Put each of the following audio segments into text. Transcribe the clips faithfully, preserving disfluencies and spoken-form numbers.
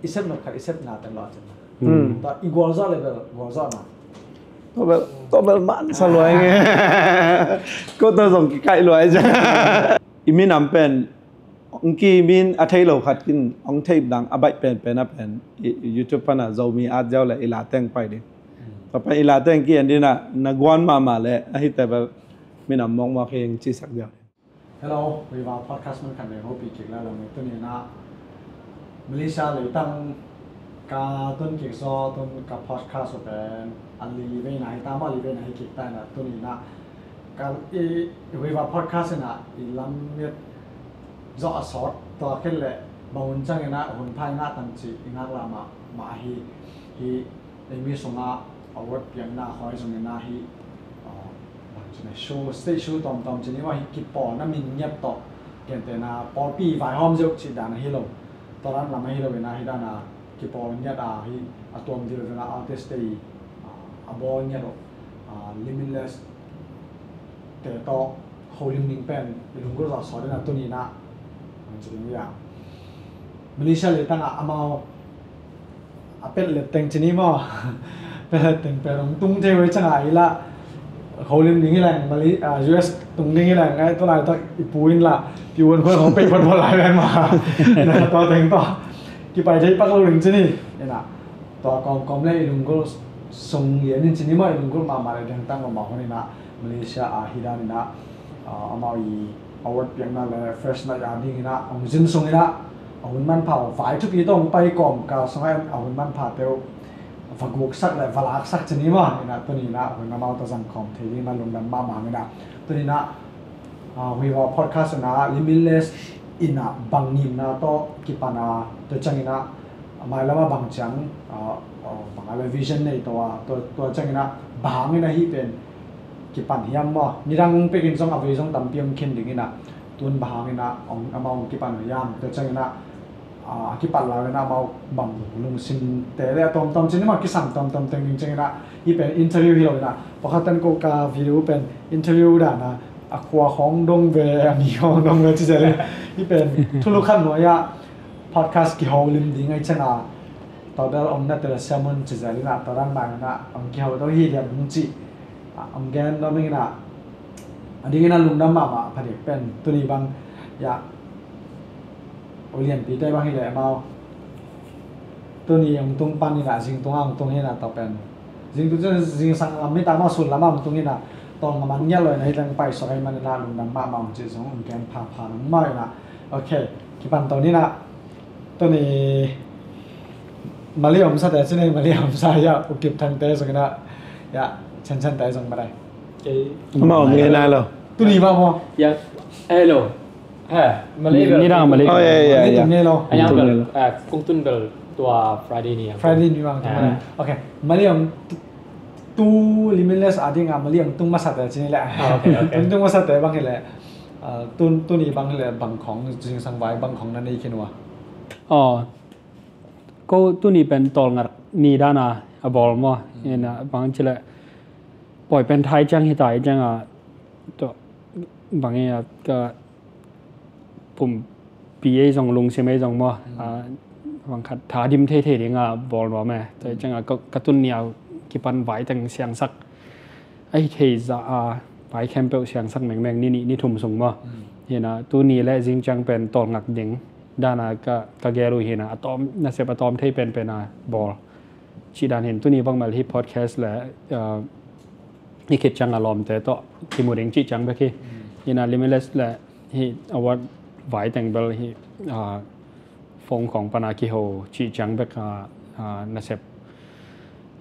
I sep nop khat i sep na teng lo cin. Hmm. Tua i gualzawh le bel gualzawhna. Tua bel, tua bel man sa luai nge. Ko tua zong kikaih luai cia. I minam pen ong ki min a thei lo khat kin ong thei dang a baih penpen a pen i, i YouTube pana Zomi at ziau le i la teng pai ding. Tua pen i la teng ki en dina na guan mahmah le a hi te bel minam mawkmawk hi eng cisak ziau. Hello, Viva Podcast man khat nei hopih kik la lo ni. Tuni na Malaysia leitang ka tun kik zaw tun ka podcast uh pen a li veina hi ta maw, a li veina hi kik ta ina tuni na ka i Viva Podcast ina i lam miat zaw a sawt tua khen le bang hun cang ina hun phai ngah tang ci i ngak la mah mah hi hi. Ei mi sungah award piakna khoi zong ina hi, ah, bang ci na show, stage show tawmtawm ci ni mah hi kipawlna min ngiat tawh gentehna pawlpi vaihawm zeuh ci dan ahi lo. Tua dan lam ahi lo ina hi dana kipawl ngiat a hi a tuam dil vela artist te i, ah, a bawl ngiat uh, ah, Limitless te tawh holim ding pen i lunggulh zawh sawt ina tuni na ang ci ding uh ia. Malaysia leitangah amau a pet let teng ci ni maw? Pet let teng pen hong tung thei uh hi cangah i lah holim ding hi leng Mali, ah, U S tung ding hi leng ai tua lai tak i pu in lah pi uan khua hong pei photphot lai ven maw? Na tua teng tawh kipai thei pak lo ding ci ni. Ina tua kawmkawm le i lunggulh sung lian in ci ni maw, i lunggulh mahmah le dengtang mahmah hun ina Malaysia a hi dan ina, ah, amau i award piakna le first night a ding ina hong zin sung ina a hun manpha uh vai thupi tawh hong pai kawm ka sungah a hun manpha te uh va guksak le va laksak ci ni maw? Ina tuni ina a hun amau tawh zang khawm thei ding na lungdam mahmah ina tuni ina, ah, Viva Podcast ina Limitless ina bang ngimna tawh kipan a tua cang ina a mailam a bang ciang, ah, ah, bang a le vision nei tawh a tua, tua cang ina bang hang ina hih pen kipan hiam maw? Nidang pekin zong a vei zong tampi hong khin ding ina tun bang hang ina hong amau hong kipan uh hiam tua cang ina, ah, a kipat lau ina amau bang lungsim te le a tawmtawm cin ina kisam tawmtawm teng ding cang ina hih pen interview hi lo ina pakhat tan ko ka video pen interview dana a khua khawng dong ve a mi khawng dong ve ci zel ina hih pen thulu khat nuai ah podcast kiholim ding ai cang a tua bel om na te la sermon ci zel ina tua dan mai ina om kiho to hi lian hong ci. Ah, om gen dawm ing ina a ding ina lungdam mahmah pha dek pen tuni bang ia u lianpi te bang hi le amau tuni hong tung pan ina zingtung a hong tung hi ina tua pen zingtung cun zingsang lam mi ta mah sul lam a hong tung ina tawng a man ngiat lo ina hi teng pai suak ai man ina lungdam mahmah hong ci zong hong gen phapha nang mah ina. Ok, kipan to ni ina tuni Mali om sa te cine Mali om sa ia ukip thang te zong ina ia chan chan te zong ma dai. Kei. Amau om ngai nai lo. Tuni mah maw? Ia, hello. Ha, Mali bel. Ni dang Mali. Oh, ia, ia, ia. Tuni lo. Ayang bel, ah, kung tun bel tua Friday ni. Friday ni bang. Ah. Ok, Mali om tu, tu Limitless a ding a Mali om tung masa te cine le. Ah, ok, ok. Tung tung masa te bang hi le. Ah, tun, tuni bang hi le bang khawng zingsang vai bang khawng na nei khin ua. Oh. Ko tuni pen tawlngat ni dana a bawl maw? Ina bang ci le pawi pen thai ciang hi ta i ciang a tua bang i a ka pumpi ei zong lungsim ei zong maw? A bang khat tha dim thei thei ding a bawl nuam e. Tua i ciang a ka, ka tun ni a kipan vai teng siangsak a hi thei za a vai khempeuh siangsak mengmeng ni nih ni thum sung maw? Hina tuni le zing ciang pen tawlngat ding dana ka, ka gel uh hina a tawm, nasep a tawm thei penpen a bawl. Cih dan hin tuni bang mal hi podcast le, uh, hi khit ciang a lawmte tawh kimu ding cih ciang bek hi. Hina Limitless le hi award vai teng bel hi, uh, phone khawng pana kiho cih ciang bek a, uh, nasep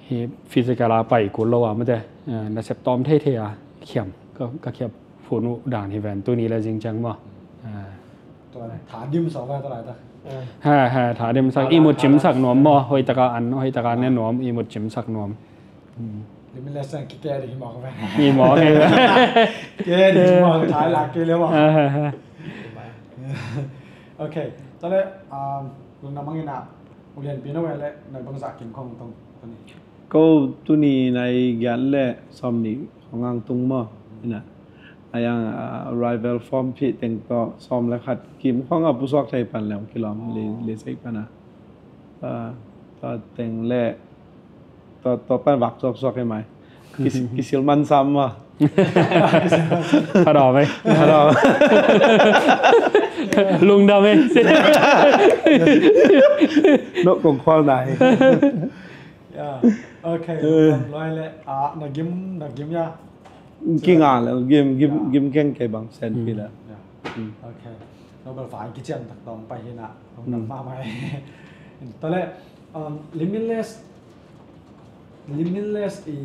hi physical a pai kul lo a mate, uh, nasep tawm thei thei a khiam, ka, ka khiam phun uh dan hi ven tuni le zing ciang maw? Uh, Tua tha dim sak va tua lai ta. Ha, ha, tha dim sak, i mut cim sak nuam maw, hoih taka an, hoih taka ne nuam, i mut cim sak nuam. Limitless sang ki ke di mawk ve. I mawk ve. Ke di mawk, thai la ke le mawk. Ha, ha, ha. Ok, tua le, um, lungdam hang ina, u lianpi na ve le, na bangzah kim khong tong, tuni. Ko tuni nai giat le sawm nih khong ang tung maw? Ina. Ayang, ah, rival form phih teng tawh sawm le khat kim khong a pusuak thei pan le kilawm le, le sei pan a. Tua teng le tua pan vak suaksuak hi mai. Kisil man sam ma. Pha dawm ei. Lungdam ei. Nok kong khual nai. Okay. Loi le na gim na gim ya. Kinga le gim gim gim keng kei bang sen pi la. Okay. Nobel fa kician tak tong pa hina. Lungdam ma mai. Tole Limitless Limitless i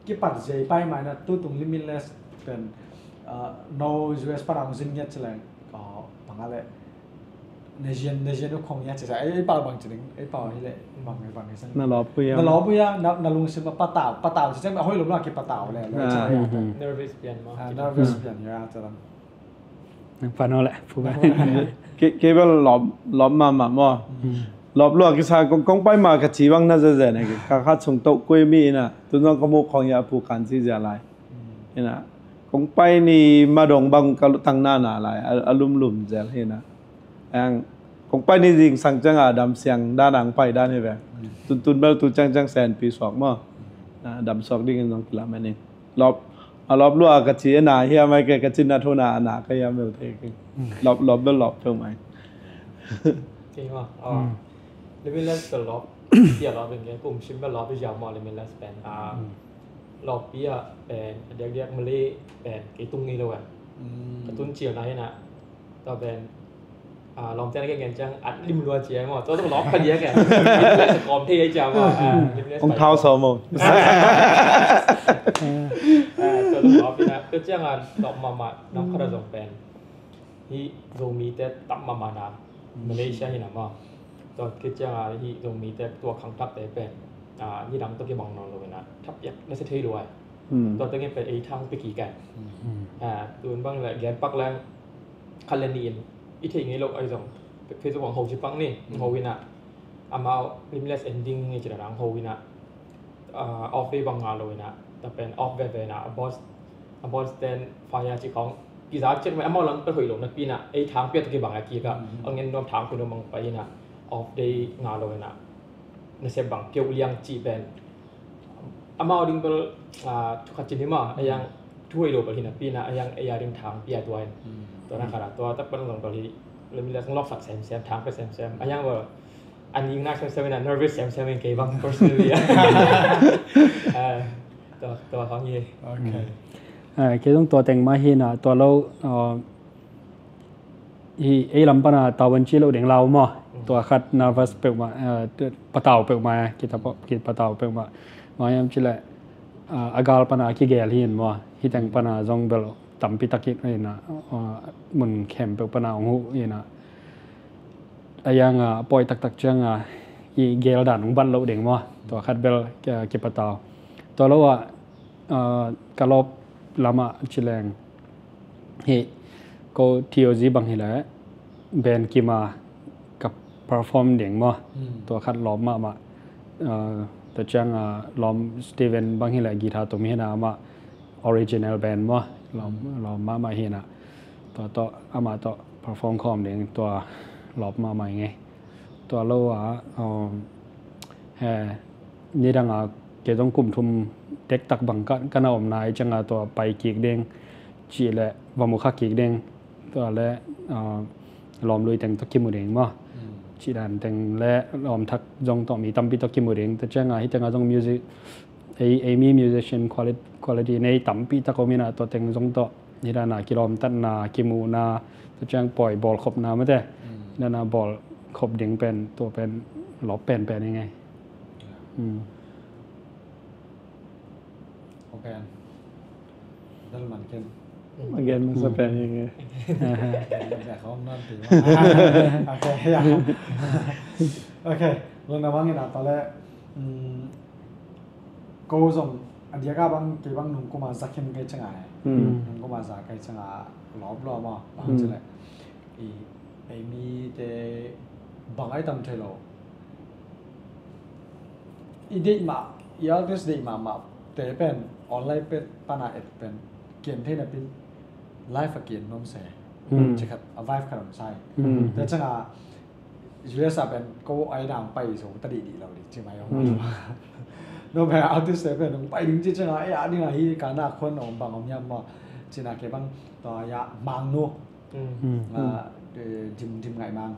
kipat zia i pai mai na tutung Limitless pen no U S pana hong zin ngiat ci leng panga le na zian na zian u khong ngiat ci sa ei pau bang ci ding ei pau hi le bang bang hi sang. Na lawp pui a. Na lawp pui a na lungsim a patau patau ci sang a hoi lum la ki patau le le ci. Nervous pian ma. Nervous pian ya ci lang. Nang pano le pu ba. Kei bel lawp lawp ma ma maw. Lawp lua kisa kong pai ma ka ci bang na zia zia na ki ka khat sung to kui mi ina tu nong ka mu khong ya pu kan ci zia lai. Ina kong pai ni madong bang ka lutang na na lai a lum lum zel ina. Ang kong pai ni zingsang ciang a dam siang dan ang pai dan hi ve. Tun tun bel tu ciang ciang sen pi suak maw. Dam suak ding in zong kilam en in. Lawp a lawp lua ka ci na hiam ai ke ka ci na thu na na ka hiam bel te ke. Lawp lawp bel lawp theu mai. Kei ma Limitless bel lawp. Tia lawp in ke kum sim bel lawp i ziau ma Limitless pen. Lawp pia pen diak diak mali pen kei tung ni lo kan. Ka tun cil na hi na. Tua pen lawm ten ke ngen ciang at lim lua cia maw tua tua lawp ka diak kan. Limitless kawm thei ai cia maw. Ong thau so maw. Tua tua lawp ina tua ciang a lawp mama nam khara zong pen. Hi Zomi te tam mama na Malaysia hi na maw. Tua kiciang a hi Zomi te tua khang thap te pen. Ni dang tua kibang nawn lo ina thap yak na se thei luai. Tua tengin pen ei thang piki kan. Tun bang le gen pak leng khat le ni in i thei ngei lo ai zong Facebook ang ho ci pak ni ho ina amau Limitless ending ngi ci na ang ho ina off day bang nga lo ina ta pen off ve ve ina a boss a boss ten fire ci khong kiza cek mai amau lang pe hoi lo na pi na ei thang pia ta ki bang a ki ka ang en nuam thang pi nuam bang pa ina off day nga lo ina na se bang keu liang ci pen amau ding bel thu khat cin hi ma a yang thu ei lo bel hi na pi na a yang ei a ding thang pia tua in tua na khat a tua tak bel long bel hi Limitless lawk sak sem sem thang pe sem sem a yang bel a ning nak sem sem in a nervous sem sem in kei bang personally a tua tua hong hi. Okay. Kei zong tua teng mah hi na tua lo hi ei lam pana tawan ci lo ding lau maw. Tua khat nervous peuhmah patau peuhmah kita patau peuhmah. Mah hiam ci le a gal pana kigel hi in maw hi teng pana zong bel tampi tak hi na mun khem peuh pana ong huh hi na. A yang a poi taktak ciang a i gel dan ong bat lo ding maw tua khat bel kipatau. Tua lo a ka lawp lamah ci leng hi ko T O Z bang hi le ben kima ka perform ding maw. Tua khat lawp mahmah. Tua ciang a lawm Steven bang hi le guitar tum hi na amah original band maw lawm mahmah hi na. Tua tawh amah tawh perform khawm ding tua lawp mahmah i ngei. Tua lo a he nidang a kei zong kum thum tektak bang ka na om nai ciang a tua pai kik ding cih le va mu kha kik ding tua le lawm lui teng tawh kimu ding maw. Cih dan teng le lawm thak zong tawh mi tampi tawh kimu ding tua ciang a hi teng a zong music ei mi musician quality nei tampi tak om in a tua teng zong tawh hi dan a kilawmtatna kimuhna tua ciang pawi bawlkhopna mate hi dan a bawlkhop ding pen tua pen lawp penpen i ngei. Open. Dal man ken. Again masa pen i ngei. Dah kau nanti. Okay, ya. Okay, lo na bang ina tale. Ko zong a diak a bang kei bang nung kuma za khin kei changa he. Nung kuma za kei changa lawp lawp maw bang ci le i ei mi te bang ai tam thei lo. I deih mah i artist deih mahmah te pen online pet pana et pen kian thei na pin live a kian nuam se. Ci khat a vibe khat om sai. Te changa U S a pen ko ai dang pai zo ta dih dih lo dih ci mai om. No pen artist te pen hong pai ding ci ciang a, eh, a ding a hi ka na khon om bang om hiam maw? Ci na ke bang tua ya mang nu. Dim dim ngai mang.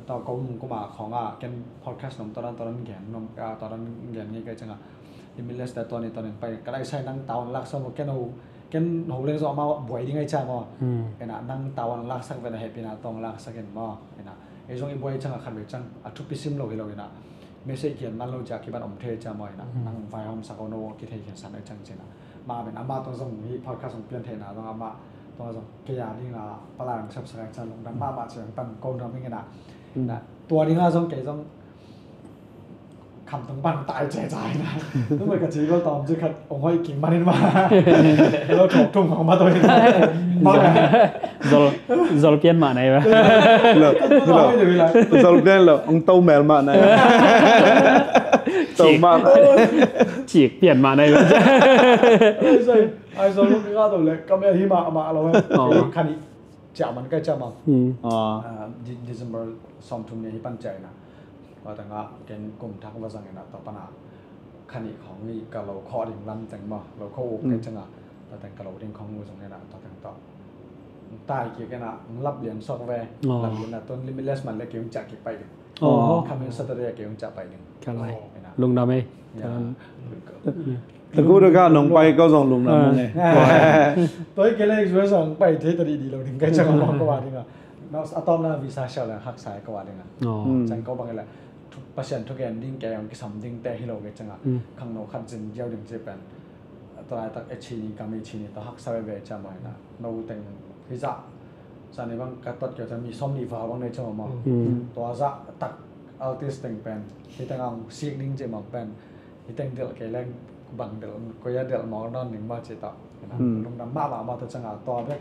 Tua ko mung kuma khong a ken podcast nom tua dan tua dan gen nom tua dan gen ngai kai ciang a. Limitless te tua ni tua nin pai ka lai sai nang tawan lak sa mo ken ho Ken ho leng zong amau buai ding ai ciang maw? Ena nang tawan laksak ven a hehpihna tawng laksak in maw? Ena ei zong i buai ciang a khat vei ciang a thupi sim lo hi lo ina message kian man lo ciang kiban om thei ciang maw? Ena nang vaihawmsak aw no kithei khian san ai ciang cina. Mah ben amah tawng zong hi podcast zong pian theihna zong amah tawng zong kei a ding a pala ang sapsak ai ciang lungdam mahmah ciang pan ko dam ing ina. Tua ding a zong kei zong Kham tung bang tai ce cai na. Tung bai ka ci bel tawm ci khat ong hoi king manin ma. Lo thok tung hong ma toi na. Zol, zol pian mah nai ba. Lo, lo. Zol pian lo, ong to mel mah nai. To mah. Cik pian mah nai ba. Ai zol lu ka to le ka mel hi ma ma lo. Khani cia man kai cia ma. December som thum ni hi pan cia na. Tua tengah ken kum thak va zang ina tua pana khanih khawng i ka lo khawh ding lam teng maw lo khawh uk kei cianga tua teng ka lo ding khawng u zong ina tua teng tawh tai kik ina lap lian suak ve. Lap lian a tun limitless man le kei ung ciah kik pai ding. Coming Saturday a kei ung ciah pai ding. Lungdam ei. Taku daka nong pai kau zong lungdam mong ei. Toi kei le U S a ong pai thei ta dih dih lo ding kai cianga maw ka wa dinga. A tawpna visa siau le haksa ka wa dinga. Ciang ko bang le Pasian thugen ding kei ong kisam ding te hi lo kei cianga khang no khat zin diau ding ci pen. Tua lai tak e chini kami chini tua haksa veve cia maw ina no teng hi zah. Sani bang ka tot kei ciang mi som ni va bang nei ciang maw. Tua zah tak artist teng pen hi teng ang sik ding ci maw pen. Hi teng delh kei leng bang delh koia delh mawk nawn ding maw ci tawh. Lungdam mahmah maw tua cianga tua bek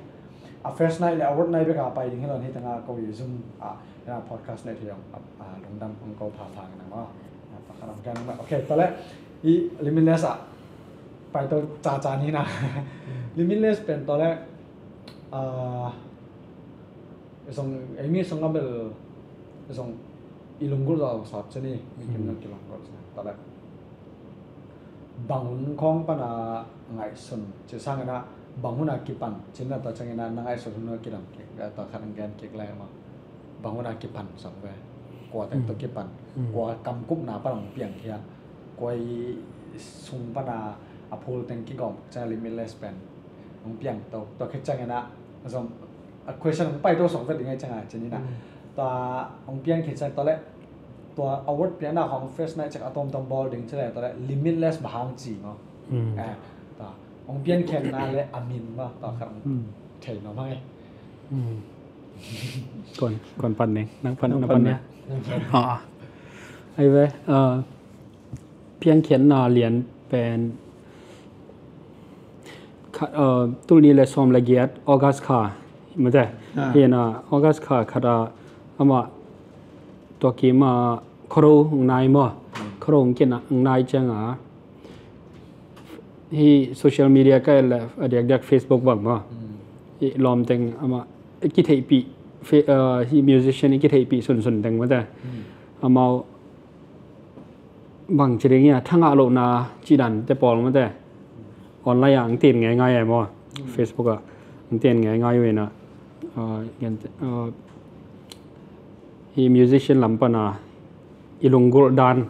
a first night le award night bek a pai ding hi lo hi teng a ko i zum a ina podcast nei thei ong lungdam ong ko pha pha ngi na maw. Pakhat ong kiang maw. Ok tua le i limitless a pai to ca ca ni na. Limitless pen tua le zong ei mi song a bel zong i lunggulh zaw sawt ci ni mi kim zong kilunggulh ci na tua le bang hun khawng pana ngaihsun ci sangina bang huna kipan cina tua ciangina na ngaihsun huna kidam kik tua khat ang gen kik lai ma bang huna kipan song ve kua teng tua kipan kua kamkupna pana hong piang khia kua i sung pana a phul teng kigawm ciang limitless pen hong piang to tua khit ciangina zong a question hong pai to song vet ding ai cianga cinina tua hong piang khit ciang tua le tua award piana hong first night ciang a tom tom bawl ding ci le tua le limitless bahang ci maw. Tua hong pian khenna le a min maw tua khat hong thei no mang e. Kon kon pan ne nang pan nang pan ne. Ai ve. Piangkhiatna lian pen tulni le sawm le giat August kha mate hi na August kha khat a amah tua kim a khoro nai maw khoro kina nai cianga hi social media ka le a diak diak Facebook bang maw hi lawm teng amah kitheihpih hi musician kitheihpih sunsun teng mate amau bang ci ding ia thangah lohna cih dan te pawl mate online ah ang tin ngeingai ai maw Facebook ah ang tin ngeingai uh ina hi musician lam pana i lunggulh dan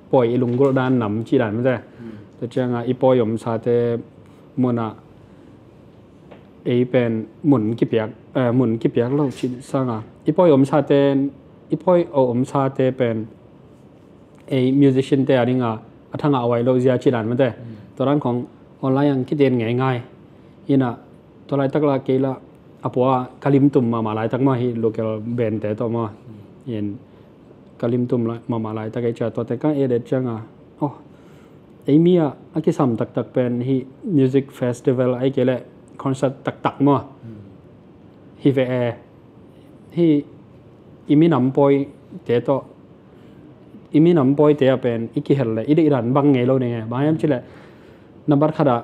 pawi i lunggulh dan nam cih dan mate tua cianga i pawi omsate munah ei pen mun kipiak mun kipiak lo cih sanga i pawi omsate i pawi a omsate pen ei musician te a dinga a thangah a wai lo zia cih dan mate tua dan khong online ang kiten ngeingai ina tua laitak la kei la a pua ka limtum mahmah laitak maw hi local band te tawh maw in ka limtum mahmah laitak ei cia tuate ka edet cianga oh ei mi ah a kisam taktak pen hi music festival ai kei le concert taktak maw hi ve e hi i minam pawi te tawh i minam pawi te a pen i kihel le i deih dan bang ngei lo ding e bang hiam ci le nambat khat ah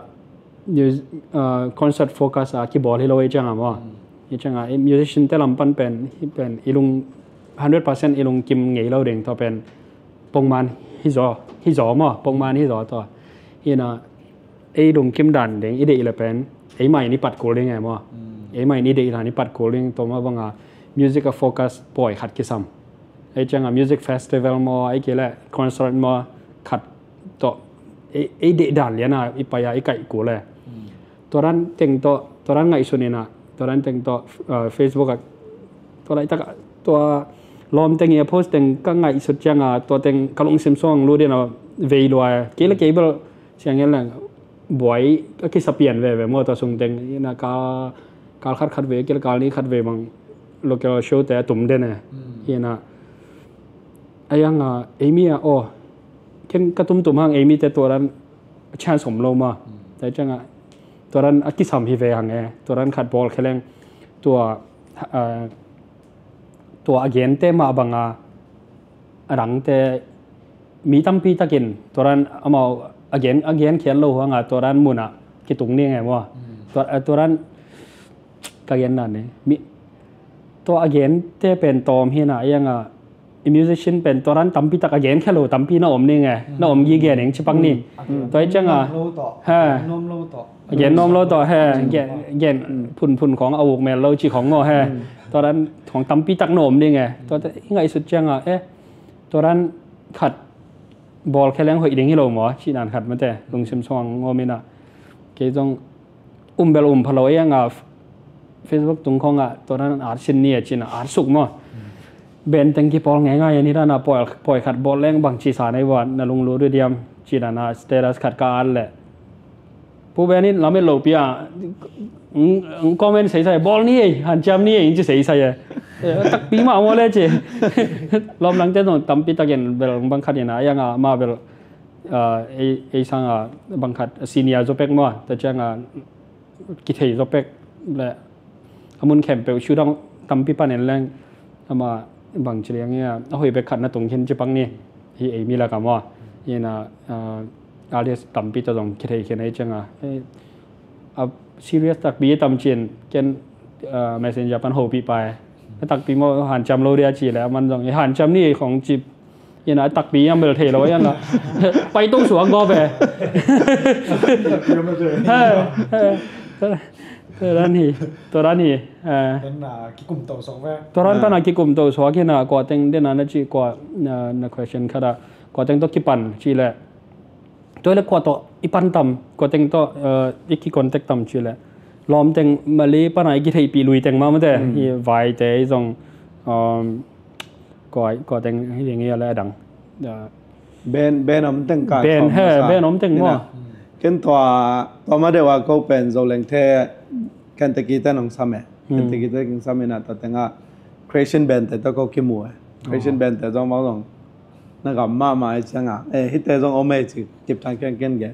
concert focus a kibawl hi lo i cianga maw i cianga musician te lam pan pen hi pen i lung hundred percent i lungkim ngei lo ding, tua pen pongman hi zaw, hi zaw maw, pongman hi zaw tua. Hi na, ei lungkim dan ding i deih le pen ei mai ni pat kul ding e maw. Ei mai ni deih dan i pat kul ding, tua maw banga music a focus pawi khat kisam. Ei cianga music festival maw, ei kei le concert maw, khat tawh ei, ei deih dan liana i pai a i kaih kul e. Tua dan teng tawh, tua dan ngaihsun ina, tua dan teng tawh, uh, Facebook ah tua laitak ah, tua lawm teng i a post teng ka ngaihsut cianga tua teng ka lungsim suang lut ina vei lua e. Kei le kei bel siang en leng buai a kisa pian veve maw, tua sung teng ina kal, kal khat khat ve, kei le kal ni khat ve bang local show te a tum den e. Ina a yang a ei mi a aw, ken ka tumtum hang ei mi te tua dan chance om lo ma. Tua cianga tua dan a kisam hi ve hang e, tua dan khat bawl kheleng tua, uh, tua a gente mah banga a dangte mi tampi takin tua dan amau a gen, a gen khial lo hanga tua dan muna kitung ni nge maw. Tua, uh, tua dan ka gen dan ni mi tua a gente pen tawm hi na, a yang a i musician pen tua dan tampi tak a gen khia lo tampi na om ni nge, na om gige ning ci pak ni. Tua i cianga ha, a gen nuam lo tawh he, gen, gen phun phun khong a uk mel lo ci khong maw he. Tua dan khong tampi tak na om ni nge. Tua i ngaihsut cianga e, tua dan khat bawl kheleng hoih ding hi lo maw, ci dan khat mate lungsim suang ngawm ina. Kei zong um bel um pha lo ei anga Facebook tung khong ah tua dan at sin ni a cina at suk maw. Band teng kipawl ngeingai a ni dana pawi, pawi khat bawl leng bang ci sa nei vua, na lunglut uh diam ci dana status khat ka at le Pu Ben in lamet lo pia, ng, ng comment seisai, bawl ni ei, hanciam ni ei, in ci seisai e. Eh, takpi mah maw le ci. Lawm langte zong tampi takin bel bang khat ina, a yang a ma bel, ah, ei, ei sanga bang khat senior zo pek maw, ta cianga kithei zo pek le a mun khempeuh showdown tampi pan en leng ama bang ci liang ia a hoih bek khat na tung khin ci pak ni. Hi ei mi laka maw. Ina, ah, artist tampi ta zong kithei khin ei cianga. Eh, a serious takpi tam cin ken, ah, messenger pan hopih pai. A takpi maw hanciam lo dia ci le a man zong, eh, hanciam ni ei khong ci. Ina a takpi yang bel thei lo yang la. Pai tung suak gawp e. He, he. Tua dan hi, tua dan hi. Eh. Tua dan pana kikum to suak ve. Tua dan pana kikum to suak hi na, kua teng dena na ci kua na, na question khat a. Kua teng to kipan ci le. Tua le kua to i pan tam, kua teng to, eh, i ki contact tam ci le. Lawm teng Malay pana i kitheihpih lui teng mah mate. I vai te i zong, um, kua, kua teng hi ngi a le a dang. Eh, Ben, Ben om teng kai Ben, khawm he, masa. Ben om teng maw. Ken tua, tua ma deuh a ko pen Zo leng the Kentucky te nong sam e. Kentucky te kong sam ina tua tenga Creation Ben te tua ko kimu e. Creation Ben te zong mau zong na gam mahmah e cianga. Eh, hite zong om e ci kip tang ken ken ge.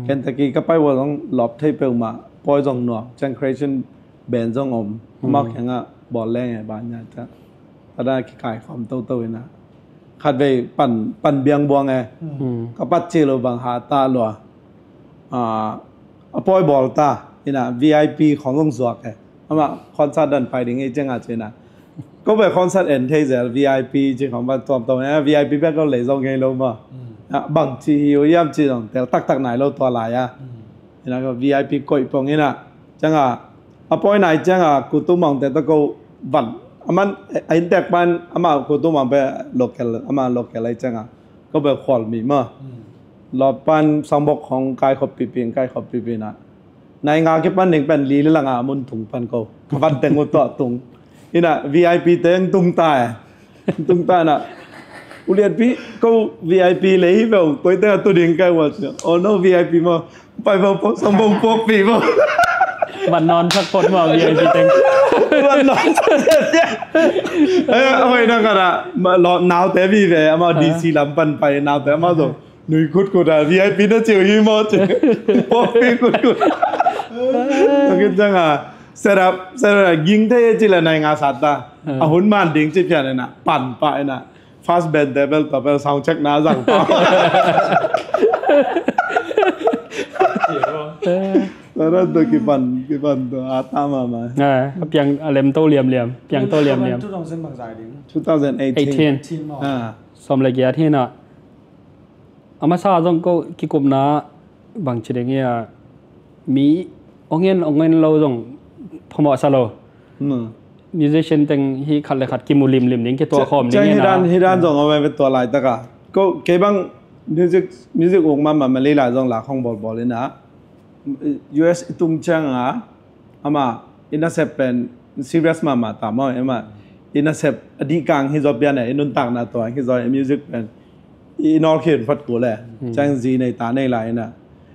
Kentucky ka pai ua zong lop thei peuhmah pawi zong nuam. Ciang Creation Ben zong om. Mau kianga bawl leng e ba nya ta. Tada kikai khawm toto ina. Khatvei pan, pan biang buang e. Ka pat ci lo bang ha ta lua. Ah, a pawi bawl ta ina V I P khong zong zuak e. Ama concert dan pai ding e cianga ci ina. Ko be concert en thei zel V I P ci khong ban tuam tuam e, V I P bek lo lei zong ngei lo ma. Ah, bang ci hi u iam ci zong tel taktak nai lo tua lai a. Ina ko V I P koih pong ina. Cianga a pawi nai cianga kutu mawngte ta ko van. Aman a inntek pan ama kutu mawng pe local, ama local ai cianga. Ko be khual mi ma. Lawpan sangbok khong kai khop pipi, kai khop pipi na. Nai nga kipan ding pen li le langa mun tung pan ko. Ka van teng u tuah tung. Ina V I P teng tung ta e. Tung ta na. U lianpi ko V I P lei hi veu, koi teng a tu ding kai ua cia. Oh no, V I P maw. Pai veu po, sangbok pok pi maw. Van nawn sak phot maw V I P teng. Van nawn sak phot. Eh, a hoihna khat ah, naute vive, amau D C lam pan pai, naute amau zong nui kutkut a, V I P na ciu hi maw ci. Pawlpi kutkut. Ka kit ciang a, set up, set up, ging thei ci le nai nga sat ta. A hun man ding ci pian ina, pan pah ina. First band te bel tua bel sound check na zang pah. Tua dan tua kipan, kipan tua a ta mahmah. A piang a lem to liamliam, piang to liamliam. Two thousand bang zai ding? Two thousand eighteen. Eighteen. Eighteen maw. Sawm le giat hi na. A masa zong ko kikupna bang ci ding ia, mi ong en ong en lo zong phamawh sa lo. Musician teng hi khat le khat kimu limlim ding, kitua khawm ding hi na. Hi dan zong a ve tua laitaka ko kei bang music, music uk mahmah mali lai zong la khong bawlbawl ina. U S i tung cianga ama i nasep pen serious mahmah ta maw, ama i nasep a dihkang hi zaw pian e, i nuntakna tua hi zaw, i music pen i nawlkhin fat kul e. Ciang zi nei ta nei lai ina.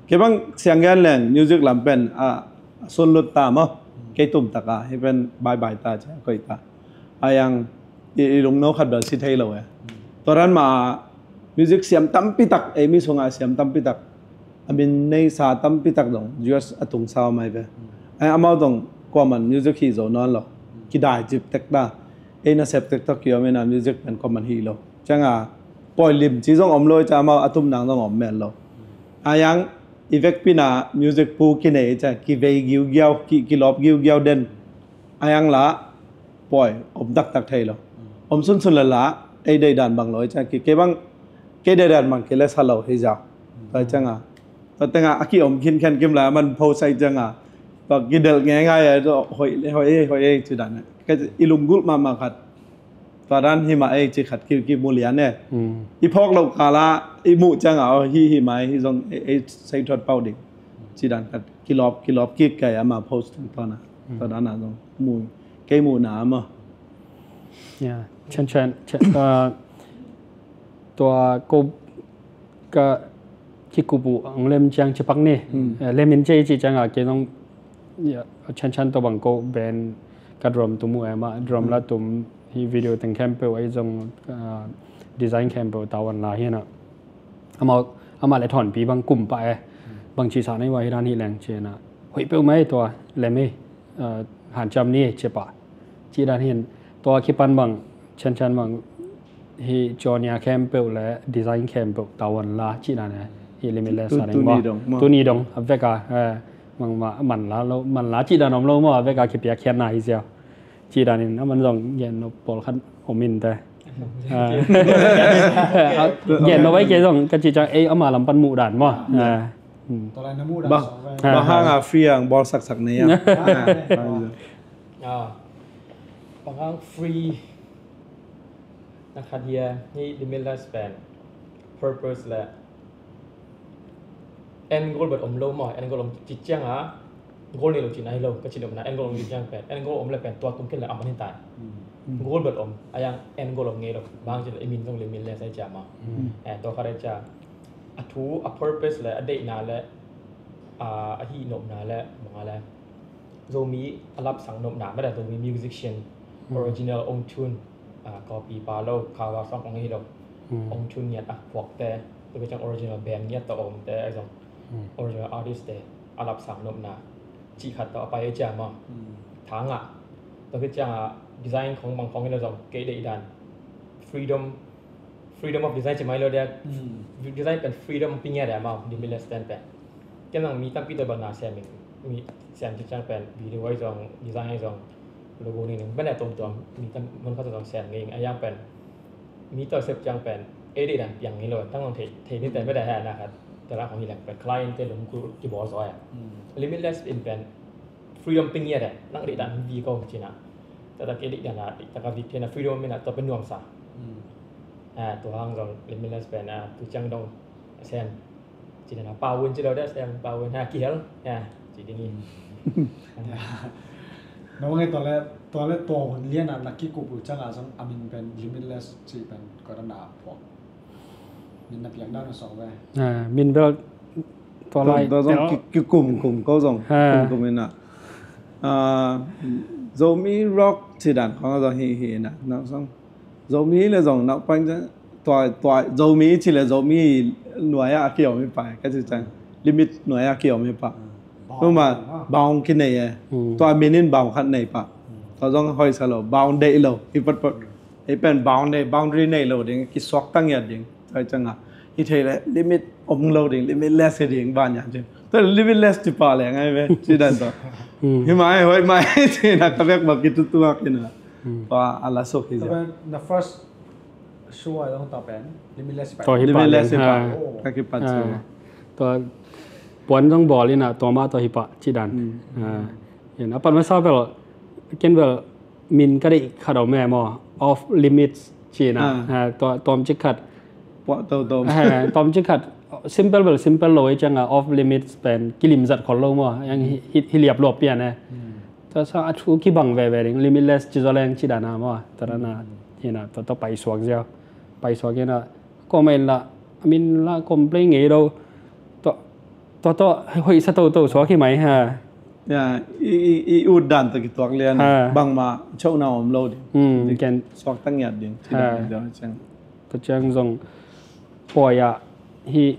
Kei bang siang gen leng music lam pen a sunlut ta maw. Kei tumtaka hi pen bye bye ta, ciang koi ta. A yang i, i lungno khat bel si thei lo e. Tua dan ma music siam tampi tak, ei mi sunga siam tampi tak, a min neisa tampi tak dong U S a tungsa om ai ve. Ai amau dong kuaman music hi zo nawn lo. Kidai cip tek ta. Ei nasep tek tok kiom ina music pen kuaman hi lo. Cianga pawi lim ci zong om lo, cia amau a tum nang zong om mel lo. A yang i vekpina music pu kinei cia kivei giugiau, ki, kilawp giugiau den. A yang la pawi om taktak thei lo. Om sunsun lala ei deidan bang lo i ciang ki, kei bang kei deidan bang kei le sa lo hi zau. Tua i cianga tua tenga a ki om khinkhen kim la man pho sai cianga tua kidelh ngeingai a, tua hoih le hoih ei, hoih ei ci dan. Ka i lunggulh mahmah khat tua dan hi mah ei ci khat ki, kimu lian e. I phawk loh kala i muh cianga aw hi, hi mah ei, hi zong ei, ei sei thuat pauh ding ci dan khat kilawp, kilawp kik kai ama post tungtawna. Tua dana zong mu, kei muhna ama. Ya, chan chan, chan, ah, tua ko ka kikup uh ang lem ciang cipak ni. Eh, lem in cia i cih cianga kei zong, ya, chan chan tua bang ko band ka drum tum uh e, ama drum la tum hi, video teng khempeuh ei zong, ah, design khempeuh tawan la hi na. Amau, amah le thawnpi bang kum pah e. Bang ci sa nei wa hi dan hi leng ci na. Hoih peuh mai tua lem hi, ah, hanciam ni ci pah. Ci dan hin tua kipan bang, chan chan bang hi, Jonia khempeuh le design khempeuh tawan la ci dan e. Hi Limitless a ding tuni dong a veka, eh, mang ma, man la lo, man la ci dan om lo maw, a veka kipiak khiatna hi ziau. Ci danin a man zong gen nop pawlkhat om in te. Ah. Gen nop ai kei zong ka ci ciang ei ama lam pan muh dan maw. Ah. Bang hanga free ang bawl saksak nei a. Ah. Bang hang free na khat hia, hi Limitless pen purpose le end goal bet om lo maw, end goal om ci cianga goal nei lo cina hi lo, ka cin om na end goal om ci ciang pen, end goal om le pen tua tung khin le a man hi tai. Goal bet om a yang end goal om ngei lo, bang ci le i min zong Limitless ai cia maw. Eh, tua khat ai cia a thu, a purpose le a deihna le, ah, a hih nopna le manga le Zomi a lapsang nopna mada, Zomi musician original ong tune, ah, copy pa lo, cover song ong hi lo. Ong tune ngiat a phuakte, tua ciang original band ngiat tawh omte, a zong original artist te a lapsang nopna cih khat tawh a pai a cia maw. Thangah tua khit cianga design khong bang khong hi lo zong kei deih dan freedom, freedom of design ci mai lo dia. Design pen freedom pi ngiat dia maw, Limitless ten pen. Ken zong mi tampi tawh bang na siam in, mi siam ci ciang pen video ai zong, design ai zong, logo ni ning bang a tuamtuam mi tam mun khat tawh zong siam ngei a yang pen mi tawh sep ciang pen ei deih dan piang hi lo, tang zong thei, thei ni ten beda he na khat. Tala khong hi leng pen client te lungkul kibawl zaw a. Limitless in pen freedom pi ngiat dia, nang deih dan vi ko cina. Tata kei deih dan a, taka vi thena freedom mina tua pen nuamsa. Ah, tua hang zong Limitless pen a tu ciang dong sem. Ci dana pawin ci lo da sem pawin ha kihel. Ya, ci ding in. Na wangai tua le, tua le tua hun lian a na kikup uh cianga zong a min pen Limitless ci pen ko dana phuak. Min na piang dan a sawk ve. Ah, min bel tua lai tua zong ki, kikum kum ko zong kum kum ina. Ah, Zomi rock ci dan khong zong hi hi ina. Na zong Zomi le zong nak pang tua, tua Zomi ci le Zomi nuai a kiom hi pa, ka ci ciang Limit nuai a kiom hi pa. Numa baung kinei e. Tua min in baung khat nei pa. Tua zong hoih sa lo, baung deih lo hi patpat. Ei pen bound nei, boundary nei lo ding, kisuak ta ngiat ding. Tua cianga hi thei le limit om lo ding, limitless hi ding ban ya ding. Tua Limitless ci pah leng ai ve, ci dan tawh. Hmm. Hi mai, hoih mai, ci na ka bek bak i tutuak hi na. Hmm. Tua a la suk hi zia. Tua na first show a zong tua pen Limitless ci pah. Tua hi pah Limitless leng, ci pah. Ha. Oh. Ka kipat ci. Ha. Tua puan zong bawl ina tua mah tua hi pah ci dan. Hmm. Ha. Ina a pat masa bel, ken bel, min ka deih khat om e maw, Off Limits ci na. Ah. Ha, tua, tom cik khat. Puah to to. Ha, tom cik khat. Simple bel simple lo i ciang a, Off Limits pen kilim zat khol lo maw, yang hi, hi, hi liap luap pian e. Hmm. Tua sa a thu kibang veve ding, Limitless ci zaw leng ci dan a maw. Tua dan a, hmm, hi na, tua, tua paisuak ziau. Paisuak ina, kawm a in la, a min la complain ngei lo. Tua, tua, tua, hoih sa to to suak hi mai ha. Ya, i, i, i ut dan tawh kituak lian. Ha. Bangmah chokna om lo ding. Hmm, ken suak ta ngiat ding. Ha. Ci dan ding ciang. Tua ciang zong pawi ah hi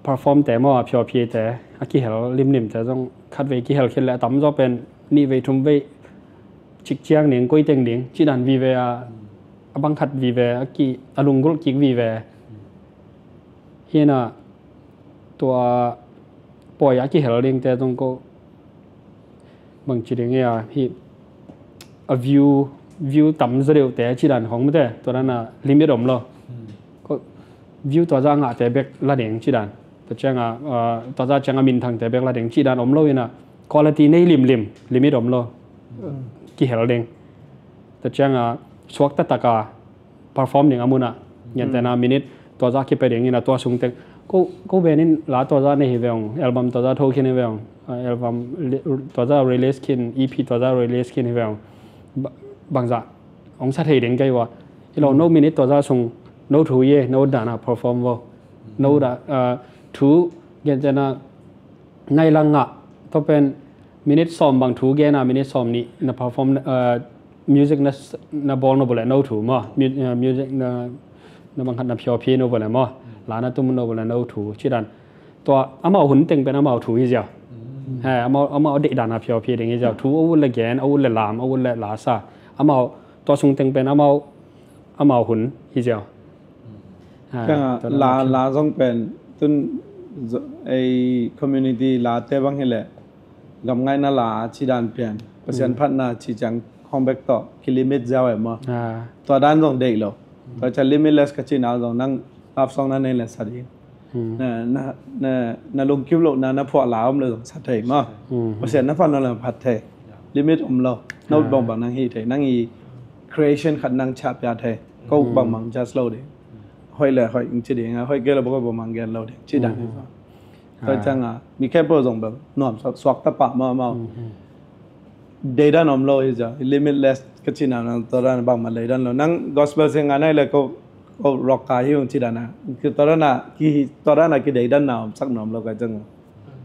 perform te maw, a phiawphi te, a kihel limlim te zong khatvei kihel khit le a tamzaw pen nihvei thumvei cik ciang ding, koi teng ding, ci dan vive a, a bang khat vive a ki, a lunggulh kik vive. Hi na, tua pawi a kihel ding te zong ko bang ci ding ia, hi a view, view tam zaw deuh te ci dan khong mate, tua dan a limit om lo. Hmm. Ko view tua za ngah te bek la ding ci dan. Tua ciang a, ah, tua za ciang a minthang te bek la ding ci dan om lo ina, quality nei limlim, limit om lo. Hmm. Kihel ding. Tua ciang a suak taktak a perform ding a mun ah. Ngen te na minute tua za kipe ding ina tua sung teng. Ko, ko ben in la tua za nei hi ve ong, album tua za tho khin hi ve ong, ah, album li-, tua za release khin, E P tua za release khin hi ve ong. Ba-, bang za ong sa thei ding kei ua. I lo no minute tua za sung, no thu ye, no dan a perform vo. No da, ah, thu, ngen te na, nai lang ngah, tua pen minute sawm bang thu gen a, minute sawm nih na perform, eh, music na s-, na bawl no bule no thu maw, mu-, eh, music na, na bang khat na phiawphi no bule maw, la na tum no bule no thu, ci dan. Tua amau hun teng pen amau thu hi ziau. Mm. He, amau, amau deih dan a phiawphi ding hi ziau. Thu a ut le gen, a ut le lam, a ut le la sa. Amau, tua sung teng pen amau, amau hun hi ziau. Ha, ciang a, tua la, la zong pen tun zo-, ei community la te bang hi le, gam ngaihna la ci dan pian, Pasian phatna ci ciang khong bek tawh kilimit ziau e maw. Ha. Tua dan zong deih lo. Tua ciang Limitless ka ci na zong nang love song na nei le sa ding. Hmm. Na, na, na, na lungkim lohna na phuah la om le zong sa thei maw. Hmm. Pasian na phat na le phat thei. Limit om lo. No bang bang nang hi thei. Nang i creation khat nang chia pia thei. Ko bang mang judge lo ding. Hoih le hoih ci ding a, hoih kei le bang ko bang mang gen lo ding. Ci dan hi. Tua ciang a mi khempeuh zong bel nuam suak, suak ta pah mahmah. Deidan om lo hi zia. Limitless ka ci na nang tua dan bang ma deidan lo. Nang gospel singer nai le ko, ko rock ka hi ung ci dan a. Ki tua dan a ki, tua dan a ki deidan na om sak nuam lo ka ciang.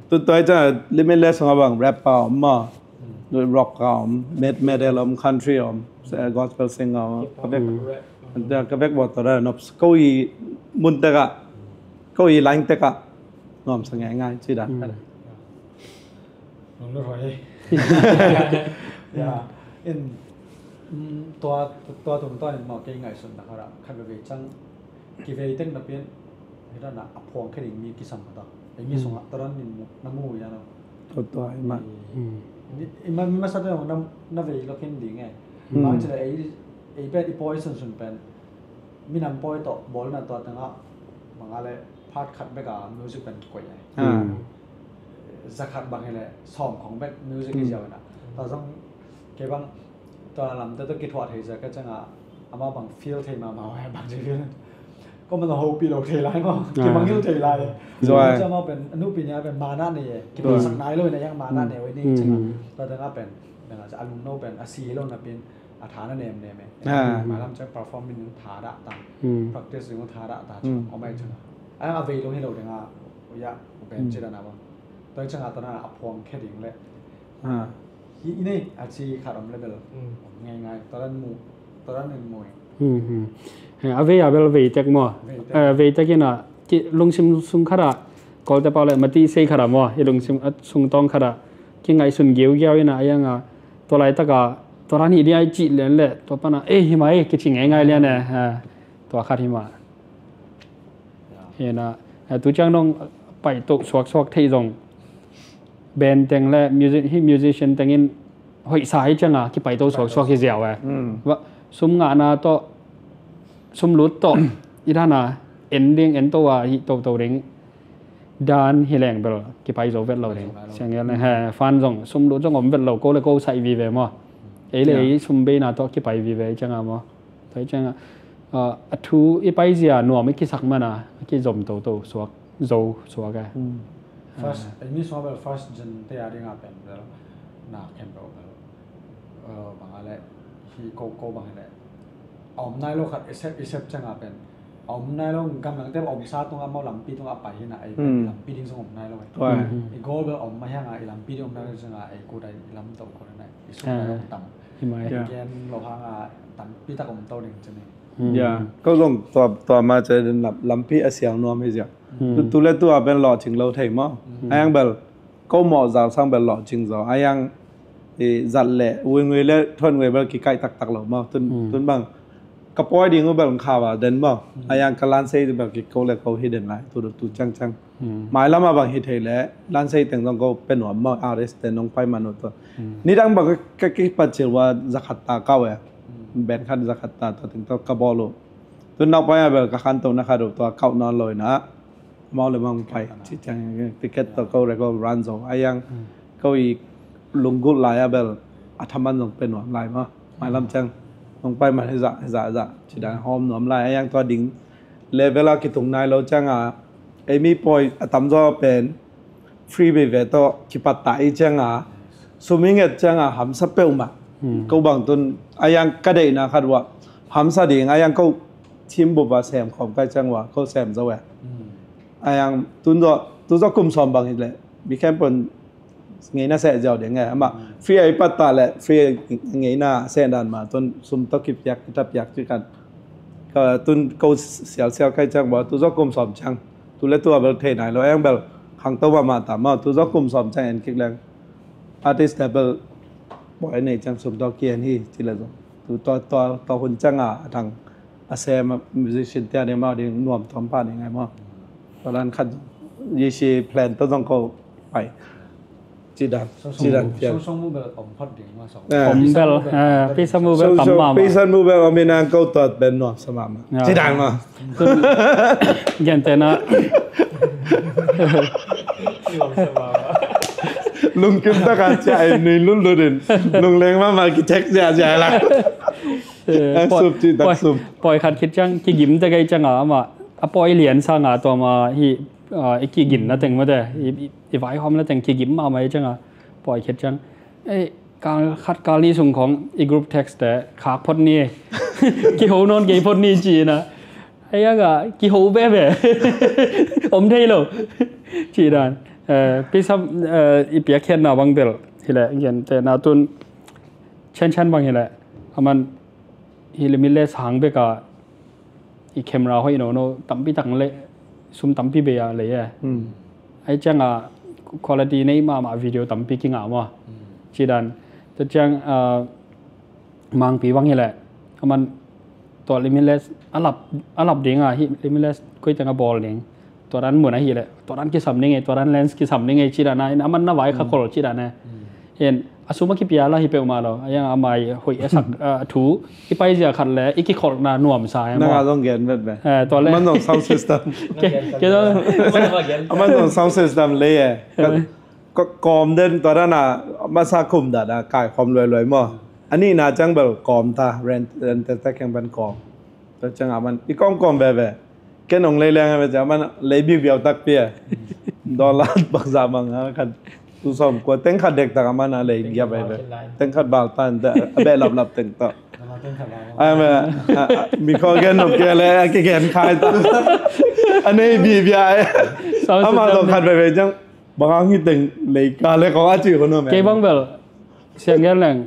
Tu tua ciang Limitless song a bang rap pa om maw. Rock ka om, met-, metal om, country om, gospel singer om, ka bek, ka bek bawt tua dan nop, ko i mun tek ah, ko i line tek ah, nuam sa ngaingai ci dan. Nong lu roi. Ya, in, mm, tua, tua tung tua in maw kei ngaihsutna khat ah, khat veve ciang, kivei tek napi in, hi dan a phuang khe ding mi kisam khat ah. Ei mi sungah, tua dan in mu, na mu ya no. Tua tua, i mah. I, i ma, mi masa te na, na vei lo khen ding e. Bang ci le ei, ei pen i pawi sunsun pen. Minam pawi tawh, bawlna tua tengah, bang a le part khat bek a music pen kikoih e. Za khat bang hi le, sawm khong bek music i ziau ina. Tua zong, kei bang, tua lamte tawh kithuah thei zia ka ciang a, amau bang feel thei mahmah uh, bang ci feel. Ko man hopih lo thei lai maw, kimangngilh thei lai. Zia amau pen, a nupi nia pen mana nei e, kipisak nai lo ina yang mana nei uh i ni ciang a. Tua tengah pen, bang a ci a lungno pen, a si lo napi in, a tha na nemnem e. Mailam ciang perform in tha dah ta. Practice in tha dah ta ciang, om ai ciang a. A vei lo hi lo ding a, ya, u pen ci dan a bang. Tua ciang a tua na a phuang khe ding le. Hi, i nei, a ci khat om le bel. Ngaingai, tua dan mu, tua dan in mu e. Hmm, hmm. He, a vei a bel vei tek maw. Vei tek. Eh, vei tek ina, ki lungsim sung khat ah, Kawlte pau le mati sei khat ah maw, i lungsim a sung tawng khat ah, kingaihsun giaugiau ina, a yang a, tua laitak a, tua dan hi dia i cih lian le, tua pan a, eh, hi mah e, kici ngaingai lian e, ha, tua khat hi mah. Hi na, eh, tu ciang nong, kipaito suaksuak thei zong band teng le music, hih musician tengin hoihsa hi cianga kipaito suaksuak hi ziau e. Sum ngahna tawh sum lut tawh i dana en ding en to a hih toto ding dan hi leng bel kipai zo vet lo ding. Siang gel he fan zong sum lut zong om vet lo ko le ko sai vive maw. Ei le ei sum beina tawh kipai vive cianga maw. Tua cianga a thu i paizia nuam i kisak mana a kizom toto suak zo suak e. First, ei mi sua bel first gen te a dinga pen bel na kem bel bel bang a le hi ko ko bang le a om nai lo khat i sep i sep cianga pen a om nai lo gamlang te a om sa tunga mau lampi tunga a pai hina ei pen lampi ding zong om nai lo e. I goal bel om ma hianga i lampi ding om nai lo cianga ei ko dai i lam to ko nai i sum nai lo tam. Hi mai. Gen lo hanga tampi tak om to ding cini. Ya, ko zong tua tua ma ce lampi a siang nuam hi ziang. Tu tu le tua pen lawhcing lo thei maw. Ayang bel ko mawh zau sang bel lawhcing zo ayang i zat le uingui le thuan ngui bel kikaih taktak lo maw. Tun tun bang ka pawi ding u bel kha va den maw. Ayang ka lan sei bel ki ko le ko hi den lai tu tu ciangciang. Mailam a bang hi thei le lan sei teng zong ko pe nuam maw artist te nong pai man uh tua. Nidang bang ka kipat cil ua zakhat ta kau e. Ben khat zakhat ta tua teng tua ka bawl uh. Tun nau pai a bel ka khan to na khat uh tua kau nawn lo ina. Mau le mang pai ci ciang ticket tua ko re ko run zo ayang ko i lunggulh lai a bel a thaman zong pe nuam lai maw. Mailam ciang nong pai man hi zah hi zah zah ci dan hawm nuam lai ayang tua ding level a kitung nai lo cianga ei mi pawi a tamzaw pen free veve tawh kipatta i cianga sum i nget cianga hamsa peuhmah. Ko bang tun ayang ka deihna khat uah hamsa ding ayang ko thim bup a sem khawm kai ciang ua ko sem zo e. Ayang tun zaw tu zaw kum sawm bang hi le mi khempeuh ngeina seh ziau ding e amah free a i patta le free a ngeina seh dan ma tun sum tawh kipiak kitapiak ci khat. Ka tun ko sialsial kai ciang baw tu zaw kum sawm ciang tu le tua bel thei nai lo eng bel khangto mahmah ta maw tu zaw kum sawm ciang en kik leng artist te bel bawi nei ciang sum tawh kian hi ci le zong tu tua tua tua hun cianga a thang a sem musician te a ding mau ding nuam tuam pha ding ngai maw. Tua dan khat yisi plan tawh zong ko pai. Cidan cidan pian. Song mu bel om phot ding ma song. Om bel pisa mu bel tam ma ma. Pisa mu bel om inang ko tuat ben nuam sa ma ma. Cidan ma. Gente na. Lungkim taka cia ai nui lul lul din. Lungleng ma ma ki check cia cia la. Ang sup ci tak sup. Poi khat khit ciang kigim te kai ciang a ma. A poi lian sa nga tua ma hi i kigin na teng ma te. I vai hom na teng kigim ma ma i ciang a. Poi khit ciang. Ei, kal khat kal ni sung khong i group text te khak phot ni. Kiho non kei phot ni ci na. Ei aga kiho be be. Om thei lo. Ci dan. Pisa i piak khiat na bang bel. Hi le gen te na tun chan chan bang hi le. Aman hi le mi le sang be ka i camera hoih no no tampi tak le sum tampi be a le e. Ai ciang a quality nei ma ma video tampi ki nga ma. Ci dan. Te ciang a mangpi bang hi le aman tua limitless a lap a lap ding a hi limitless koi teng a bawl ding. Tua dan mun a hi le tua dan kisam ding e tua dan lens kisam ding e ci dan a in aman na vai kha khol ci dan e. In a sum a kipia la hi peuh ma lo a yang a mai hoih a sak a thu i pai zia khat le i kikholhna nuam sa e. Nang a zong gen vet ve. Tua le man zong sound system. Ke ke zong a man zong sound system le e. Kawm den tua dan a masa khum dan a kai khawm luai luai maw. A nihna ciang bel kawm ta rent rent te kheng ban kawm. Tua ciang a man i kawm kawm veve. Ken ong lei leng veve ciang a man lei biu biau tak pia. Dollar bakza mang a khat tu sawm kua teng khat dek tak a man a lei giap veve. Teng khat bal tan te a beh lap lap teng tawh. Ai me mi khaw gen nop kia le a kigen khai ta. A nei bi bia e. Ama zong khat veve ciang bang ang hi teng lei ka le kong a ci ko no me. Kei bang bel siang gen leng.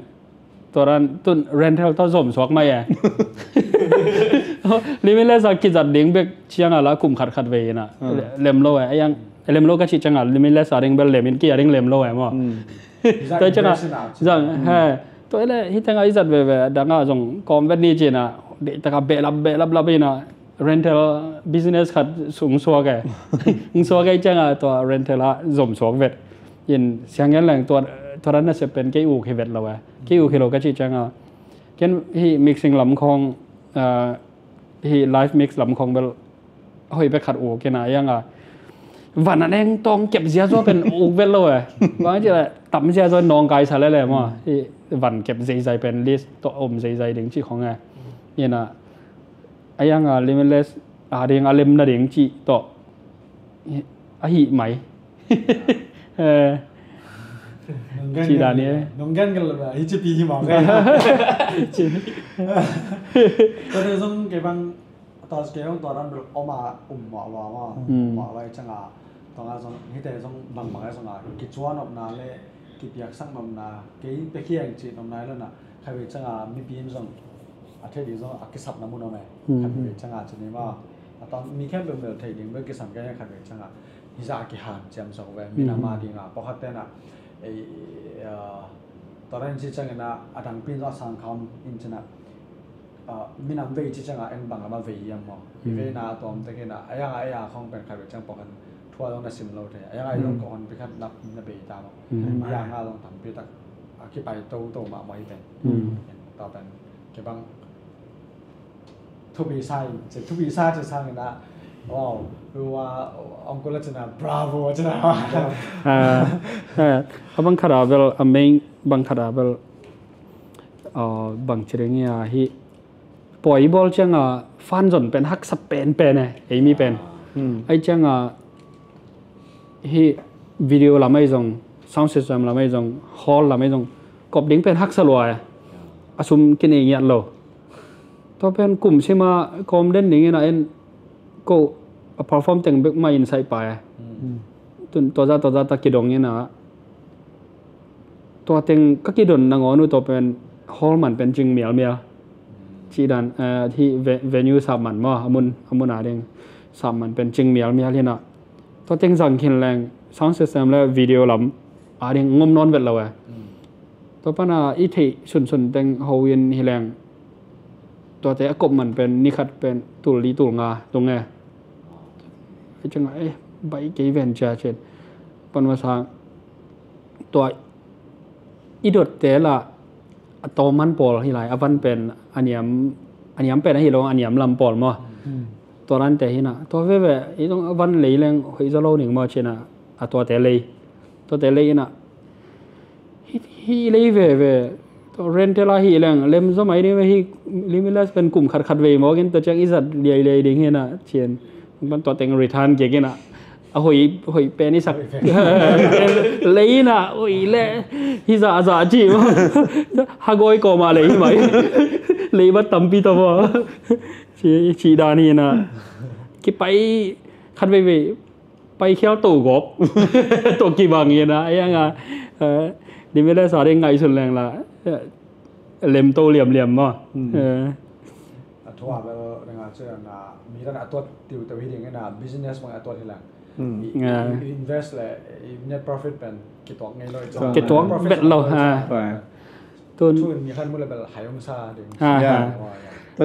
Tua ran tun rental tawh zom suak mai e. Limitless a kizat ding bek ciang a la kum khat khat vei ina lem lo e a yang lem lo ka cih ciang a limitless a ding bel lem in ki a ding lem lo e maw. Tua ciang a zang he tua le hi teng a i zat veve dang a zong kawm vet ni ci ina deih tak a behlap behlap lap ina rental business khat sung suak e. Hong suak e ciangah tua rental ah zom suak vet. In siang gen leng tua, tua dan nasep pen kei uk hi vet lo e. Kei uk hi lo ka cih ciangah ken hih mixing lam khawng, ah, hih live mix lam khawng bel a hoih bek khat uk in a, a iang a van a neng tawng kep ziazua pen uk vet lo e. Bang ci le tam ziazua nawngkai sa lele maw. Hih van kep zeizai pen list tawh om zeizai ding cih khawng e. In a, a iang a Limitless a ding a lem nading cih tawh a hih mai. Eh, nong gen cih dan hi e. Nong gen kal hi ci pi hi mawk e. Tua dei zong kei bang tua kei zong tua dan bel om a um mawh lua maw. Hmm. Mawh lua i ciangah tua nga zong hite zong bangbang e zong a kicuan omna le kipiaksak omna kei pekhiang cih omna i lona khatvei ciangah mipi in zong a thei ding zong a kisapna mun om e. Hmm. Khatvei ciangah ci ni maw. A tua mi khempeuh bel thei ding bel kisam kei khatvei ciangah hizah a kihan ciam sawk ve. Minam a dingah pawlkhat tenah ei, ah, tua dan ci ciangin ah a dangpi in zong a sang kham in cinah, ah, minam vei ci ciangah en bang lam a vei hiam maw? I veina a tuam tekin ah a iang a ei a khawng pen khatvei ciang pawlkhat thua zong na sim lo thei. A iang a ei zong ka hon pi khat na, na bei ta maw? A iang a zong tampi tak a kipai toto mahmah hi pen. Tua pen kei bang thupi sa in, ci thupi sa ci sangin ah, wow, ua, ong kula cina, bravo cina. Ah, eh, a bang khat a bel, a main bang khat a bel, ah, bang ci ding ia hi, pawi bawl ciang a fan zon pen haksa penpen e, ei mi pen. Ai ciang a hi video lam ai zong, sound system lam ai zong, hall lam ai zong, kop ding pen haksa lua e. A sum kinei ngiat lo. Tua pen kum sima kawm den dingin a en ko a perform teng bek mah in saih pai a. Tun tua za tua za ta kidong in a tua teng ka kidon nangawn uh tua pen hall man pen cing mialmial. Cih dan, eh, hi ve-, venue sap man maw, a mun, a mun a ding sap man pen cing mialmial hi na. Tua teng zang khin leng sound system le video lam a ding ngom nawn vet lo e. Tua pana i theih sunsun teng ho in hi leng tuate a kop man pen ni khat pen tul li tul nga tung e. Ai ciang a, eh, bai kei ven cia cin. Pan masa tua i dotte la a tawman pawl hi lai, a van pen a niam, a niam pen a hi lo, a niam lam pawl maw. Tua lante hi na tua veve i tong a van lei leng hoih zaw lo ning maw cin a, a tuate lei, tuate lei in a hi, hi lei veve. Tua rental a hi leng lem zaw mai ding ve, hi Limitless pen kum khat khat vei mawk in tua ciang i zat liai liai ding hi na cin. Ban tua teng return kik in a, a hoih, hoih pen i sak lei in a hoih le hi zah zah ci maw. Hagawi kawm a lei hi mai. Lei bat tampi tawh maw. Ci, ci dan hi na kipai khat vei vei. Paikhial to gawp to kibang hi na, a iang a, eh, Limitless a ding ngaihsun leng la, eh, lem to liamliam maw. Eh. A thu a bel ring a cian a mi tan a tuat tiuteu hi ding in a business bang a tuat hi lang. I, i, i invest le i net profit pen kituak ngei lo i ciang. Kituak bet lo ha. Tun mi khan mu le bel hai ong sa ding. Ha, ha.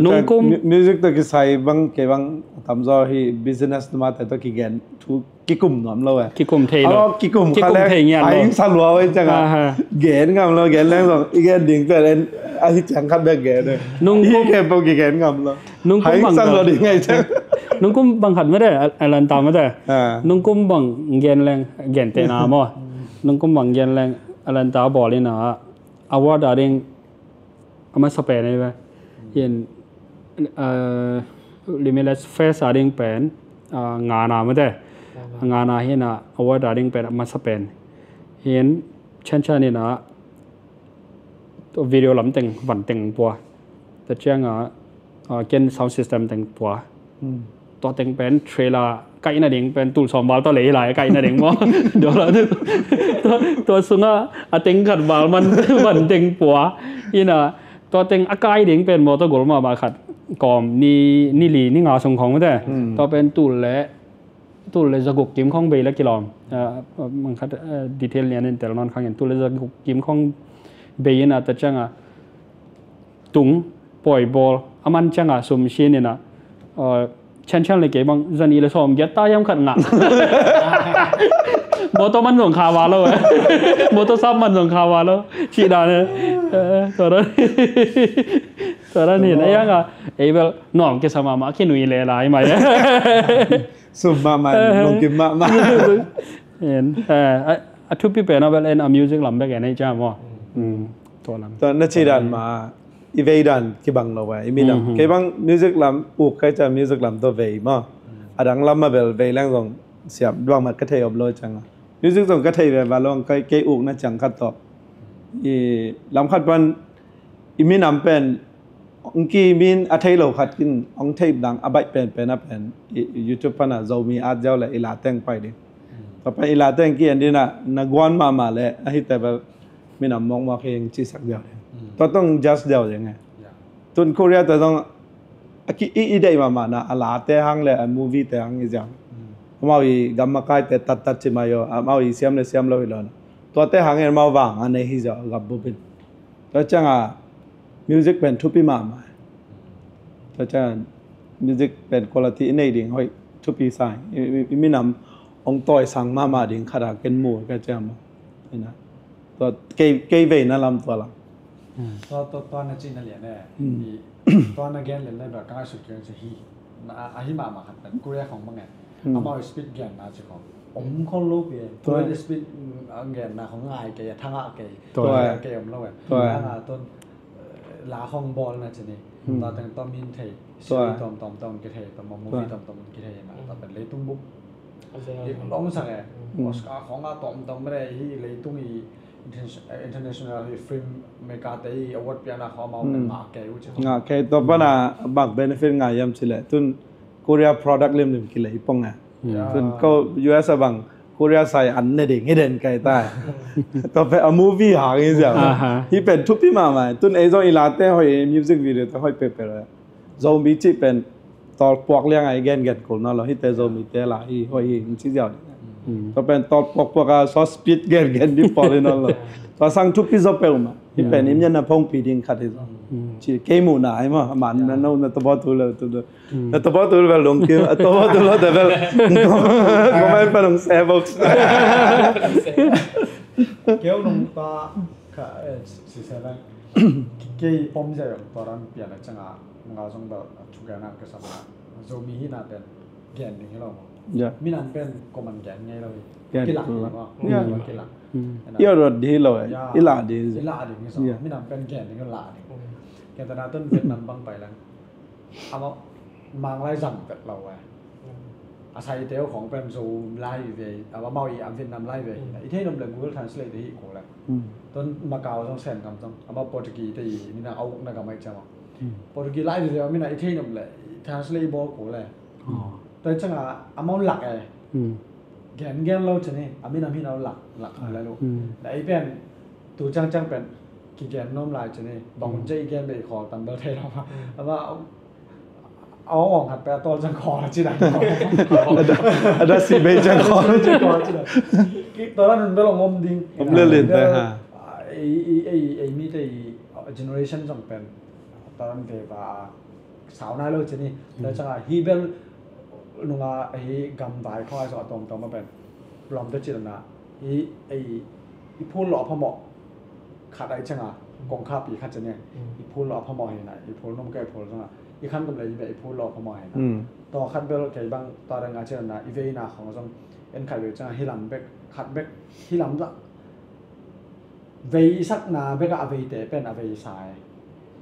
Nung kum music to kisai bang kei bang tamzaw hi business numa te to kigen thu kikum nuam lo e. Kikum thei lo. Kikum kha le hai ong sa lua wai ciang a. Gen ngam lo, gen leng zong i gen ding pen a hi ciang khat bek gen. Nung kum ke pau kigen ngam lo. Nung kum bang sa lua ding ngai ciang. Nung kum bang khat mede, Atlanta mede. Nung kum bang gen leng, gen te na maw. Nung kum bang gen leng Atlanta bawl in a award a ding a masa pen ahi ve. Hin, uh, Limitless Fest a ding pen, uh, ngana mate. Ngana hi na award a ding pen a masa pen. Hin, chan chan hi na video lam teng van teng pua. Tua ciang a, uh, ken sound system teng pua. Tua teng pen trailer kaihna ding pen tul sawm val tawh lei lai kaihna ding maw. Dollar tu. Tua, tua sungah a teng khat val man van teng pua. Ina tua teng a kai ding pen mawtaw gol mahmah khat kawm ni, ni li ni nga sung khawng mate. Tua pen tul le, tul le zaguk kim khawng bei le kilawm. Ah, mang khat, eh, detail lian in tel nawn khang in tul le zaguk kim khawng bei ina tua ciang a tung pawi bawl a man ciang a sum sin ina, uh, Chan Chan le kei bang zan nih le sawm giat ta hiam khat ngah. Motor man zong kha va lo. Motor sap man zong kha va lo. Cih dan e. Tua dan hi na yang a. Ei bel nuam kisa mahmah, kinui le lai mai. Sum mahmah, lungkim mahmah. A thupi pen a bel en a music lam bek en ei cia maw. Tua lam. Tua na ci dan ma i vei dan kibang lo a i minam. Kei bang music lam uk kai cia music lam tua vei maw. A dang lam ma bel vei leng zong siam duang mat ka thei om lo ciang a. Music zong ka thei ve va lo kei uk na ciang khat tawh. I lam khat pan i minam pen ong ki min a thei lo khat kin ong thei dang a baih pen pen a pen YouTube pan a Zomi at ziau le i la teng pai ding. Tua pen i la teng ki en ding na guan mahmah le a hi te bel minam mawkmawk hi eng ci sak ziau ding. Tua tong jazz ziau ding e. Tun Korea te zong a ki i i deih mahmah na a la te hang le a movie te hang i ziau. Amau i gam makai te tat tat ci mai aw amau i siam le siam lo hi lo na. Tua te hang en amau vang a nei hi ziau gam bupin. Tua ciang a music pen thupi mahmah. Tua ciang music pen quality i nei ding hoih thupi sa i minam ong tawi sang mahmah ding khat a ken mu ka ciang maw. Ina tua kei veina lam tua lam. Tua tua tua na cihna lian e. Tua na gen lian le bel ka ngaihsut kei ci hi. A hi mahmah khat pen Korea khong bang e. Amau speed genna ci khong om khong lo pi e. Korea speed genna khong ngai kei a thangah kei. Tua kei om lo e. Tua nga ton la khong bawlna ci ni. Tua teng tom min thei. Siri tom tom tom ki thei tom movie tom tom ki thei na. Tua pen leitung bup. Long sak e. Oscar khong a tom tom mene hi leitung i international hi film maker te i award piana khong amau ngah kei u ci khong. Ngah kei tua pana bang benefit ngah yam ci le tun Korea product limlim kilei pong a. Tun ko U S a bang Korea sai an ne ding hi den kai ta. Tua pen a movie hang hi ziau. Hi pen thupi mahmah. Tun ei zong i la te hoih music video te hoih pepel. Zomi cih pen tawlpuak liang a i gen gen kul na lo hi te Zomi te la hi hoih hi ci ziau ding. Tua pen tawlpuak puak a so speed gen gen di pawl hi na lo. Tua sang thupi zo peuhmah. Hi pen i mian na phongpi ding khat hi zo. Ci kei muhna hi maw man na no na tawbaw tu lo tu lo. Na tawbaw tu lo bel lungkim a tawbaw tu lo te bel. Comment pa nong se box. Keu nong pa ka si se lang. Kei pom zia yong tua ran pian a ciang a nga zong bel a thugen a ka sam a Zomi hi na pen gen ding hi lo maw. Minam pen koman gen ngei lo hi. Kilak ding maw. Kilak. I rot ding hi lo e. I la ding hi. I la ding hi so. Minam pen gen ding hi la ding. Ken ta na tun Vietnam bang pai lang. Amau manglai zang vet lo e. A sai teu khong pen Zo lai ve, amau i a Vietnam lai ve. I thei nom le Google Translate te hi ko le. Ton Macau zong sen kam zong amau Portuguese te i ni na au na gamai chama. Portuguese lai ve ve mi na i thei nom le translate bol ko le. Toi changa amau lak e. Gen gen lo chani a minam hi na lak lak le lo. Na i pen tu chang chang pen ki gen nom lai chani bang hun che i gen be i khol tam bel thei lo ma. Ama a ong ong hat pe a tol chang khol chi dan. A da si bei chang khol. Chi khol chi dan. Ki to la nun bel ong om ding. Om le lin te ha. Ei ei ei mi te i generation zong pen to la nun te ba. Sau nai lo chini. Tua changa hi bel nunga hi gam vai khong ai so a tom tom a pen lom te chilana hi ei i phul lo a phamo khat ai changa kong kha pi khat chini i phul lo a phamo hi na i phul nom ka i phul changa i khan gam le i be i phul lo a phamo hi na to khat bel kei bang to dang a chilana i veina khong zong en khat bel changa hi lam bek khat bek hi lam la vei i sakna bek a vei te pen a vei sa e.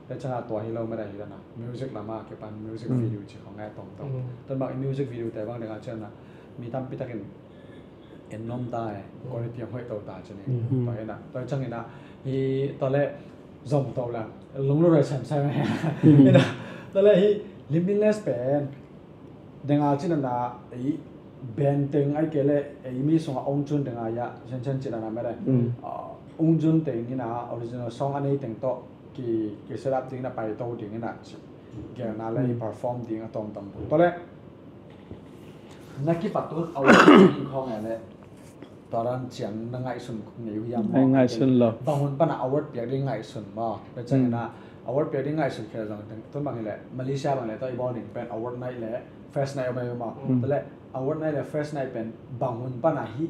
Te changa tua hi lo mera hi lana music lama ke pan music video chi khong e tom tom. Ton bang music video te bang denga chana mi tam pi takin en nom ta e. Quality ang hoi to ta chani. To ena to chang ena hi to le zong to la long lo re sam sam. Ena to le hi limitless pen denga chinana ei benteng ai kele ei mi sunga ong chun denga ya chen chen chinana mele ong chun teng ina original song anei teng to ki ki set up ding na pai to ding ina chi gelna le perform ding a tom tom to le na ki patun au ding khong ele Taran ciang na ngaihsun nei uh hiam maw? Ngaihsun lo. Bang hun pana award piak ding ngaihsun maw? Pe chang ina Award piak ding ngaihsut khel zong teng tun bang hileh Malaysia bang leh tawh i bawl ding pen award night leh first night om ai om a. Tua leh award night leh first night pen bang hun pan a hi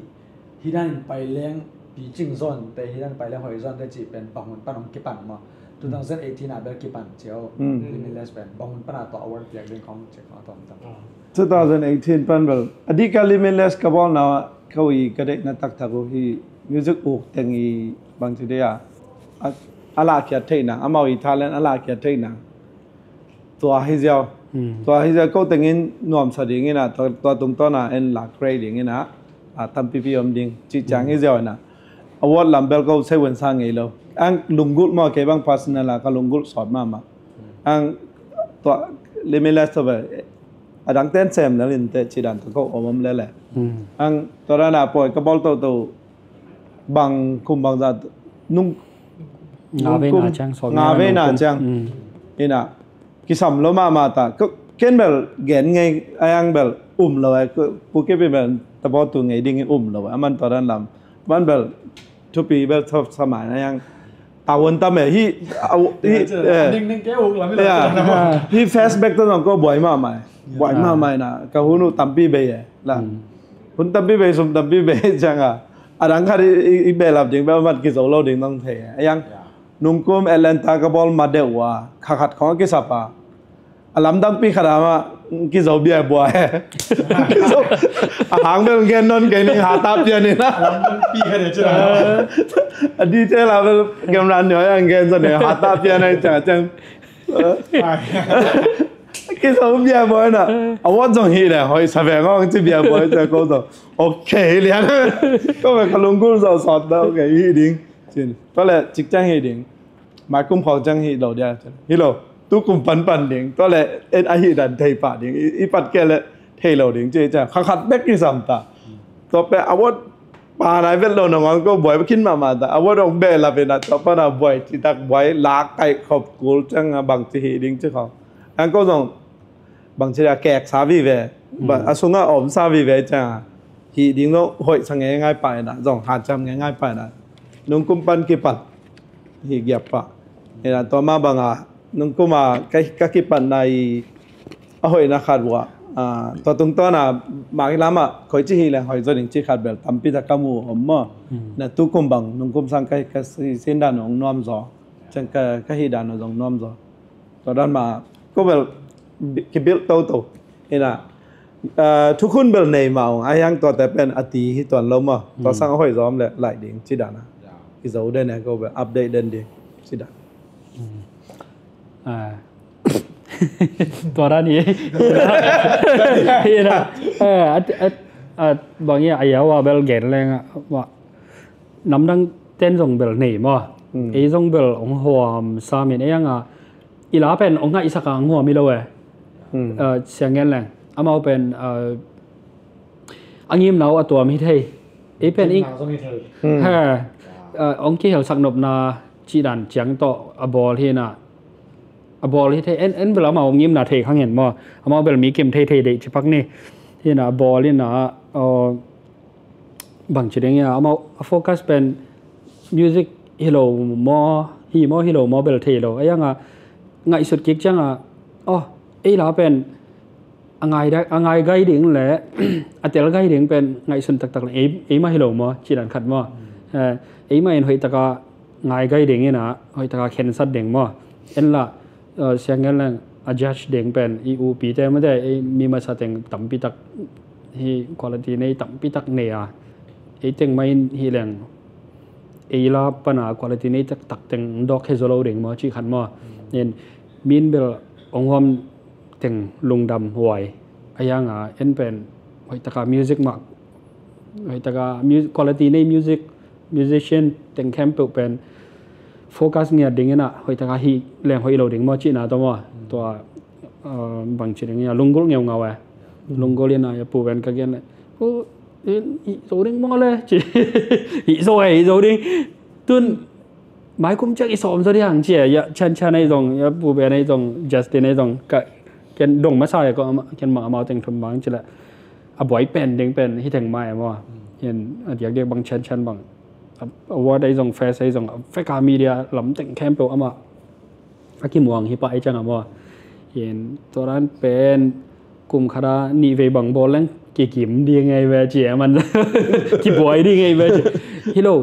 hi dan in pai leng picing zon te hi dan pai leng hoi zon te cih pen bang hun pan hong kipan maw? Two thousand eighteen a bel kipan cio. Limitless pen bang hun pan a tawh award piak ding khong cih khong a tom tam. Two thousand eighteen pan bel a dik a Limitless ka bawlna ka ui ka deihna taktak uh hi music uk teng i bangci dei a a lahkhiat theihna amau i talent a lahkhiat theihna tua hi ziau. Tua hi ziau ko tengin nuamsa ding ina tua tungtawna en la create ding ina a tampipi om ding cih ciang hi ziau ina award lam bel ko sei wun sa ngei lo ang lunggulh maw kei bang personal a ka lunggulh sawt mahmah ang tua Limitless tua bel a dang ten sem lel in te ci dan tua ko om om lele ang tua dan a pawi ka bawl toto bang kum bang za nung nga veina ciang sawm nga veina ciang ina kisam lo mahmah ta ken bel gen ngei ayang bel um lo ai pu ke bel tabaw tu ngei ding um lo ai aman tua dan lam man bel thupi bel thop samai na yang tawon tam e hi hi hi fastback to nong ko buai mahmah buai mahmah na ka hunu tampi bei e la hun tampi bei sum tampi bei ciang a adang khat i belap ding bel mat kizo lo ding nong thei ayang nungkum Atlanta ka bawl ma deuh ua kha khat khong a kisap a a lamdang pi khat a ma kizo bia bua he kizo a hang bel gen non kei ning hata pia ni na a detail a bel camera ni a gen zon ni hata pia na ciang ciang kizo bia bua na a wat zong hi le hoi sa veng ong ci bia bua ciang ko zong okay lian ko ka lunggulh zong sawt da okay hi ding cin to le cik ciang hi ding mai kum khawng ciang hi lo dia hi lo tu kum panpan ding tua le en a hi dan thei pah ding i pat ke le thei lo ding ci ciang kha khat bek i sam ta tua pe a wat pa nai vet lo na ngawng ko buai kin mahmah ta a wat ong beh la pe na tua pa na buai ci tak buai lak kai khop kul ciang a bang ci hi ding ci khawng ang ko zong bangci a kek sa vive a sunga om sa vive cianga hih ding lo hoih sa ngei ngai pai na zong hanciam ngei ngai pai na nungkum pan kipan hih giap pah ina tua ma banga nungkuma ka kipan na i a hoih na khat vua tua tungtawn a maki lama khoi ci hi leng hoi zo ding ci khat bel tampi ta ka mu om maw na tukum bang nungkum sang ka sin dan ong nuam zo ciang ka hih dan ong zong nuam zo Tua dan ma ko bel kibilh toto ina thukhun bel nei ma ong a hiang tuate pen a ti hi tuan lo ma tua sang a hoih zawm le laih ding ci dan a i zo den e ko bel update den ding ci dan. Tua dan hi ina bang i a yawa bel gen leng namdang ten zong bel nei maw ei zong bel ong huam samin ei anga i la pen ong ngaihsak a ong huam i lo e. Siang ngen leng amau pen a ngimna uh a tuam hi thei ei pen i he ong kihelsak nopna cih dan ciang tawh a bawl hi na a bawl hi thei en en bel amau ngimna thei khang hen maw amau bel mi kim thei thei deih cipak ni hi na a bawl hi na bangci ding ia amau a focus pen music hi lo maw hi maw hi lo maw bel thei lo a ianga ngaihsut kik cianga oh ei la pen a ngai a ngai gai ding le a tel gai ding pen ngaihsun taktak le ei ei ma hi lo maw ci dan khat maw ei ma in hoih taka ngai gai ding ina hoih taka khensat ding maw en la siang ngen leng a judge ding pen i upi te mate ei mi masa teng tampi tak hi quality nei tampi tak nei a ei teng mai hi leng ei la pana quality nei tak tak teng dok he zo lo ding maw ci khat maw nen min bel ong huam teng lungdam huai a yanga en pen hoih taka music mak hoih taka quality nei music musician teng khempeuh pen focus ngiat ding ina hoih taka hi leng hoih lo ding maw cihna tawh maw tua bangci ding ia lunggulh ngeungau e lunggulh ina ia pu pen ka gen le hi zo ding maw le ci hi zo e hi zo ding tun mai kum ciak i sawm zaw diang cia ia chan chan ei zong ia pu pen ei zong Justin ei zong ka ken dong masa ia ko ken ma amau teng thum bang ci le a buai pen ding pen hi teng mai maw hin a diak diak bang chan chan bang award ei zong fest ei zong feka media lam teng khempeuh ama a kimuang hi pah i ciang a maw. Hin tua dan pen kum khat a nih vei bang bawl leng kikim ding ngei ve ci a man kibuai ding ngei ve ci. Hi lo,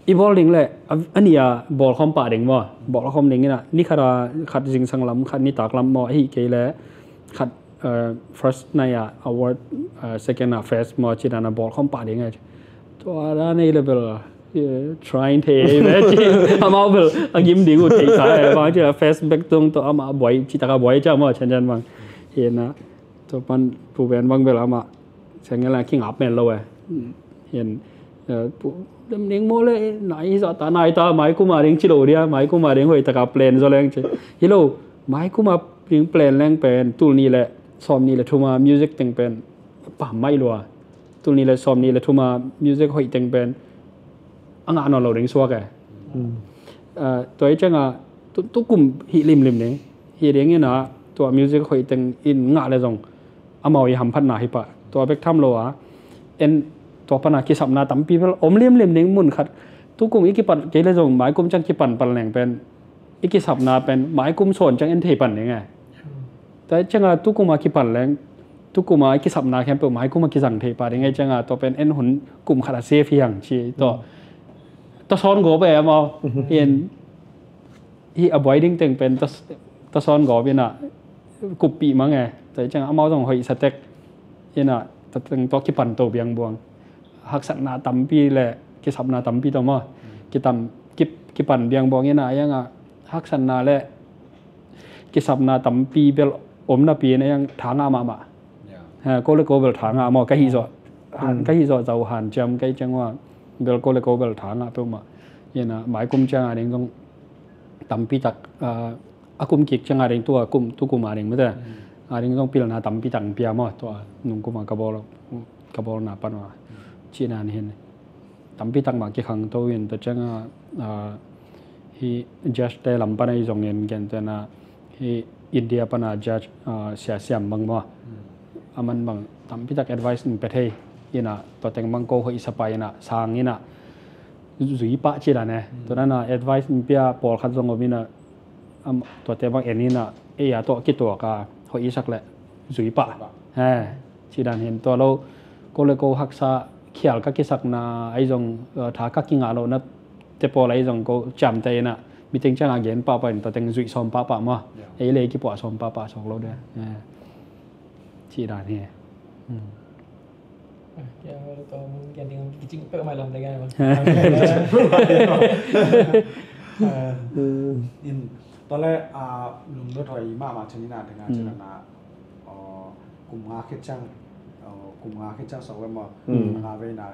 i bawl ding le a, a nih a bawl khawm pah ding maw. Bawl khawm ding ina ni khat a khat zingsang lam khat nitak lam maw ahi kei le khat first night a award, second a first maw ci dan a bawl khawm pah ding ngei. Tua dan ei le bel trying thei ei ve ci. Amau bel a gim ding uh thei sa ei bang ci a first bek tung tua amah buai ci taka buai ci a maw cian cian bang. Hi na tua pan pu ben bang bel amah ciang ngel a kingap men lo ei. Hin pu dem ning maw le nai sa ta nai ta mai kuma ding ci lo dia mai kuma ding hoi taka plan zo leng ci. Hi lo mai kuma ding plan leng pen tul ni le sawm ni le thuma music teng pen pam mai lua. Tul ni le sawm ni le thuma music hoih teng pen a ngah nawn lo ding suak e. Tua i cianga tu kum hih limlim ni hih ding ina tua music hoih teng in ngah le zong amau i hamphatna hi pah tua bek tham lo a en tua pana kisapna tampi bel om limlim ding mun khat tu kum i kipan kei le zong mai kum ciang kipan pan leng pen i kisapna pen mai kum sawn ciang en thei pan ding e. Tua cianga tu kuma kipan leng tu kuma i kisapna khempeuh mai kuma kizang thei pa ding e cianga tua pen en hun kum khat a safe hi hang ci tua tua sawn go pe amau in hi a buai ding teng pen tua sawn go ina kuppih mang e tua cianga amau zong hoih satek ina tua teng tua kipan to biang buang haksatna tampi le kisapna tampi to maw kitam kipan biang buang ina a ianga haksatna le kisapna tampi bel om napi in a iang tha ngah mahmah. Ko le ko bel tha ngah maw ka hih zawh ka hih zawh zau hanciam ka hih ciang ua bel ko le ko bel tha ngah peuhmah. Ina mai kum cianga ding zong tampi tak a kum kik cianga ding tua kum tu kuma ding mate a ding zong pilna tampi tak pia maw tua nung kuma ka bawl ka bawlna pan ua cihna ni hin. Tampi tak mah kikhangto in tua cianga hi judge te lam pana i zongin gentena hi India pana judge sia siam bang maw a man bang tampi tak advice in pe thei ina tua teng bang ko hoih sapa ina sang ina zui pah ci dan e tua dana advice in pia pawlkhat zong om ina tuate bang en ina ei a tawh kituak a hoih isak le zui pah he ci dan hin tua lo ko le ko haksa khial ka kisakna ahi zong tha ka kingah lohna te pawl ahi zong ko ciamte ina meeting cianga gen pahpah in tua teng zuih sawm pahpah maw ei le kipuah sawm pahpah sawk lo de ci dan hi. Kia tua mun kia ding kicing pek mai lam ding ai. In tua le lunglut hoi mahmah cin ina ding a cin ana kum nga khit ciang kum nga khit ciang sok ve maw kum nga ve ina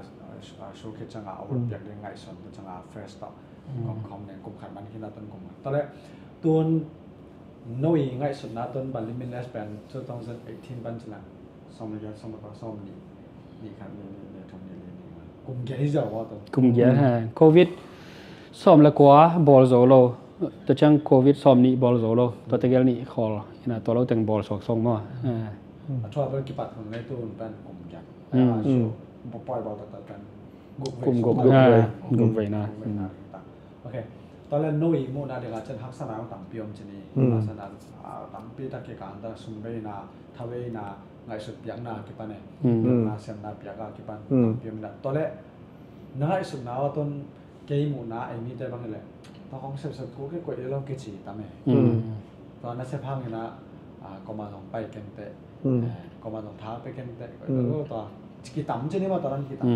show khit ciang a award piak ding ngaihsun khit ciang a first tawh khom khom neng kum khat man khit na tun kum nga tua le tun no i ngaihsutna tun ban limitless pen two thousand eighteen ban cilang sawm le giat sawm le kua sawm nih nih khat nih nih nih thum nih nih nih kum giat hi zau aw tun. Kum giat he covid sawm le kua bawl zo lo. Tua ciang covid sawm nih bawl zo lo tua tegel nih khawl ina tua lo teng bawl suak song maw. A thua bel kipat hun le tu hun pen kum giat. Poi bawl taktak pen kum guk guk veina. Ok. Tua le no i muhna dinga cian haksana tampi om cini haksana tampi tak kikanta sumbeina thaveina ngaihsut piakna kipane na siamna piaka kipan tampi om ina tua le na ngaihsutna aw tun kei muhna ei mite bang le tua kong sepsep ko ke koih lo kici tame tua na sep hangina koma zong pai kente koma zong tha pe kente koih lo tua kitam cini ma tua ran kitam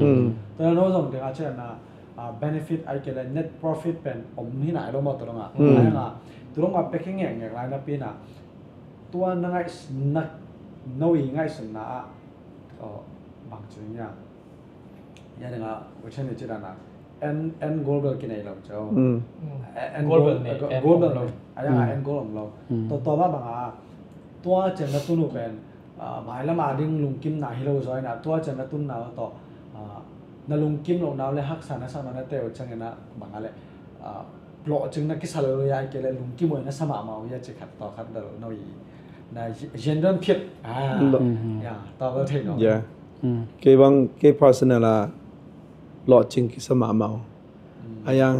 tua no zong dinga cian na benefit ai kele net profit pen om hi nai lo maw tulunga ai nga tulunga pek hi ngekngek lai na pina tua na ngaih na no i ngaihsutna ah bang ci nia ya dinga uchen ni ci dana en en goal bel kinei lo cho en goal bel ai ya en goal om lo to to ba banga tua chen na tunu pen mai lama ding lungkim na hi lo zoi na tua chen na tun na to na lungkim lo na le haksa na sa na te o chang na banga le lo ching na kisa lo ya ke le lungkim na sa ma ma ya che khat to khat da lo no i na jen don phiat ya to ba thei no ya ke bang ke personal a lo ching kisa ma ma a yang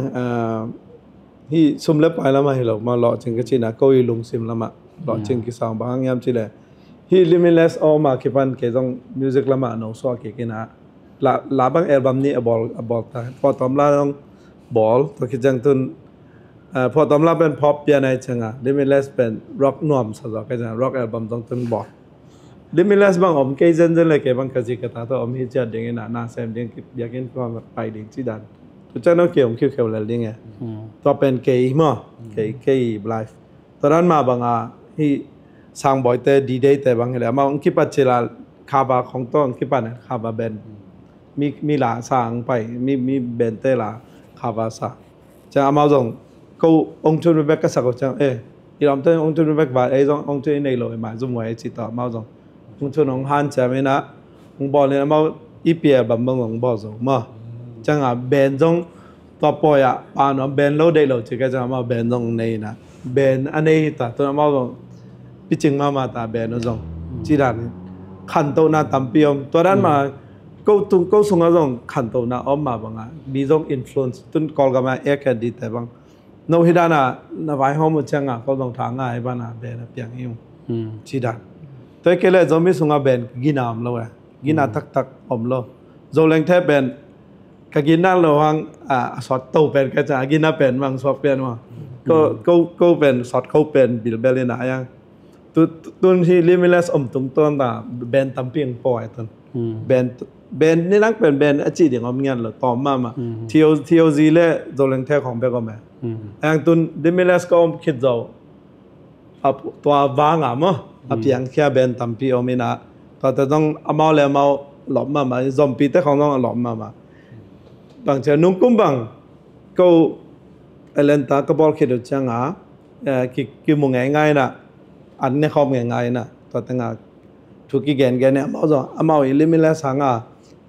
Hih sum le pai lamah hi lo mah, lawhcing ka cihna ko i lungsim lamah lawhcing kisawng bang hang hiam cih leh, hih Limitless a om a kipan kei zong music lamah no suak kik in ah, la, la bang album nih a bawl, a bawl ta. Phuahtawm la zong bawl, tua khit ciang tun, eh, Phuahtawm la pen pop pian ahih ciang a, Limitless pen rock nuam sa zaw ka ciang a, rock album zong tun bawl. Limitless bang om kei zenzen le, kei bang ka zi ka ta tawh om hi ciat ding in ah, na sem ding, biakinn kua pai ding ci dan. Tu ciang no kei om khiukheu lel ding e. Tua pen kei maw, kei, kei life. Tua dan mah bang a, hih Sangbawite, D-Day te bang hi le, amau hong kipat cil a, cover khong tawh hong kipat ne, cover band. Mi, mi la sa hong pai, mi, mi band te la cover sa. Ciang amau zong, ko hong tun bek ka sak uh ciang, eh, i lawmte hong tun bek ba, ei zong hong tun i nei lo, i mai zum wai ci tawh amau zong. Hong tun hong hanciam in ah, hong bawl in amau E P album bang hong bawl zo maw. Ciang a band zong tua pawi ah, pa nuam band lo deih lo ci ka ciang amau band zong nei in ah. Band a nei hi ta, tun amau zong picing mahmah ta band uh zong. Ci dan in khantohna tampi om. Tua dan mah, ko tung, ko sungah zong khantohna om mah bang a, mi zong influence, tun Kawlgam ah A K D te bang. No hi dan a, na vaihawm uh ciang a, ko zong tha ngai ban a, band a piang hi ung. Ci dan. Tua hi kei leh Zomi sungah band gina om lo e. Gina taktak om lo. Zolengte band ka gina lo hang, a, a sawt to pen ka ciang, a gina pen mang suak pen maw. Ko, ko, ko pen, sawt ko pen bilbel in a yang. Tu, tu, tun hi Limitless om tungtawn ta, band tampi ang pawi tun. Band, band ni nang pen band a ci ding om ngian lo, tawm mahmah. T O, T O Z le Zolengte khong bek om e. Ang tun Limitless ka om khit zo. A pu-, tua vang a maw, a piangkhia band tampi om in ah, tuate zong amau le amau lawp mahmah, Zompite khong zong a lawp mahmah. Bang cia nungkum bang, ko Atlanta ka bawl khit uh ciang a, eh, ki, kimu ngeingai in ah, an ne khawm ngeingai in ah, tuate nga thu kigengen in amau zong, amau i Limitless hang a,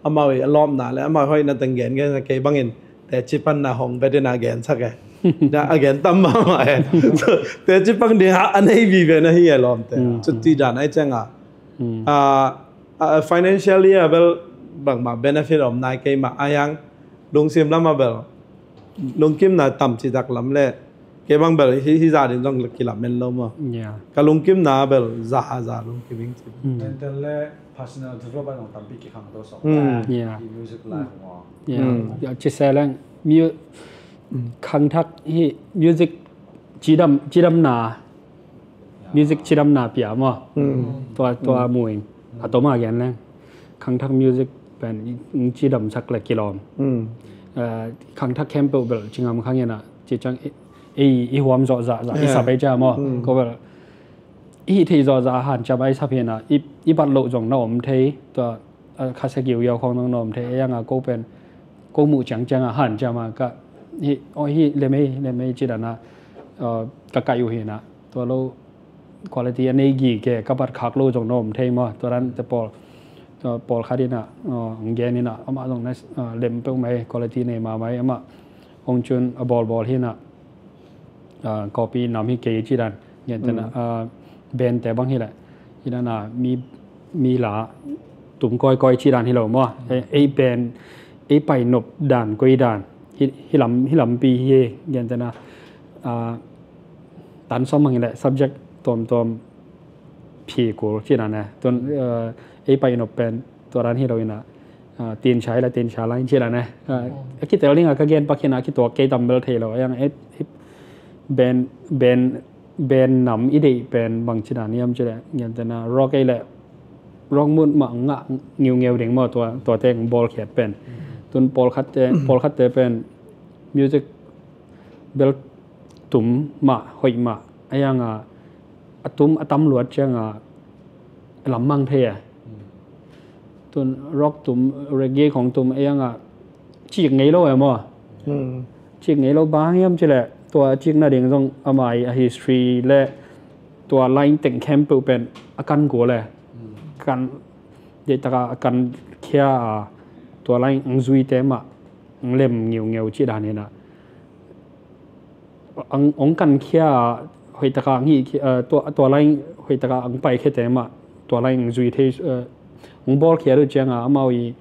amau i a lawpna le amau i hoihna teng gengen, kei bangin teci panna hong vet in a gensak e. Na a gen tam mahmah e. So, teci pang ding a, a nei vive na hi e lawmte. Cuti dan ahih ciang a, a, a, financially a bel bangmah benefit om nai kei mah a, yang lungsim lam a bel lungkimna tam citak lam le, kei bang bel hi, hi za ding zong kilamen lo maw. Ka lungkimna bel za, za lungkim ing ci. Mental le personal development zong tampi kikhang to sawk. Hi music life maw. Ci se leng, mu-, khangthak hi music cidam, cidamna, music cidamna pia maw. Tua, tua mu ing. A tom a gen leng. Khangthak music pen cidamsak le kilawm. Eh, khangthak khempeuh bel cingam khang in a, ci ciang i, i, i huam zawh zahzah, i sap ei cia maw. Ko bel i hih theih zawh zah a hanciam a i sap hi in a, i, i bat loh zong na om thei, tua, a, khasia giugiau khawng zong na om thei, ei ang a ko pen, ko muh ciangciang a hanciam a ka, hi, aw hi, lemei, lemei ci dan a, a, ka kaih uh hi in a, tua lo quality a nei gige ka bat khak lo zong na om thei maw, tua dan te pawl, tua pawlkhat in a, a, hong gen in a, amah zong na, a, lem peuhmah hi, quality nei mahmah hi, amah hong cun a bawlbawl hi in a, ah, copy nam hi kei ci dan. Gentehna, ah, band te bang hi leh. Hi dan a mi, mi la tum kawikawi ci dan hi lo maw. Ei, ei band, ei pai nop dan koi dan. Hi, hi lam, hi lampi hi gentehna, ah, tan sawm bang hi leh subject tuamtuam phi kul ci dan e. Tun, ah, ei pai nop pen tua dan hi lo in a, ah, tin chai la tin cha la in ci dan e. Ah, a kitel ding a ka gen pak hi in a, a kituak kei tam bel thei lo. Yang e, e, band, band, band nam i deih pen bang ci dan hiam ci leh, gentehna rock ei leh rock mood mah ngah ngiungeu ding maw, tua, tua teng bawlkhiat pen. Tun pawlkhatte, pawlkhatte pen music bel tum mah, hoih mah. A yang a, a tum a tam luat ciang a, lam mang thei e. Tun rock tum, reggae khong tum, a yang a, cik ngei lo e maw. Cik ngei lo bang hiam ci leh, tua cikna ding zong amah i a history le tua line teng khempeuh pen a kan kul e. Kan, deih taka a kan khia a, tua line ang zuite mah, ang lem ngiungeu ci dan hi in a. Ang, ong kan khia, hoih taka ang hih khia, eh, tua, tua lai hoih taka ang pai khia te mah, tua lai ang zui thei, eh, ong bawl khia uh ciang a, amau i,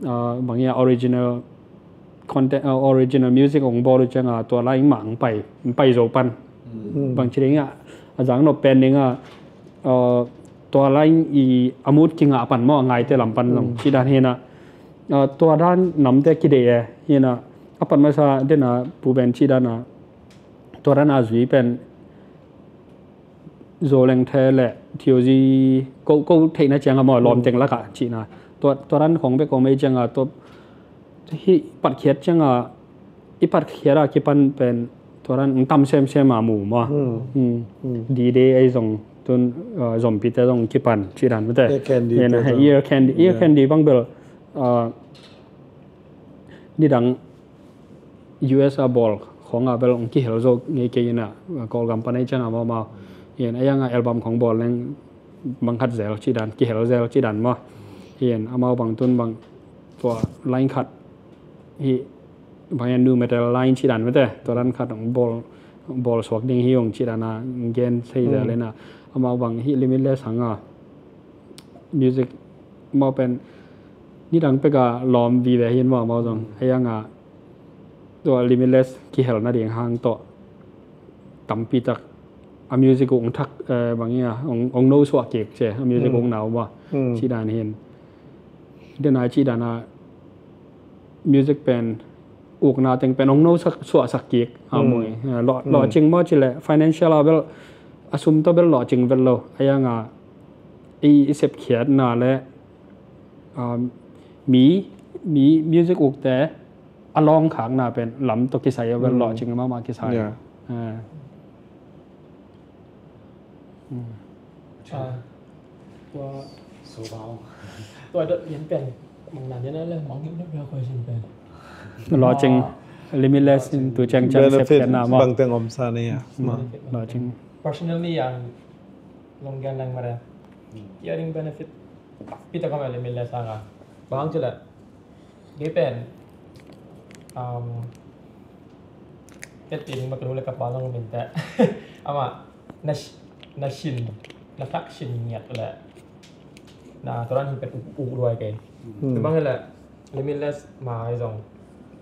eh, bang ia original content, uh, original music hong bawl uh ciangah tua line mah hong pai, hong pai zo pan. Bang ci ding ah, a zang nop pen ding ah, uh, tua line i a mood kingah pan maw, a ngaite lam pan zong ci dan hi na. Uh, tua dan namte kidei e hi na. A pat masa den a pu pen ci dan a, tua dan a zui pen Zo Leng The le T O Z ko, ko theihna ciang a maw, lawm teng lakah cihna. Tua, tua dan khong bek kong mei ciang a, tua hih patkhiat ciang a, i patkhiat a kipan pen tua dan tam semsem a mu maw. D-Day ei zong tun, uh, zompite zong kipan cih dan mate. Ear Candy te zong. Ear Candy, Ear Candy bang bel, uh, nidang U S a bawl khong a bel hong kihel zo ngei kei ina, Kawlgam pan ei ciang a maw maw. Hian a yang a album khong bawl leng bang khat zel cih dan, kihel zel cih dan maw. Hian amau bang tun bang tua line khat hi bang hian nu metal line cih dan mate, tua dan khat hong bawl, bawl suak ding hi hong cih dan a gen thei zel ina. Amau bang hi Limitless hang a music mau pen nidang pek a lawm vive hi in maw, mau zong. Hei ang a tua Limitless kihel nading hang tawh tampi tak a music uk thak, eh, bang ia ong, ong no suah kik ce, a music uk nau maw. Ci dan hin. Den ai ci dan a music pen ukna teng pen ong no sak, suah sak kik a mui. Eh, lawh, lawh cing maw ci le financial a bel a sum tawh bel lawh cing vel lo. Hei ang a i, i sepkhiatna le, um, mi, mi music ukte a lawng khakna pen lam tawh kisai a bel lawh cing mahmah kisai. Yeah. Ah. Ah, tua, tua dot yan pen mang nan yan le mang yan le question pen. Lawh cing, ah, Limitless in tu ciang ciang sepkhiatna maw. Bang teng om sa ni ya. Lawh cing. Personally ang long gan lang mara. Kia ding benefit takpi tak om a Limitless hang a. Bang ci le. Kei pen, um, kei tin ma ka nu le ka pa zong min te. Ama na, na sin, na thak sin ngiat le na tua dan hi pen uk, uk luai kei. Tua bang hi le Limitless ma hi zong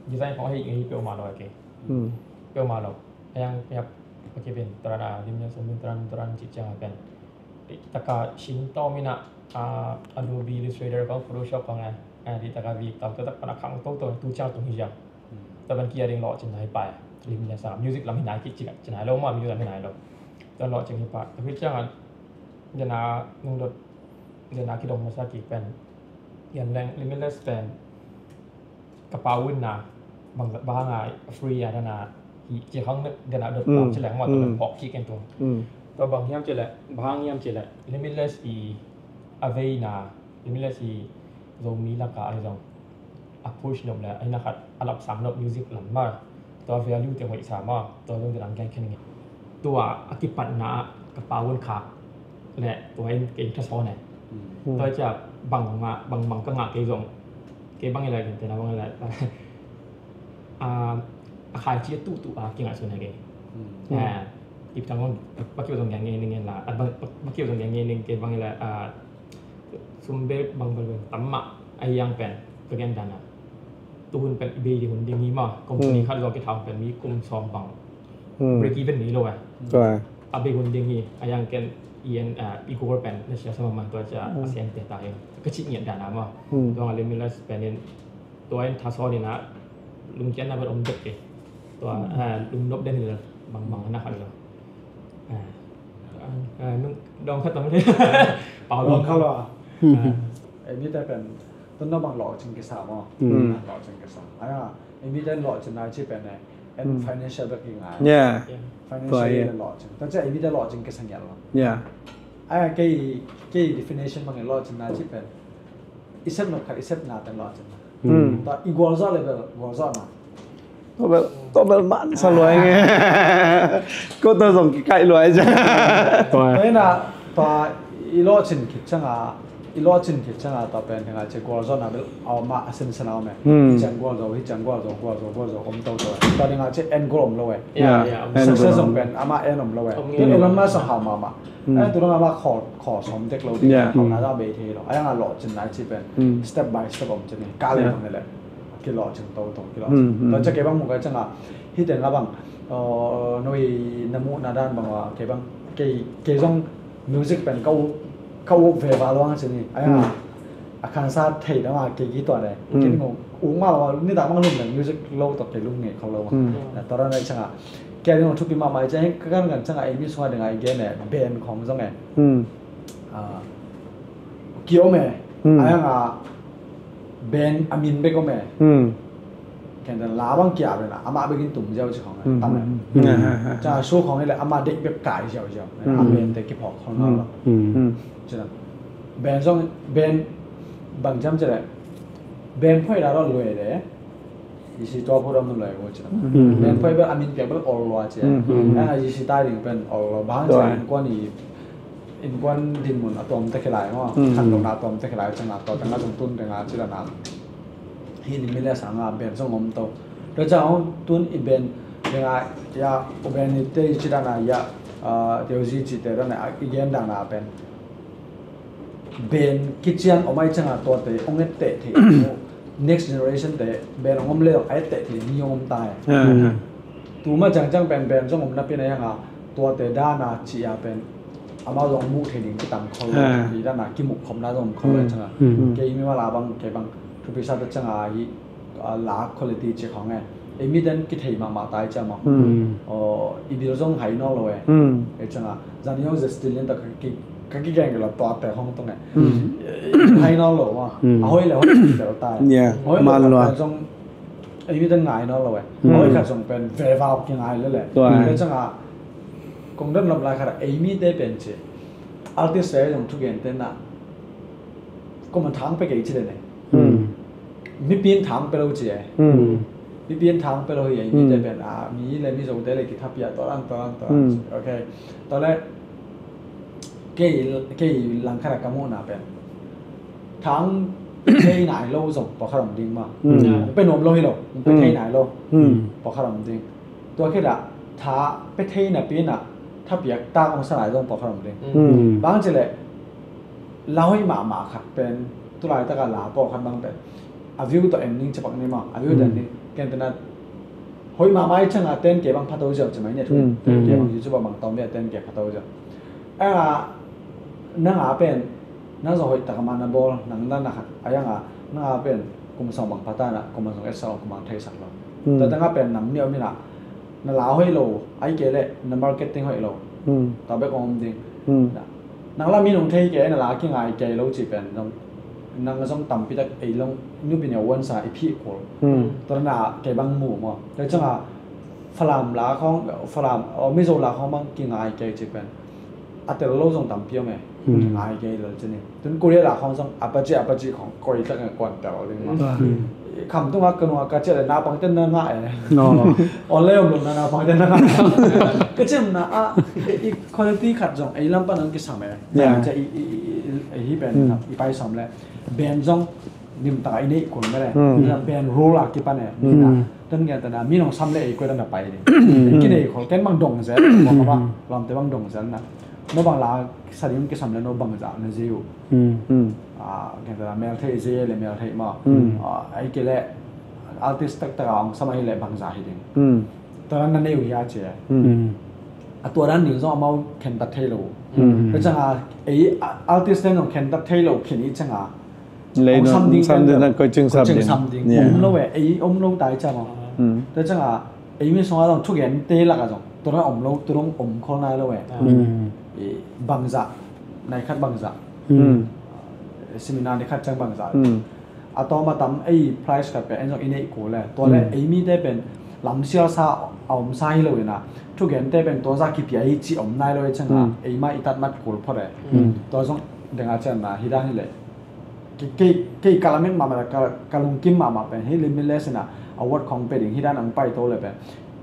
design khong hi, hi peuhmah luai kei. Peuhmah lo. Ayang, ayang, okay, pen tua dan a Limitless, um, tua dan, tua dan ci ciang a pen taka sin tawm ina, ah, Adobe Illustrator kong, Photoshop kong, eh, eh, di taka vi tam, tua tak pana khang to to tu ciang tung hi ciang. Tua ban kia ding lawh cin nai pai. Lim nia sa music lam hi nai kit cik cin nai lo maw, music lam hi nai lo. Tua lawh cin hi pai. Tua hi ciang a, dena nung dot, dena kidong masa kik pen. Yan leng Limitless pen. Ka pau in na bang, bang a free a dana hi ci hang dana dot pau ci leng maw, tua phawk kik en tung. Tua bang hiam ci le, bang hiam ci le Limitless i a vei na, Limitless i Zomi laka ai zong a push nop le ai na khat a lap sang nop music lam ma. Tua value te hoih sa ma, tua zong dana gen khen nge. Tua a kipatna ah ka pau in khak le tua in kei tha sawn e. Tua cia bang nga, bang bang ka ngah kei zong. Kei bang i lai kei tena bang i lai. A, a khai cia tu tu a kingah sun e kei. A, ip tang bang, baki bang zong ngen ngen ngen la. A, baki bang zong ngen ngen ngen kei bang i lai. A, sum be bang bang bang tam mah a hiang pen ka gen dana. Tu hun pen i bei di hun ding hi ma, company khat zong kithang pen mi kum sawm bang break even ni lo eh. A bei hun ding hi, a yang ken i en, ah, i goal pen na sia sama man tua cia a sen te ta hi. Ka cih ngiat dan a ma. Tua nga Limitless pen in tua in tha sawn in a lungkiatna pen om dek ke. Tua, ah, lungnop den hi lo, bang bang na khat lo. Ah, ah, nung dong khat tam le. Pau dong khat lo. Ah, eh, mi te pen tun na bang lawh cing kisa maw. Lawh cing kisa. Ai a, eh, mi te lawh cing nai ci pen ne. En financial backing a. Yeah. Financial le lawh cing. Tua cia eh, mi te lawh cing kisa ngial lo. Yeah. Ai a, kei, kei definition bang lawh cing nai ci pen. I sep nop khat, i sep na pen lawh cing na. Ta i gualzawh le bel gualzawh na. Tua bel, tua bel man sa luai nge. Ko tua zong kikaih luai cia. Tua ina, tua i lawhcin khit cianga, i lawhcin khit cianga tua pen dinga cia gualzawhna bel a om a, a sinsen a om e. Hi ciang gualzo, hi ciang gualzo, gualzo, gualzo om toto e. Tua dinga cia end goal om lo e. Success zong pen ama end om lo e. Elon Musk zong hau mahmah. Ai tu dong ama khaw, khaw sawm dek lo ding. Hau na za bei thei lo. Ai anga lawhcin nai ci pen step by step om cin ni. Ka le zong ni le. kilawh cing toto, kilawh cing. Tua ciang kei bang mu ka ciang a, hih teng a bang, uh, noi na muhna dan bang a, kei bang, kei, kei zong music pen ka uk, ka uk ve va luang ci ni. Ai a, a khansa thei dang a kei ki tua de. Kei ni ngong uk ma lo, ni tak bang lum le music lo to kei lum ngei kho lo. Tua dan a ciang a, kei ni ngong thupi mahmah ciang, ka kan kan ciang a, ei mi sung a ding a i gen e, band khong zong e. Ah, ki om e. Ai a nga band a min bek om e. Ken dan la bang kia bena, amah bek in tum ziau ci khong e. Tam e. Ciang a show khong e le amah deih bek kai ziau ziau. A band te kiphawk khong lo. Ci dan. Band zong, band bang jam ci le. Band phoi la lo lui le. I si tua phu ram nu lai wo ci. Ben phoi bel a min piak bel ol lua ci. A i si tai ding pen ol lua. Bang ci innkuan i, innkuan dinmun a tuam te khilai maw. Khan dong na tuam te khilai ciang a tua teng a zong tun ding a ci la na. Hi ni mi le sang a ben zong om to. Tua ciang tun i ben ding a ya, u ben i te i ci la na ya, ah, teu zi ci te la na i gen dang na pen. Ben kician om ai ciang a tuate ong et teh thei. Next generation te ben ong om le ong et teh thei ni ong om tai. Tuma ciang ciang pen ben zong om na pin a yang a tuate dan a ci a pen amau zong muh thei ding kitam khol lo. Ni dan a kimuh khom na zong om khol lo ciang a. Kei mi ma la bang kei bang thupi sa ta ciang a hi a, la quality ci khong e. Ei mi ten kithei mahmah tai cia maw. I bil zong hai nawn lo e. Ei ciang a zan i hong zestin lian ta ka ki, ka kigeng lo tua te hong tong e. Hai nawn lo maw. A hoi le hoi tel tai. Hoi lo pen zong ei mi ten ngai nawn lo e. Hoi khat zong pen vevau kingai le le. Ei ciang a kong don lop lai khat a ei mi te pen ci artist te zong thugen te na. Ko man thang pe kei ci le ne. Mipi in thang pe lo ci e. Mipi in thang pe lo hi e, mi te pen a, mi le mi zo te le kitha pia to lan to lan to lan. Ok. To le kei, kei lang khat a ka muhna pen thang pe thei nai lo zong pawlkhat om ding ma. Pe nuam lo hi lo, pe thei nai lo pawlkhat om ding. Tua khit a tha pe thei napi in a tha piak tak ong sa nai zong pawlkhat om ding. Bang ci le la hoih mahmah khat pen tulai taka la pawlkhat bang pen a view tawh en ning ci pak ni maw, a view tawh en ning. Ken tena hoih mahmah i ciang a ten K bang pha to ziau ci mai ni a thu. Ten K bang YouTube a bang tawm bia ten K pha to ziau. A nang a pen nang zong hoih taka ma na bawl nang na na khat a yang a nang a pen kum sawm bang pha ta na kum a zong et sa kum bang thei sak lo. Tua teng a pen nang ni om in a na la hoih lo ai ke le na marketing hoih lo. Tua bek om ding. Nang la mi nung thei kei na la kingai kei lo ci pen zong nang zong tampi tak ei long nupi neu wan sa i phih kul. Tua na kei bang mu maw. Kei ciang a Falam la khong, Falam, Mizo la khong bang kingai kei ci pen a tel lo zong tampi om e. Kingai kei lo ci ni. Tun Korea la khong zong a paci a paci khong koi tak ngai kuan tel ding maw. Kham tung a ka nung a ka cia le na pang ten na ngah e. Ol le om lo na na pang ten na ngah. Ka ciam na a i quality khat zong ei lam pan ang kisam e. Cia i, i, i, i, hi pen i pai sam le ben zong nim taka i neih kun me le. Ben rule a kipan e. Ten gen tana mi nong sam le ei koi dan na pai ding. Ki nei khol ken bang dong zel. Lamte bang dong zel na. No bang la sa ding kisam le no bang za na zel u. A, ken tana mel thei zel le mel thei ma. A, ai ke le artist tak taka ong sam ai le bang za hi ding. Tana na nei u ya cia. A tua dan ding zong amau khen tat thei lo. Ka ciang a ei artist nen zong khen tat thei lo khin i ciang a Lei ong sam ding sam ten ding lo. Koi cing sam ding. Om lo e, ei om lo tai ciang a. Te ciang a ei mi song a zong thugen te lak a zong tua om lo, tua om khol nai lo e. Bangzah, nai khat bangzah. Seminar ni khat ciang bangzah. A tawm a tam ei price khat pen en zong i neih kul e. Tua le ei mi te pen lam sial sa a om sa hi lo in a thugen te pen tua zah kipia hi ci om nai lo e ciang a ei ma i tat mat kul phot e. Tua zong deng a ciang na hi dan hi le. Kei, kei, kei ka lamet mahmah, ka, ka lungkim mahmah pen hi Limitless in a award khong pe ding hi dan ang pai to le pen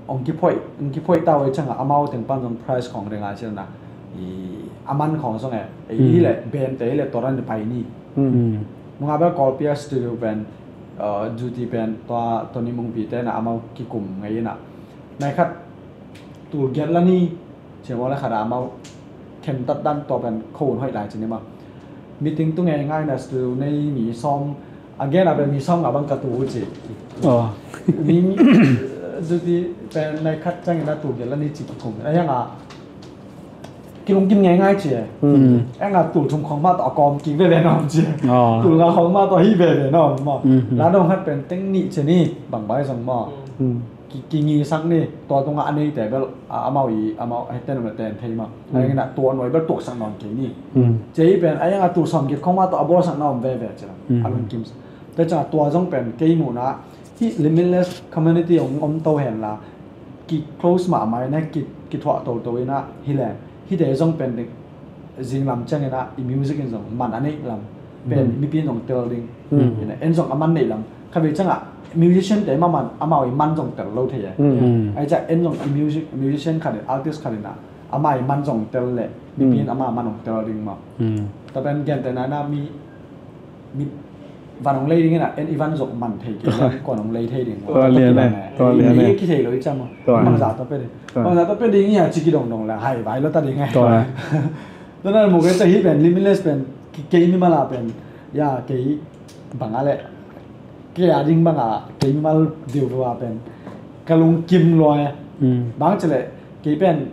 ong kiphoih, ong kiphoih ta uh e ciang a amau teng pan zong prize khong ding a ciang na i a man khong zong e, ei hi le band te hi le tua dan i pai ni. Nunga bel Kawlpi a studio pen, uh, duty pen tua Tony Mungpi te na amau kikum ngei in a nai khat tul giat la ni Ciang le khat a amau khentat dan tua pen kho un hoih lai ci ni ma. Meeting tu ngei ngai na studio nei mi sawm A gen a pen mi sawm nga bang ka tu uh ci. Oh. Mi, zuti pen nai khat ciangin a tu gel a ni ci kikum. A hiang a kilungkim ngeingai ci. Hmm. Hiang a tul thum khong mah tawh a kawm kik veve na om ci. Oh. Tul nga khong mah tawh hi veve na om maw. Hmm. La dong khat pen teng nih ci ni bang bai zong maw. Hmm. Ki, kingisak ni, tua tungah a neite bel, a, amau i, amau, a, ten, ten thei mah. Mm. A, ina tua nuai bel tuaksak nawn kei ni. Mm. Cei pen, a, yang a tu sawm git khong mah tawh a bawlsak na om veve ci la. Mm. A lungkim sa. Te ciang tua zong pen, kei muhna, hi limitless community ong om to hen la, ki close mahmah ina, ki, ki thuah toto ina, hi leng, hite zong pen ding, zing lam ciang ina, i music in zong man a neih lam pen, mm, mipi in zong tel ding. Mm. Ina, en zong a man neih lam. Kha vei ciang a, musician te ma man, amau i man zong tel lo thei e. Mm. Ai ciang en zong i music, musician khat in, artist khat ina, ama i man zong tel le, mipi in, mm, ama man zong tel ding maw. Mm. Tua pen gentehna ina mi, mi van ong lei ding ina, en i van zong man thei kei le, kuan ong lei thei ding maw. Tua lian e, tua lian e. Ei, ei, ki thei lo i ciang maw. Tua. Bangzah tua pe ding. Tua. Bangzah tua pe ding ia ci kidongdong le, hai vai lo ta ding e. Tua. Tua na mu kei ciang hi pen, limitless pen, ki, kei mimal a pen, ia kei bang a le, kei a ding bang a, kei mimal diu a pen, ka lungkim lua e. Mm. Bang ci le, kei pen,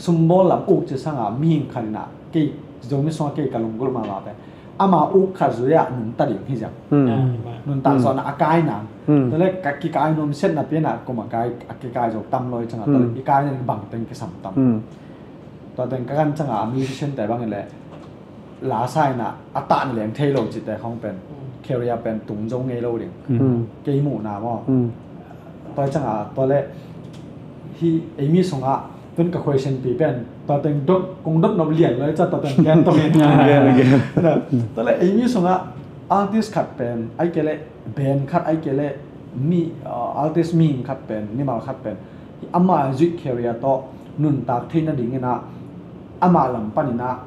sumbawl lam uk ci sang a, mihing khat ina, kei, Zomi sung a kei ka lunggulh mahmah pen. Ama uk khat zui a, nunta ding hi ziang. Mm. Ah, nunta, mm, zaw na a kai nang. Mm. Tua le, ka kikai nuam siat na pi ina, kum a kai, a kikai zaw tam lo i ciang a, tua le, mm, i kai ina bang teng kisam tam. Mm. Tua teng ka kan ciang a musician te bang in le la sa ina a tah na leng thei lo ci te khong pen, mm, career pen tung zo ngei lo ding. Mm. Kei muhna maw. Mm. Tua ciang a tua le hi ei mi sung a tun ka question pi pen tua teng dot kong dot nop lian lo i ciang tua teng gen tong in. Gen, gen. Tua le ei mi sung a artist khat pen ai ke le band khat ai ke le mi, uh, artist mihing khat pen mimal khat pen ama zuih career tawh nuntak theih nading ina ama lam pan ina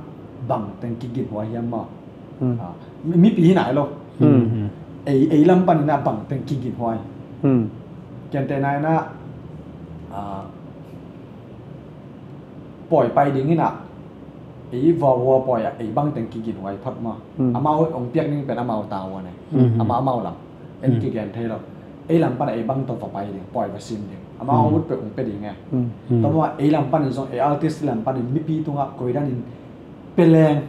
bang teng kigin huai hiam maw? Hmm. Ah, mi, mipi hi nai lo. Hmm. Ei, ei lam pan ina bang teng kigin huai. Hmm. Kente nai ina, ah, pawi pai ding ina ei vua vua pawi a ei bang teng kigin huai phot maw? Hmm. Amau ong piak ding pen amau ta huan e. Hmm. Amau, amau lam. En, hmm, kigen thei lo. Ei lam pan a ei bang tawh va pai ding, pawi va sim ding. Amau, hmm, ut pek ong pe ding e. Hmm. Hmm. Tua maw ei lam pan in zong, ei artist lam pan in mipi tungah koi dan in peleng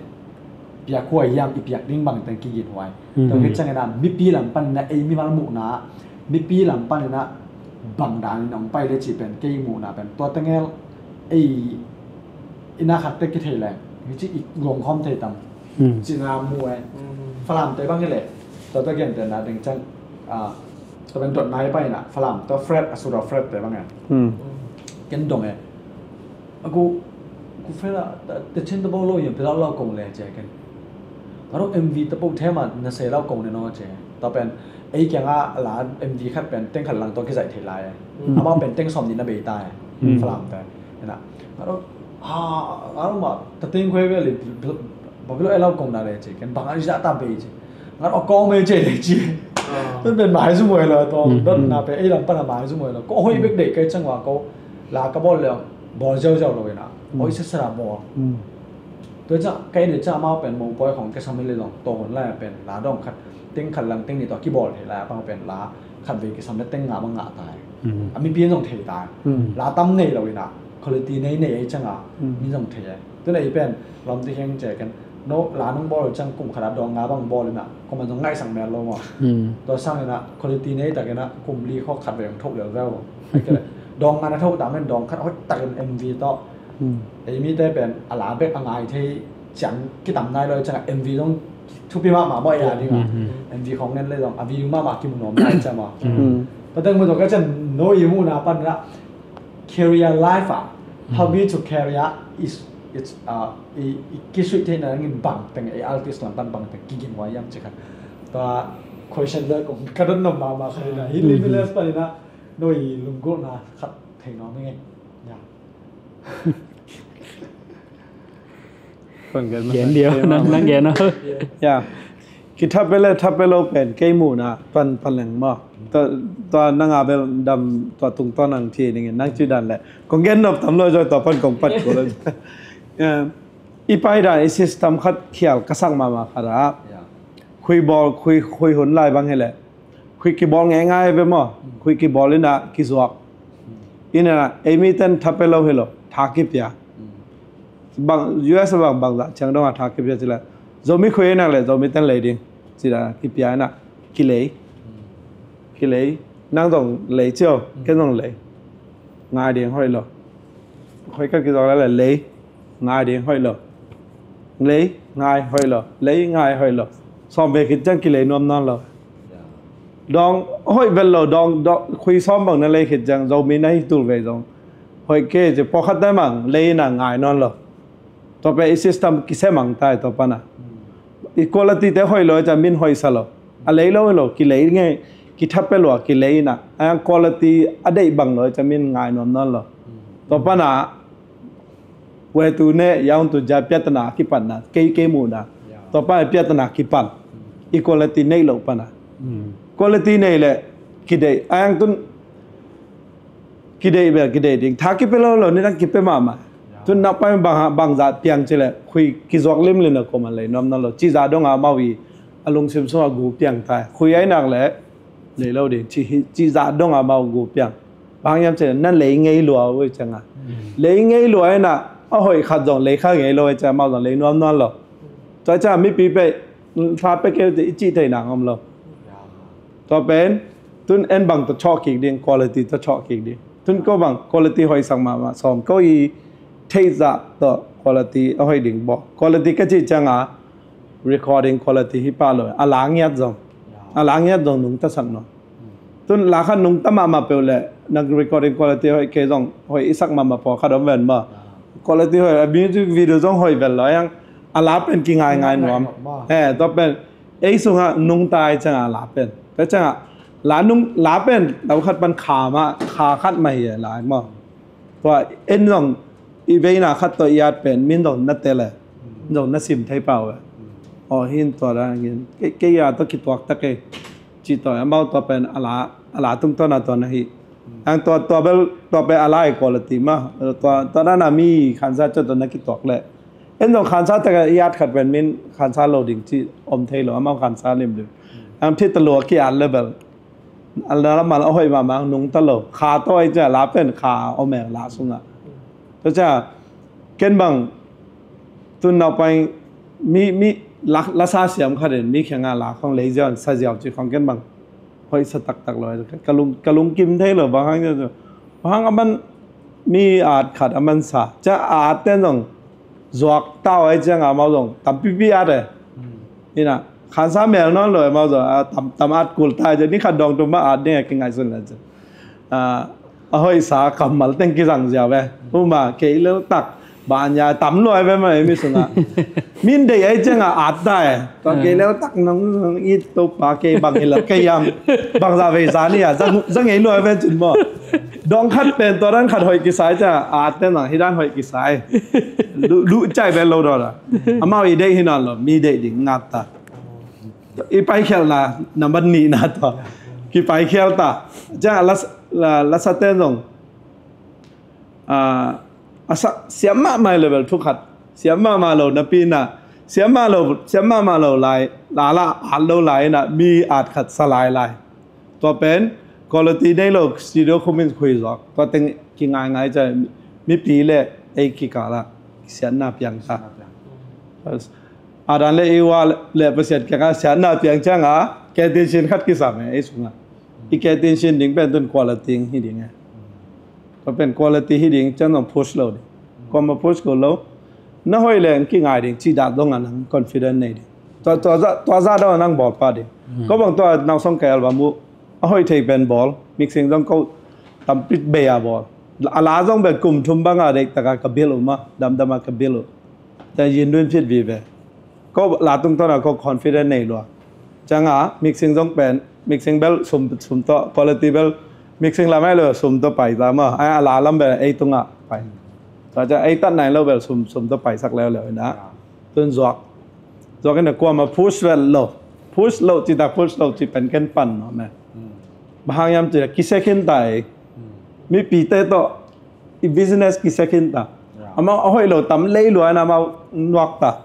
piak huai hiam i piak ding bang teng kigin huai. Hmm. Tua khit ciang ina mipi lam pan ina ei mimal muhna, mipi lam pan ina bang dan in ong pai le ci pen kei muhna pen. Tua tengel ei ina khat te kithei leng. Hi ci i gong khom thei tam. Hmm. Cina mu e. Hmm. Falam te bang hi le. Tua ta gen te na ding ciang, ah, tua pen dot nai pai na. Falam tua Fred, a sura Fred te bang e. Hmm. Ken dong e. A ku, ku Fred a, ta, ta chin ta bo lo yam pe lau lau kong le ci ken. Aro M V ta bo te ma na se lau kong ne no ci. Tua pen, ei kiang a la M V khat pen, teng khat lang tua kizaih thei lai e. Hmm. Amau pen teng sawm nih na bei ta e. Hmm. Falam te. Ina. Aro, ha, aro ma, ta teng khuai ve le, ba bilo e lau kong na le ci. Ken bang a za ta bei ci. Ngat a kawng mei cei lei ci. Ah. Pen pen mai zu muai lo tawh. Mm, dot na, mm, pen ei lam pan a mai zu muai lo. Ko hoih, mm, bek deih kei ciang ua ko la ka bawl le bawl ziauziau lo ina. Mm. Hoih sisara bawl. Mm. Tua ciang kei deih ciang amau pen mopawi khong kisam hi le zong tawh hon lai a pen la dawng khat teng khat lang teng nih tawh kibawl thei lai a pang pen la khat vei kisam le teng nga bang ngah tai. Mm. A mipi in zong thei tai. Mm. La tam nei lo ina quality nei nei ei ciang a, mm, mi zong thei ai. Tun ei pen lawmte kiang ci a ken, no, la nong bawl ciang kum khat a dawng nga bang bawl ina, kum a zong ngaihsak mel lo maw. Hmm. Tua sang ina quality nei tak ina kum li khawk khat vei hong thoh lel veu. Dawng nga na thoh ta men dawng khat hoih takin M V tawh. Hmm. Ei mite pen a la bek a ngai thei ciang kitam nai lo ciang a M V zong thupi mahmah maw ei a ding a. Hmm, hmm. M V khawng ngen le zong a view mahmah kimu nuam nai ciang maw. Hmm. Tua teng mu tawh ka ciang no i muhna pan ina career life ah, hobby to career is, it's, uh, i, i kisuih theihna dingin bangteng, i artist lam pan bangteng kigin huai hiam ci khat. Tua question le kong ka dot nop mahmah khat ina, hi limitless pan ina, no i lunggulhna khat thei nuam ing e. Ya. Gen dia, nang, nang gen a. Ya. Kithape le thape lo pen kei muhna pan, pan leng maw. Tua, tua nang a bel dam tua tungtawn nang ci ning in nang ci dan le. Kong gen nop tam lo zoi tua pan kong pat ko lo. Eh, i pai dan i system khat khial ka sak mahmah khat a. Ya. Khui bawl, khui, khui hun lai bang hi leh, khui kibawl ngeingai ve maw? Khui kibawl in ah kizuak. In ah ei miten tha pia lo hi lo, tha kipia. Bang, U S bang, bangzah ciang dong ah tha kipia ci leh, Zomi khui in ah leh Zomi ten lei ding ci dan ah kipia in ah kilei. Kilei. Nang zong lei cio, ken zong lei. Ngai ding hoih lo. Hoih ka kizuak lai leh lei. Ngai ding hoih lo. Lei, ngai hoih lo. Lei, ngai hoih lo. Sawm ve khit ciang kilei nuam nawn lo. Dawng hoih vet lo, dawng, dawng, khui sawm bang na lei khit ciang, Zomi na hi tul ve zong hoih kei ci, pawlkhat na mang lei in ah ngai nawn lo. Tua pen i system kisia mang tai tua pan ah. I quality te hoih lo ciang min hoih sa lo. A lei lo hi lo, kilei ngei, kitha pia lua, kilei in ah. A quality a deih bang lo ciang min ngai nuam nawn lo. Tua pan ah, where to ne, yaung tu ja piatana kipatna, kei, kei muhna. Tua pan ah piatana kipat. I quality nei lo pan ah. Quality nei leh kideih, a yang tun kideih bel, kideih ding. Tha kipia lo lo, nidang kipia mahmah. Tun nak pai bang, bangzah piang ci leh, khui kizuak limlim na kuaman lei nuam nawn lo. Cihzah dong ah amau i, a lungsim sung ah gu piang tai. Khui ai nak leh, lei lo ding. Ci, cihzah dong ah amau gu piang. Bang hiam ci leh, na lei ngei lua uh ciang ah. Lei ngei lua in ah, a hoih khat zong lei kha ngei lo uh ciang, amau zong lei nuam nawn lo. Tua ciang mipi pen, tha pia kei uh ci, i cih theih nang om lo. Tua pen, tun en bang tawh chawh kik ding, quality tawh chawh kik ding. Tun ko bang, quality hoihsak mahmah sawm. Ko i theihzah tawh quality a hoih ding baw. Quality ka cih ciang ah, recording quality hi pah lo. A la ngiat zong. A la ngiat zong nungta sak nawn. Tun la khat nungta mahmah peuh leh, na recording quality hoih kei zong, hoih i sak mahmah pawlkhat om ven maw. Quality hoih, a music video zong hoih ven lo, a yang a la pen kingaingai nuam. He, tua pen, ei sungah nungta i ciang a la pen. Tua ciang ah, la nung, la pen, lau khat pan kha mah, kha khat mah hi a la maw. Tua en zong, i veina khat tawh i at pen, min zong na tel e. Min zong na sim thei pah uh e. Aw, hin tua dan ngin. Kei, kei a tawh kituak ta kei. Ci tawh, amau tua pen, a la, a la tungtawn a tua na hi. Ang tua, tua bel, tua pen a la i quality mah. Tua, tua dan a mi khansa ciat tua na kituak leh. En zong khansa tak a i at khat pen min khansa lo ding ci om thei lo, amau khansa limlim. Ang thit ta lo a ki at leh bel. A la mal a hoih mahmah nungta lo. Kha tawh i ciang la pen kha om e la sungah. Tua ciang ken bang tun naupang mi, mi la, lasa siam khat in mi kiangah la khong lei ziau, sa ziau ci khong ken bang hoih sa taktak lo. Ka lung, ka lungkim thei lo bang hang ciang. Bang hang a man mi at khat a man sa. Ciang a at ten zong zuak tau ai ciang amau zong tampipi at e. Ina, khansa mel nawn lo amau zong, a, tam, tam at kul tai ciang, ni khat dawng tum mah at ding a kingaihsun le ciang. A, a hoihsa kammal teng kizang ziau ve. Uma, kei lel tak, banya tam luai ve mah, mi sungah. Min deih ai ciang a at tai. Tua kei lel tak nong, nong it to pa kei bang hi lo, kei yam. Bangza vei za ni a, za, za ngei luai ve cin maw. Dawng khat pen, tua dan khat hoih kisai ciang a, at ten zong, hi dan hoih kisai. Lu, lu cai ve lo daw da. Amau i deih hi nawn lo, mi deih ding ngat ta. I paikhialhna, nambat nihna tua. Kipaikhial ta. Ciang a la, la, lasa ten zong. A, a sa, siam mahmah hi lo bel thu khat. Siam mahmah lo napi in ah. Siam mah lo, siam mahmah lo lai. La la at lo lai in ah. Mi at khat sa lai lai. Tua pen, quality nei lo studio khum in khui zuak. Tua teng kingaingai ciang mipi le ei kikal ah siatna piang ta. A dan le i wa le Pasian kiangah siatna piang ciang a, ketin sin khat kisam e, ei sungah. I ketin sin ding pen tun quality hi ding e. Tua pen quality hi ding ciang zong push lo ding. Kuama push ko lo. Na hoih leng kingai ding, cih dah dong a nang confident nei ding. Tua, tua zah, tua zah dong a nang bawl pah ding. Ko bang tua nang song kai album uh a hoih thei pen bawl, mixing zong ko tampi bei a bawl. A la zong bel kum thum bang a deih tak a ka build uh mah, damdam a ka build uh. Tua yin dun fit vive. Ko la tungtawn a ko confident nei lua. Ciang a mixing zong pen, mixing bel sum, sum tawh, quality bel mixing lam ai lo sum tawh pai ta maw. Ai a la lam bel ei tungah pai. Tua ciang ei tat nai lo bel sum, sum tawh paisak leuleu in ah. Tun zuak. Zuak in ah kuama push vet lo. Push lo ci ta, push lo ci pen ken pan maw me. Bang hang hiam ci ta, kisia khin ta ei. Mipite tawh i business kisia khin ta. Amau a hoih lo tam lei lua in amau nuak ta.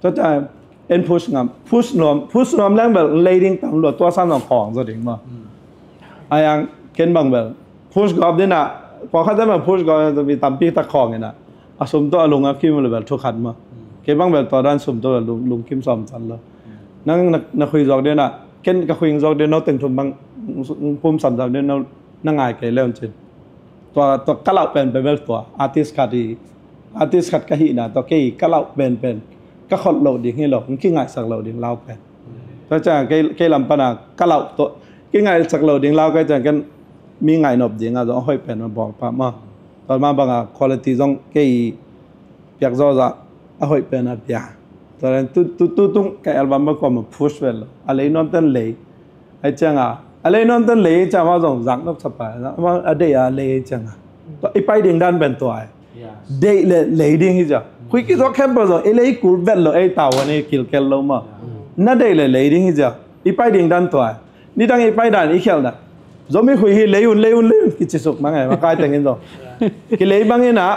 Tua ciang En push ngam, push nuam, push nuam leng bel lei ding tam lua, tua san zong khawng zaw ding maw. Ai ang ken bang bel push gawp ding a, pawlkhat bang push gawp ding mi tampi tak khawng in a, a sum tawh a lung a kim lo bel thu khat maw. Kei bang bel tua dan sum tawh lung, lungkim sawm can lo. Nang na, na khui zawk ding a, ken ka khui zawk ding, no teng thum bang pum sam zawk ding, no na ngai kei leu cin. Tua, tua ka lauh penpen bel tua artist khat hi, artist khat ka hihna tua kei ka lauh penpen ka khot loh ding hi lo, kingaihsak loh ding lau pen. Tua ciang kei, kei lam pana ka lauh tua kingaihsak loh ding lau kei ciang ken mi ngaih nop ding a zong a hoih pen ma bawl pah maw. Tua ma banga quality zong kei piak zawzah a hoih pen a pia. Tua len tu, tu, tu tung ka album ba kuama push vel lo. A lei nuam ten lei. Ai cianga a lei nuam ten lei cianga ma zong zak nop sapa. Ma a deih a lei cianga. Tua i pai ding dan pen tua ai. Deih le lei ding hi cia. Khui ki zok khempeuh zong i lei kul vet lo, ei tau an ei kilkel lo ma. Na deih le lei ding hi cia. I pai ding dan tua ai. Nidang i pai dan i khial dan. Zomi khui hi lei un, lei un, lei un. Kici suk mang ai, ma kai tengin zong. Ki lei bangin a.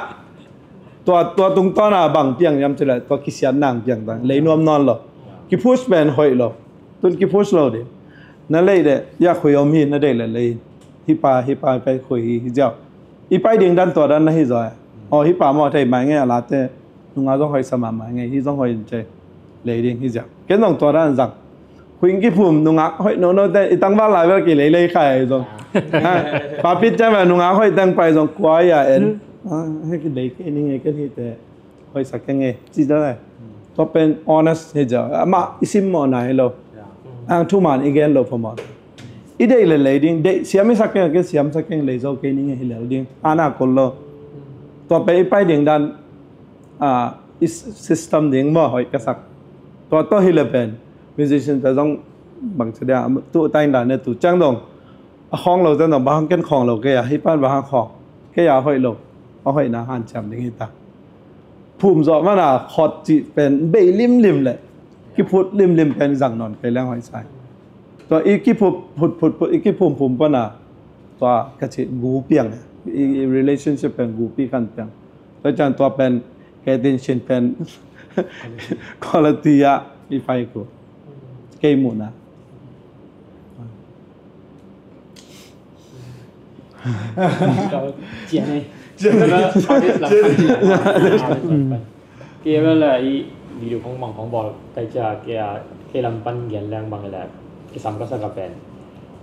Tua, tua tungtawn a bang piang hiam cih leh, tua kisiat nang piang tang. Lei nuam nawn lo. Ki push pen hoih lo. Tun ki push lo ding. Na lei deh, ya khui om hi, na deih le lei. Hi pa, hi pa, pai khui hi, hi ziau. I pai ding dan tua dan na hi zaw. Aw, hi pa maw thei mai ngei a late. Nunga zong hoih sa mahmah ngei, hi zong hoih in cei. Lei ding hi ziau. Ken zong tua dan zang. Khuing kiphum nungak hoih nono te i tangval lai bel kilei lei khai zong. Ha, papit ciang bel nungak hoih teng pai zong kua ia en. Ha, hei kilei kei ning e, ken hi te hoih sak keng e ci da lai. Tua pen honest hi zia. Amah i simmawhna hi lo. Ang thuman i gen lo phamawh. I deih le lei ding, deih siam i sak keng, kei siam sak keng, lei zo kei ning e, hi lel ding. Ana kul lo. Tua pen i pai ding dan, ah, i system ding maw hoih ka sak. Tua tawh hi le pen musician te zong bang ci dia, tu tain dan ne tu ciang dong. A khawng lo ciang dong, bang hang ken khawng lo kei a, hi pan bang hang khawng. Kei a hoih lo, a hoihna hanciam ding hi ta. Phum zawh mana khawt cih pen bei limlim le kiphut limlim pen zang nawn kei leng hoih sai. Tua i kiphut, phut, phut, phut, i kiphum phum pana tua ka cih gu piang, i, i relationship pen gu pi kan piang. Tua ciang tua pen kei tin sin pen quality ah i pai ku. Kei muhna. Cian ei. Cian ei. Kei bel i video khong mang khong bawl kai cia kei a kei lam pan gen leng bang le kisam ka sa ka pen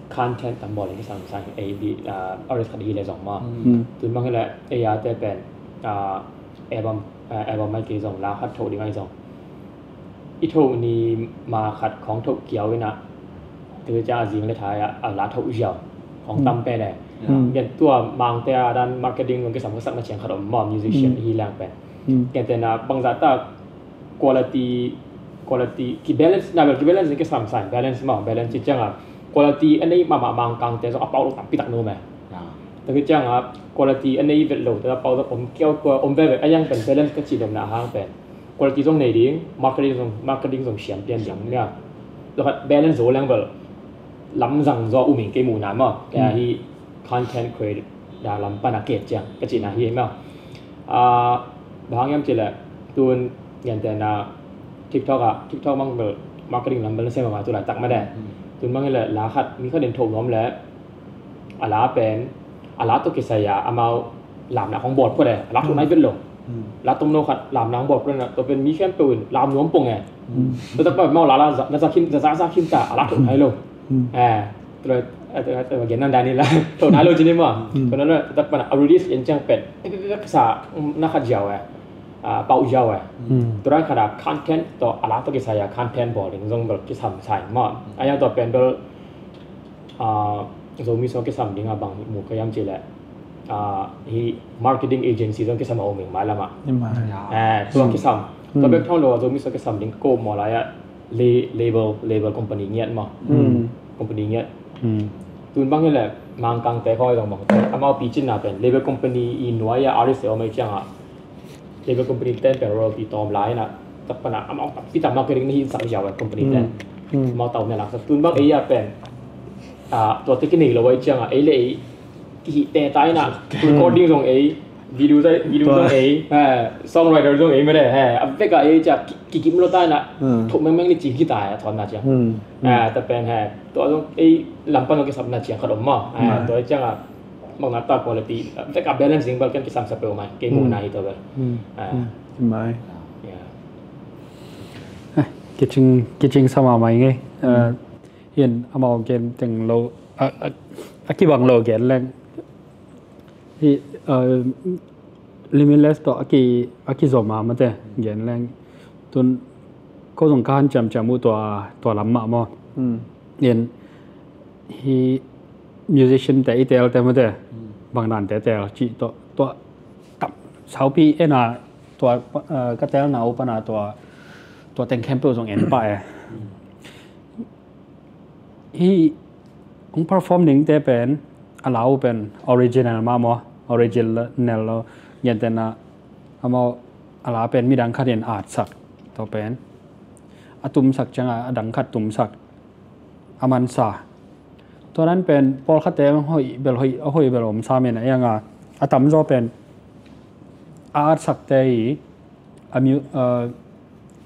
content tam bawl kisam sa ei bi artist khat hi le zong ma. Tun bang le ei a te pen album, album mai kei zong la khat tho ding ai zong. I thoh ni ma khat khawng thoh kiau in a, tu cia a zing le thai a, a la thoh ziau khawng tam pen e. Gen tua mangte a dan marketing zong kisam ka sak na ciang khat om maw, musician hi lang pen. Gen te na bangzah ta quality, quality ki balance na bel ki balance kisam sai balance maw, balance ci ciang a quality a nei mahmah mangkangte zong a pau lo tampi tak no me. Tu ciang a quality a nei vet lo te a pau zong om kiau kua om veve a yang pen balance ka ci lem na hang pen. Quality zong nei ding, marketing zong, marketing zong siam pian ding nia. Zong khat balance zo leng bel lam zang zaw um in kei muhna maw. Kei a hi content creator lam pan a ket ciang ka cihna hi maw. Bang hang hiam cih leh tun ngen te na TikTok ah, TikTok mang bel marketing lam bel na sem a ma tu laitak ma de. Tun mang hi leh la khat mi khat in thoh nuam leh a la pen a la tawh kisai a amau lamna khong bawl phot e, a la tawh nai vet lo. La tomno khat lamna khong bawl phot na, tua pen mi khempeuh in lam nuam pong e. Tua tak pa mau la la za za khin za za khin ta a la tawh nai lo. Eh, tua gen nan dani la tawh nai lo cini ma. Tua nan tua tak pa na a release en ciang pen sa na khat ziau e, pau ziau e. Tua ran khat a content tawh a la tawh kisai a content bawl ding zong bel kisam sai ma. A yang tua pen bel Zomi song kisam ding a bang mu ka hiam cih leh hi marketing agency zong kisam a om ing mailam ah. Tua kisam tua bek thong lo a Zomi song kisam ding ko maw lai ah label, label company ngiat maw. Company ngiat. Tun bang hi leh Mangkangte khong zong bang amau picinna pen label company i nuai a artist te om ei ciang ah label company ten pen royalty tawm lai na tak pana amau tampi tak marketing na hi sak ziau company ten. Amau tau na lak sak tun bang ei a pen tua te kinei lo ei ciang a ei le ei kihih te tai na recording zong ei Video zai, video zong ei, ha, songwriter zong ei mede, ha, a vek a ei cia ki, kikim lo ta na, thuk mengmeng ni ci kita, ha, thawn na cia. Ha, ta pen, ha, tua zong ei lampan zong kisam na cia khat om ma, ha, tua ei cia nga, bang na ta quality, a vek a balancing bal kan kisam sa pe om mai, kei mu na hi tua bal. Ha. Mai. Ya. Kicing, kicing sama mai ngei. Hin amau gen teng lo, a, a, a kibang lo gen leng. Hi, uh, Limitless tawh a ki, a kizom a mate gen leng. Tun ko zong ka han ciamciam uh tua, tua lam mah maw. In hi musician te i tel te mate bang dan te tel cih tawh tua tam saupi ena tua, uh, ka telna uh pana tua, tua teng khempeuh zong en pah e. Hi hong perform ding te pen a lau pen original mah maw, original lo, gentena amau a la pen midang khat in at sak, tua pen a tumsak cianga a dang khat tumsak a mansa. Tua nan pen pawlkhatte hoih bel, hoih, a hoih bel om samin a ianga a tamzaw pen a at sakte i a mu-, uh,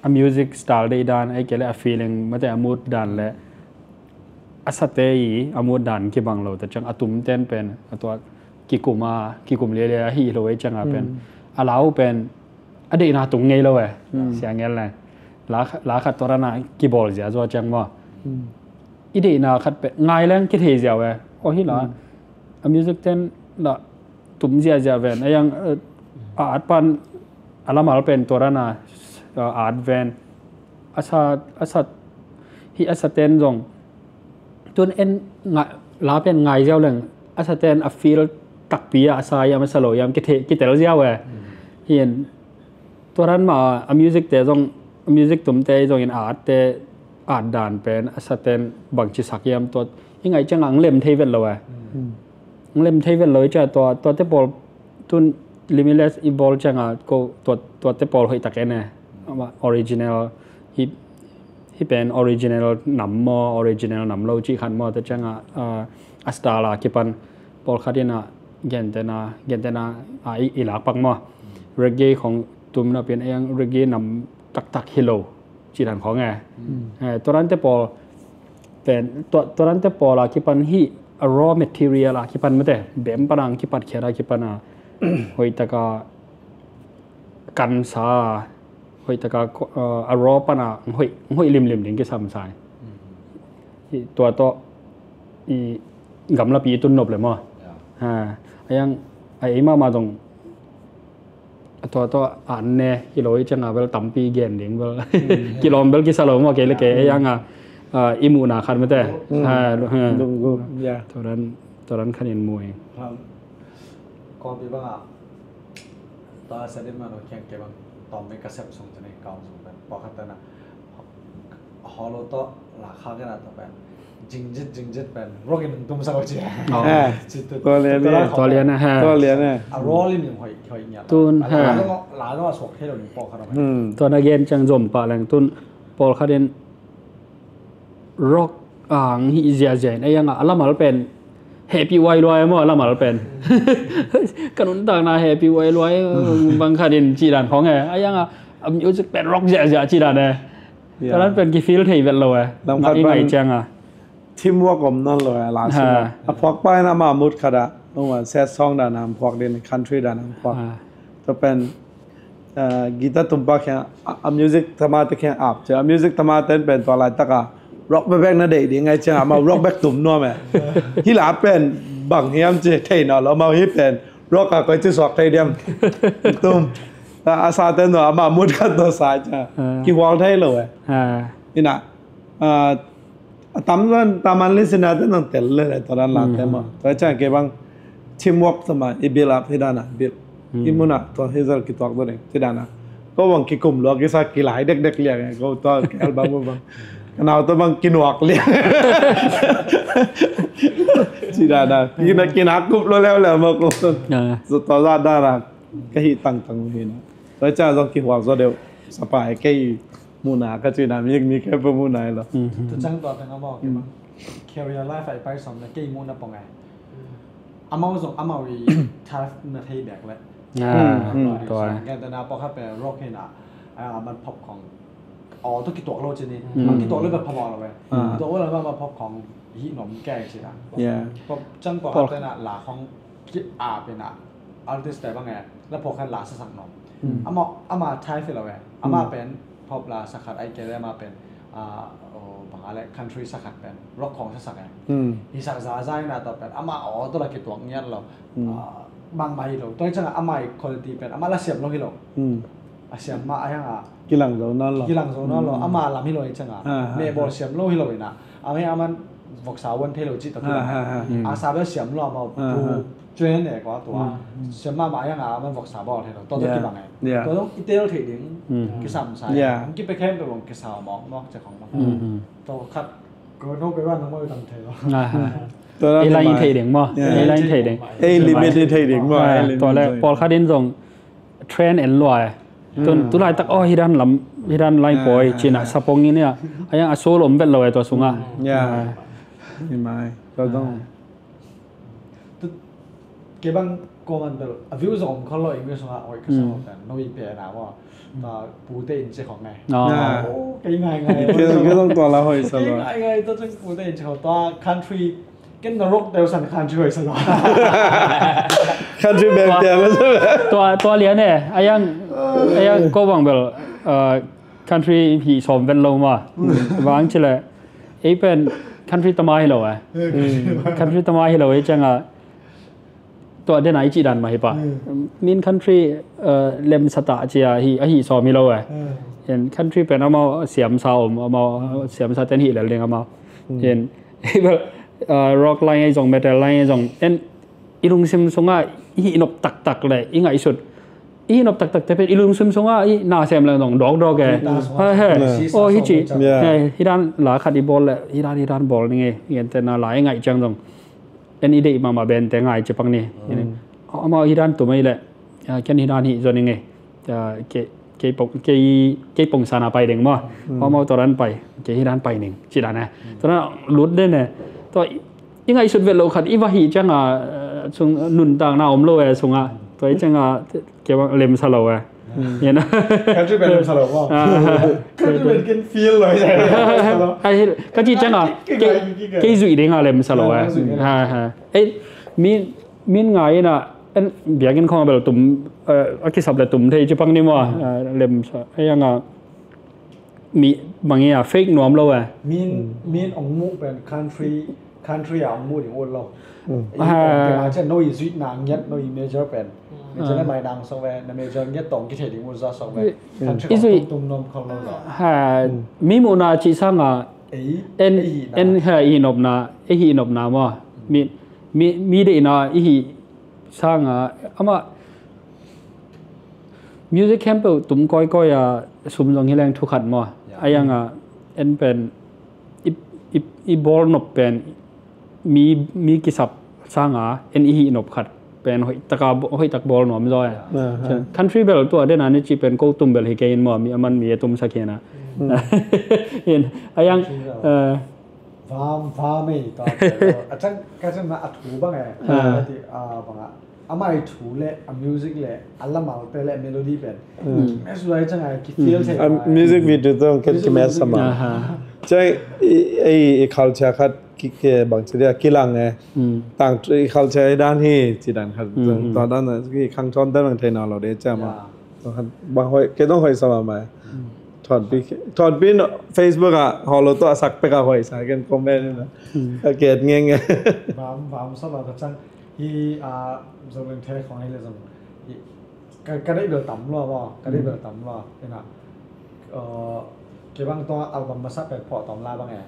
a music style deih dan, ei kei le a feeling mate a mood dan le a sate i a mood dan kibang lo ta ciang a tum ten pen a tua kikum a, kikum lialia ahi lo ei cianga pen a lau pen a deihna tung ngei lo e. Sia ngel le la, la khat tua rana kibawl zia zua ciang maw. I deihna khat pen ngai leng kithei zia ve. Aw hi la a music ten la tum ziahziah ven a yang, uh, a at pan a lamal pen tua rana, uh, at ven a sa, a sa hi a sa ten zong tun en nga, la pen ngai ziau leng a sa ten a feel takpi a sa yam a sa lo yam kithei, kitel ziau e. Hin tua ran ma a music te zong, a music tum te zong in a at te at dan pen a sa ten bangci sak yam tua i ngai cianga ang lem thei vet lo e. Ang lem thei vet lo i cia tua, tua te pawl tun Limitless i bawl cianga ko tua, tua te pawl hoih tak en e. Ama original hi, hi pen original nam maw, original nam lo cih khat maw ta cianga, uh, a style a kipan pawlkhat in a gentena, gentena a i, i lakpak maw. Reggae khong tum na pen a yang reggae nam taktak hi lo cih dan khong e. Eh, tua dan te pawl pen, tua, tua dan te pawl a kipan hi a raw material a kipan mate bem pan ang kipat khiat a kipan a hoih taka kansa hoih taka ko-, uh, a raw pan a hoih, hoih limlim ding kisam sai. Hi tua tawh i gamlapi i tun nop le maw. Ha, a yang a ei mahmah zong a tua tawh an ne kilawm cianga bel tampi gen ding bel kilawm bel kisa lo maw kei le kei a yang a, uh, i muhna khat mate. Ha, ha. Tua dan, tua dan khat in mu ing. Kawlpi banga tua sa ding mah no kiang ke bang tom me ka sep sung tene kau sung pen pawlkhat tena holo to la kha kena to pen jingjit jingjit pen rock in tum sa ko chi. Tua lian e. Tua lian e. Tua lian e. A roll in hoi hoi nya. Tun ha. La no la no sok helo ni pawlkhat. Tua na gen ciang zom pah leng tun pawlkhat in rock ang hi ziazia in a yang a lamal pen happy wai luai maw a lamal pen. Ka nuntakna happy wai luai bang khat in cih dan khong e a yang a music pen rock ziazia cih dan e. Tua dan pen ki feel thei vet lo e. Lam khat ngai ciang a teamwork om nawn lo e la sin a phuak pa in ama mood khat a nungwan set song dan a phuak din country dan a phuak. Tua pen guitar tumpa khiang a music tamate khiang ap cia a music tamate pen tua laitaka rock bebek na deih ding ngai ciang amau rock bek tum nuam e. Hi la pen bang hiam ci thei nawn lo amau hi pen rock a koi ci suak thei diam tum. A sa ten no amau mut khat no sa cia kihual thei lo e. Ina a tam zan taman listener te nang tel le le tua dan la te maw tua ciang ke bang teamwork sama i build up hi dan a build i mun a tua hi zal kituak zo ding hi dan a ko bang kikum luak kisa kilai dekdek liang ko tua ke album ko bang ka nau tua bang kinuak liang ci dan a kina kina kup lo leu leu maw ko zo tua za dan a ka hi tangtang hi na tua ciang zong kihual zo deuh sa pai kei muhna ka cina mi mi ke pe muhna lo. Tu cang tua tang amau ke bang career life ai pai som na kei muhna pong ai. Amau zong amau i thaf na thei bek le Ah, hmm, hmm. Tua. Gen tena pawlkhat pen rock hi na, a man pop khong. Aw, tua kituak lo ci ni. Hmm. Man kituak lo pen pop lo ve. Ah. Kituak lo pen man pop khong hi nom kei ci na. Yeah. Pop cang pawlkhat tena la khong ki a pen a artist te bang e, la pawlkhat la sasak nom. Hmm. Ama, ama type lo ve. Ama pen pop la sakhat ai kei le ama pen, ah, oh, bang a le country sakhat pen rock khong sasak e. Hmm. Hi sak zaza ina tua pen ama aw tua la kituak ngiat lo. Hmm. Ah, bangmah hi lo. Tua hi ciangin ama i quality pen ama la siam lo hi lo. Hmm. A siam mah a hiang a kilang zo nawn lo. Kilang zo nawn lo. Hmm. Ama lam hi lo hi ciangin. Ah, ah, mehbawl siam lo hi lo ina. Ama hi a man voksa wan thei lo ci ta tu. Ah, ah, ah. Hmm. A sa bel siam lo ama bu. Ah, ah. Cuan e kua tua. Hmm. Siam mahmah a hiang a man voksa bawl thei lo. Tua tua kibang e. Yeah. Tua zong i tel thei ding. Hmm. Kisam sa. Yeah. Kipia khem pe bang kisa mawk mawk ci khong mawk. Hmm. Tua khat ko no pe wan nang mawk tam thei lo. Ah, ah. Tua ei line thei ding maw? Yeah. Ei line thei ding. Ei limit thei ding maw? Ah, ei limit tua le thei ding. Pawlkhat in zong trend en lua e. Tun, tu laitak, oh, hi dan lam, hi dan line pawi, cina sapong in ia. A hiang a soul om vet lo e tua sungah. Yeah. Hi mai. Tua zong. Tu, kei bang comment bel, a view zong om khol lo, English sungah, oi, ka sa pen, no i pe na maw. Ta, pute in ci khong e. Oh, kei ngai ngai. Kei zong tua la hoi sa lo. Kei ngai ngai, tua zong pute in ci khong. Tua country, Ken na rock deuh san country hoih sa lo. Country band piang lo sa lo. Tua, tua lian e, a hiang, a hiang ko bang bel, uh, country hih sawm vet lo ma. Bang ci le, ei pen country tama hi lo e. Country tama hi lo e ciangin, tua den a i cih dan mah hi pah. Min country, uh, lemsa ta ci a hih, a hih sawm hi lo e. En country pen amau siamsa om, amau siamsa ten hih lel ding amau. En Hih bel, ah, rock line ahi zong, metal line ahi zong, en i lungsim sungah i hih nop taktak le i ngaihsut. I hih nop taktak te pen i lungsim sungah i na sem le zong dawkdawk e. He, he. Oh, hi ci. He, hi dan la khat i bawl le, hi dan, hi dan bawl ning e. I gen te na la i ngaih ciang zong, en i deih mahmah band te ngai ci pak ni. Amau hi dan tum ahi le, ah, ken hi dan hih zaw ning e. Ah, kei, kei pong, kei, kei pong sana pai ding maw. Maw, maw, tua dan pai, kei hi dan pai ning ci dan e. Tua dan lut den e. Tua i, i ngaihsut vet lo khat i va hih ciang a, eh, sung, nuntakna om lo e sungah. Tua i ciang a, kei bang lemsa lo e. Country band lemsa lo maw. Country band ken feel lo e. Ai, ka ci ciang a, kei, kei zuih ding a lemsa lo e. Ha, ha. Ei, mi, min ngai ina, en, biakinn khong a bel tum, eh, a kisap le tum thei ci pang ni maw, eh, lemsa, a hiang a, mi, bang ia, fake nuam lo e. Min, min ong muh pen country, country a ong muh ding ut lo. I ong pen a cian no i zuihna ngiat, no i major pen. Major le mai nang sok ve, na major ngiat tong kithei ding ut za sok ve. Country i zuih tum tum nuam khong lo lo. Ha, mi muhna ci sang a, ei, en, ei hihna. En, ha, i nopna, ei hih nopna maw. Mi, mi, mi deihna i hih sang a, amah music khempeuh tum kawikawi a sum zong hi leng thu khat maw. A hiang a, en pen i, i, i bawl nop pen mi, mi kisap sang a, en i hih nop khat pen hoih taka, hoih tak bawl nuam zaw e. Country bel tua den a ni ci pen ko tum bel hi kei in maw, mi a man mi a tum sak hi na. In, a hiang, eh, Vam, vam ei, tua pen lo. A cang, ka cang na a thu bang e. A ti, a, bang a. Amah i thu le, a music le, a lamalte le, a melody pen. Mes lo i cang a ki feel thei. A music video tong ken ki mes sama. Cang i, i, i culture khat ki, ki bang ci dia, kilang e. Tang i culture i dan hi, ci dan khat. Tua dan a, ki khang chon dan bang thei na lo de cang ma. Bang hoih, kei tong hoih sama mai. Thonpi, thonpi no, Facebook ah, holo to a sak pek a hoih sa, ken comment na. A ket ngenge. Vam, vam sa lo ka cang. Hi, a, zong len the khong hi le zong. Hi, ka, ka dei bel tam lo, maw, ka dei bel tam lo. Ina, uh, kei bang tua album masa pen pawh tom la bang e.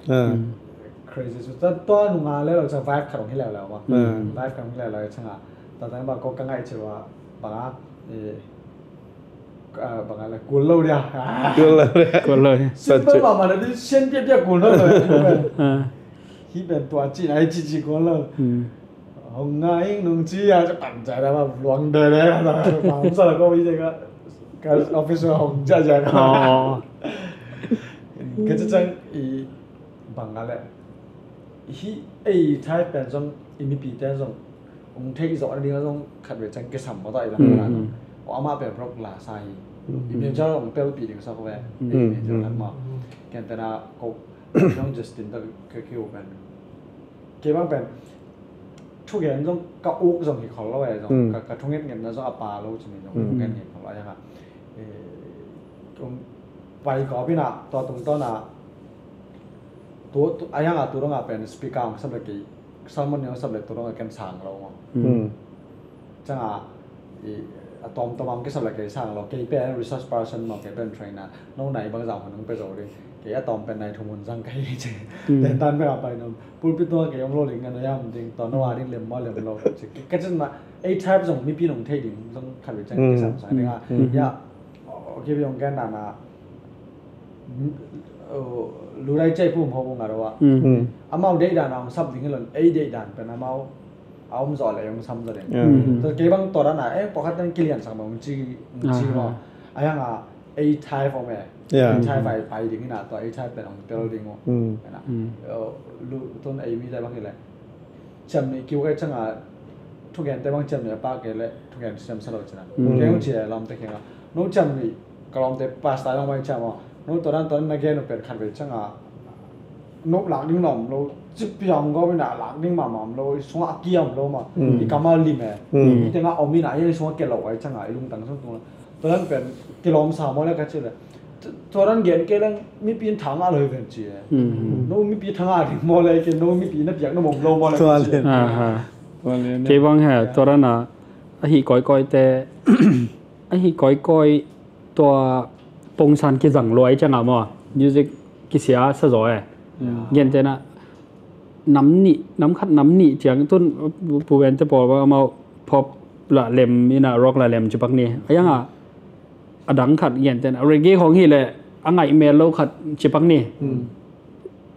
Crazy su. Tua, tua nunga le lo cang vibe khat ong hi leu leu, maw. Vibe khat ong hi leu leu cang a. Tua tang bang ko ka ngai ci lo a, bang a, eh, Ah, bang a le kul lo dia. Kul lo dia. Kul lo dia. Simple mahmah na di sian piapia kul lo dia. Hih pen tua ci na, hih ci ci kul lo. Hong nga ing nung ci a, ca pan ca da ma luang de de. Bang sa la ko bi de ka. Ka office hong ca ca ka. Ka ca cang i bang a le. Hih ei Thai pen zong, i mipi ten zong. Hong theih zawh nading a zong khat vei ciang kisam mawtaw i lam. Mm. Amah pen rock la sa hi. Mm. I major hong pelpih ding sa ko ve. Mm. I major khat maw. Ken tena ko zong Justin ta ka kiu pen. Kei bang pen thugen zong ka uk zong hi khol lo e zong. Mm. Ka, ka thungetngetna zong a pa lo cin zong. Mm. Thungetnget khol lo a yang a. Eh, pai kawp ina tua tungtawn a tu, tu, a yang a tu dong a pen speaker hong sap le kei, sermon hong sap le tu dong a ken sang lo maw. Mm. Ciang a, i, a tawmtawm a hong kisap le kei sang lo, kei pen research person maw, kei pen trainer, no nai bang zang hun hong pe zo ding, kei a tawm pen nai thum hun zang ka hi ci. Mm. Tentan pen a pai nom, pulpit tung a kei om lo ling a no yam ding, tua no a ding lem maw lem lo ci. Ka cin ma, A-type zong mipi nong thei ding, zong khat vei ciang kisam sa ding a. Mm. Ya, okay, hong gen dan a, mm, oh, Lurai Cei Pum Ho Bung a ro a. Mm. Mm. Amau deih dan a hong sap ding hi lo in, ei deih dan pen amau a om zaw le hong sam zaw ding. Yeah. Mm. Tua kei bang tua dan a, eh, pawlkhat ten kilian sak ma hong ci, hong ci maw. Aha. A yang a, A-type om e. Yeah. A-type a i pai ding ina tua A-type pen hong tel ding uh. Mm. Ina. Mm. Oh, lu, tun ei mi te bang hi le. Ciam nih kiu kai ciang a, thugente bang ciam nih a pah kei leh thugen siam sa lo cin a. Mm. Kei hong ci a lawmte kiang a, no ciam nih, ka lawmte pastor zong mai ciam a, no tua dan tua dan na gen uh pen khat vei ciang a, no lak ding na om lo, ci piang gawp ina lak ding mahmah om lo, i sungah a kia om lo mah. Mm. I kam a lim e. Mm. I teng a om ina, i sungah kia lo ai ciang a, i lungtang sung tung lo. Tua dan pen kilawm sa maw le ka ci le. Tu-, tua dan gen kei leng mipi in tha ngah lo hi ven ci e. Mm. No mipi tha ngah ding maw le, kei no mipi na piak na mom lo maw le ka ci e. Aha. Tua le ne. Kei bang he, tua dan a, ahi kawikawi te, ahi kawikawi tua pongsan kizang luai ciang a maw. Music kisia sa zaw e. Mm. Gen te na, nam nih, nam khat nam nih ciang tun, Pu Ven te pawl bang amau pop la lem ina rock la lem ci pak ni. A yang a, a dang khat gen ten, a reggae khong hi le, a ngaih mel lo khat ci pak ni. Mm.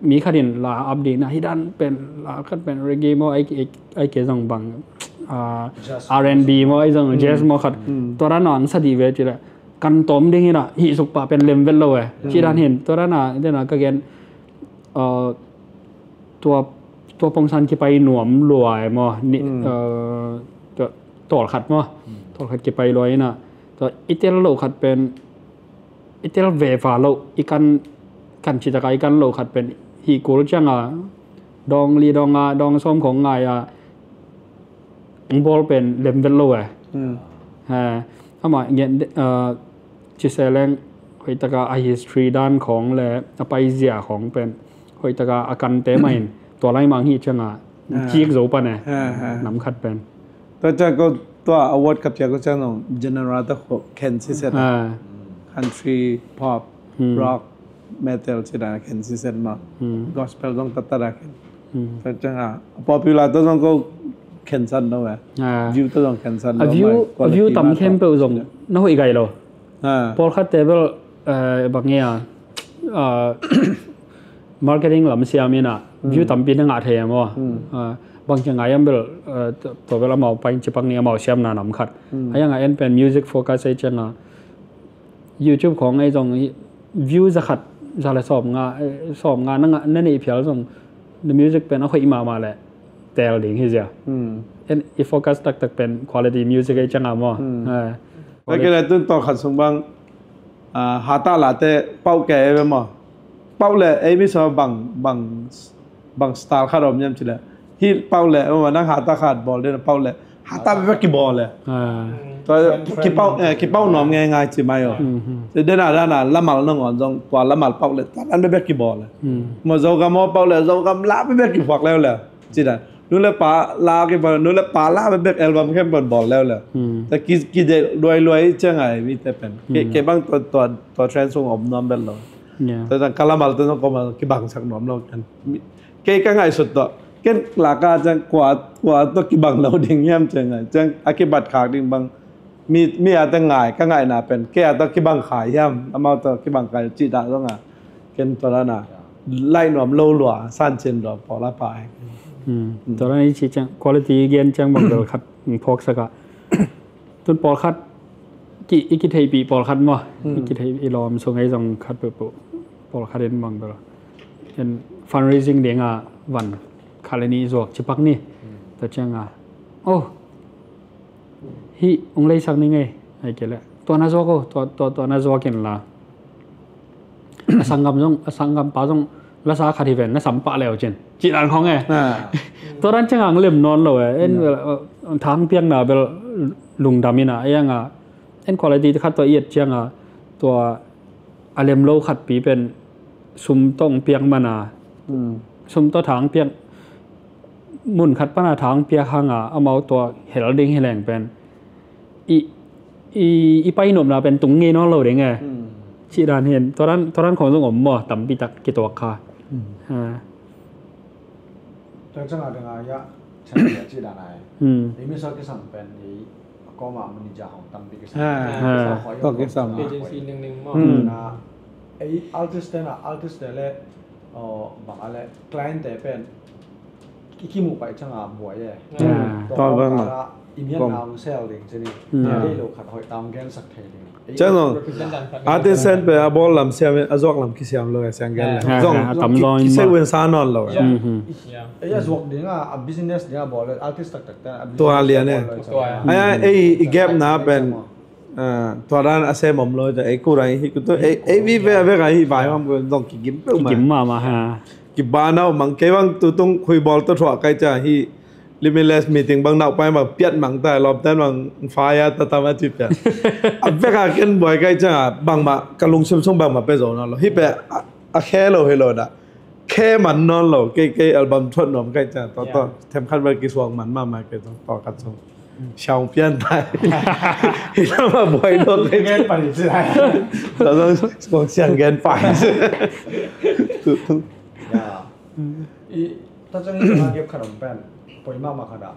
Mi khat in la ap ding na, hi dan pen, la khat pen reggae maw, ai, ai, ai ke zong bang, ah, jazz R and B maw, ai zong jazz maw khat. Mm. Tua dan a ang sa dih ve ci le, kan tawm ding ina, hih suk pah pen lem vet lo e. Ci dan hin, tua dan a, den a ka gen, uh, tua, tua pongsan kipai nuam luai maw, ni, mm, uh, tua, tawlkhat maw, mm, tawlkhat kipai luai ina, tua i tel lo khat pen, i tel ve va lo, i kan, kan ci taka i kan lo khat pen, hih kul ciang a, dawng li dawng a, dawng sawm khong ngai a, ang bawl pen lem vet lo e. Mm. Ha, amah ngen, uh, ci se leng, hoih taka a history dan khong le a paizia khong pen, hoih taka a kante mah in, tua lai mang hi ciang a, ah, cik zo pan e. Ah, ah. Nam khat pen. Tua ciang ko tua award ka piak ko ciang nong general ta ko khen siset. Ah. Country, pop, hmm, rock, metal ci dan khen siset ma. Hmm. Gospel zong ta ta da khen. Hmm. Tua ciang a popular ta zong ko khen san lo e. Ah. View ta zong khen san lo. A view, a view tam khem peuh zong na hoih gai lo. Ah. Pawlkhat te bel, eh, bang nge a, ah, marketing lam siam ina, hmm, view tampi na ngah thei a maw. Hmm. Ah, bang ci ngai am bel, eh, tua, tua bel amau pain ci pak ni amau siam na nam khat. Hmm. A yang a en pen music focus ai ciang a, YouTube khong ai zong i view za khat, za le sawm nga, eh, sawm nga na nga, na neih phial zong na music pen a hoih mahmah le tel ding hi zia. Hmm. En i focus taktak pen quality music ai ciang a maw. Hmm. Eh. Ka kile tun tawlkhat sung bang, ah, hata late pauh ke e ve maw. Pauh le ei mi sa bang, bang, bang style khat om niam ci le. Hi pauh le, maw, nang hata khat bawl den pauh le. Hata bek bek kibawl le. Ah. Tua ki, kipauh, eh, kipauh nuam ngei ngai ci mai o. Mhm. Ci den a dan a lamal nangawn zong, tua lamal pauh le, tua dan bek bek kibawl le. Mm. Maw Zogam maw pauh le, Zogam la bek bek kiphuak leuleu. Ci dan. Nu le pa la kipauh, nu le pa la bek bek album khem pon bawl leuleu. Mm. Tua ki, kideih luailuai ciang a i mite pen. Kei, mm, kei bang tua, tua, tua trend sung om nuam bel lo. Yeah. Tua dan ka lamal tua zong koma kibangsak nuam lo ken. Mi, kei ka ngaihsut tawh, ken laka ciang kua, kua tawh kibang lo ding hiam ciang ngai. Ciang a kibat khak ding bang, mi, mi a teng ngai, ka ngaihna pen, kei a tawh kibang khai hiam, amau tawh kibang khai cih dah zong a, ken tua dan a, laih nuam lo lua, san cin lua, pawl a pai. Hmm. Tua dan i cih ciang, quality gen ciang bang bel khat, phawksak a. Tun pawlkhat, ki, i kitheihpih pawlkhat maw? Hmm. I kitheih i lawm sung ei zong khat peuhpeuh pawlkhat in bang bel. En fundraising ding a van khat le nih zuak ci pak ni. Hmm. Tua ciang a, Oh, hih ung leisak ni ngei. Ai kei le tua na zuak oh, tua, tua, tua na zuak in la a sanggam zong, a sanggampa zong lasa khat hi ven, na sampah leu cin, cih dan khong e. Tua dan ciang ang lem nawn lo e. En thang piakna bel lungdam ina, ei anga en quality khat tua i et cianga tua a lem lo khatpi pen sum tawh piak mana, sum tawh thang piak, mun khat pana thang piak hanga amau tua hel ding hi leng pen i, i, i pai nopna pen tung ngei nawn lo ding e. Cih dan hin tua dan, tua dan khong zong om maw, tampi tak kituak kha. Tua cianga ding a ia chan ia cih dan ai. Ei mi sa kisam pen ei a koma manager hong tampi kisam. Tua kisam. Agency ningning maw. Na ei artist te na, artist te le bang a le client te pen i kimuh pai cianga buai e. Tua bang a i mian na hong sel ding cini. Ei lo khat hoih ta hong gensak thei ding. Ciang zong artisan pen a bawl lam siam in a zuak lam kisiam lo e, siang gen le zong a tam zaw in kise win sa nawn lo e. Ei a zuak dinga, a business dinga bawl le artist taktak te a business tua lian e. Ai ai ei i gap na pen tua dan a sem om lo e, ei ku dang hi ku tu ei vive a vek a hi vai mam ku zong kigim peuh ma. Kigim mama ha. Kiba nau mang kei bang tutung khui bawl to thuah kai ca hi. Limitless meeting bang naupai mah piat mang ta, lawmten bang faya ta tam a ci piat. A veka ken buai kai cianga bangmah ka lungsim sung bangmah pe zo nawn lo. Hih pe a khe lo hi lo dah. Khe man nawn lo, kei, kei album thuat nuam kai cianga tawh, tawh themkhat bel kisuak man mahmah kei tawh, tawh khat sung siang pian tai. Hi lamah buai lo kei. Gen pai ci lai. Tawh sung siang gen pai. Tutung. I ta ciang i ciang a gap khat om pen poi mahmah khat ah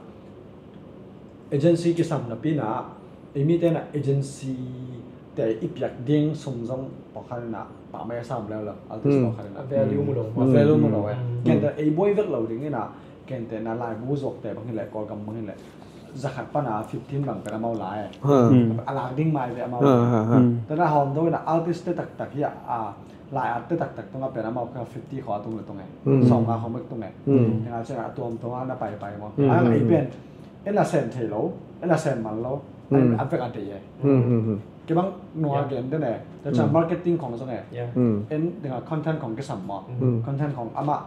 agency kisam napi na, ei mite na agency te i piak ding sum zong pawlkhat in ah pah mai a sam leuleu, artist pawlkhat in ah value mu lo, value mu lo e. Kente ei buai vek lo ding in ah, kente na laibu zuakte bang hileh, Kawlgam bang hileh zakhat pana fifteen bang pen amau lai e. A lak ding mai ve amau. Tana hawm do in ah artist te taktak hi a, lai at te taktak tunga pen amau ka fifty khawng a tung le tung e. Sawmnga khawng bek tung e. Tenga ciang a tuamtuam a na paipai maw. A ei pen en a sem thei lo, en a sem man lo, a vek a dei e. Kei bang nua gen den e. Tua ciang marketing khawng zong e. En tenga content khawng kisam maw. Content khawng amah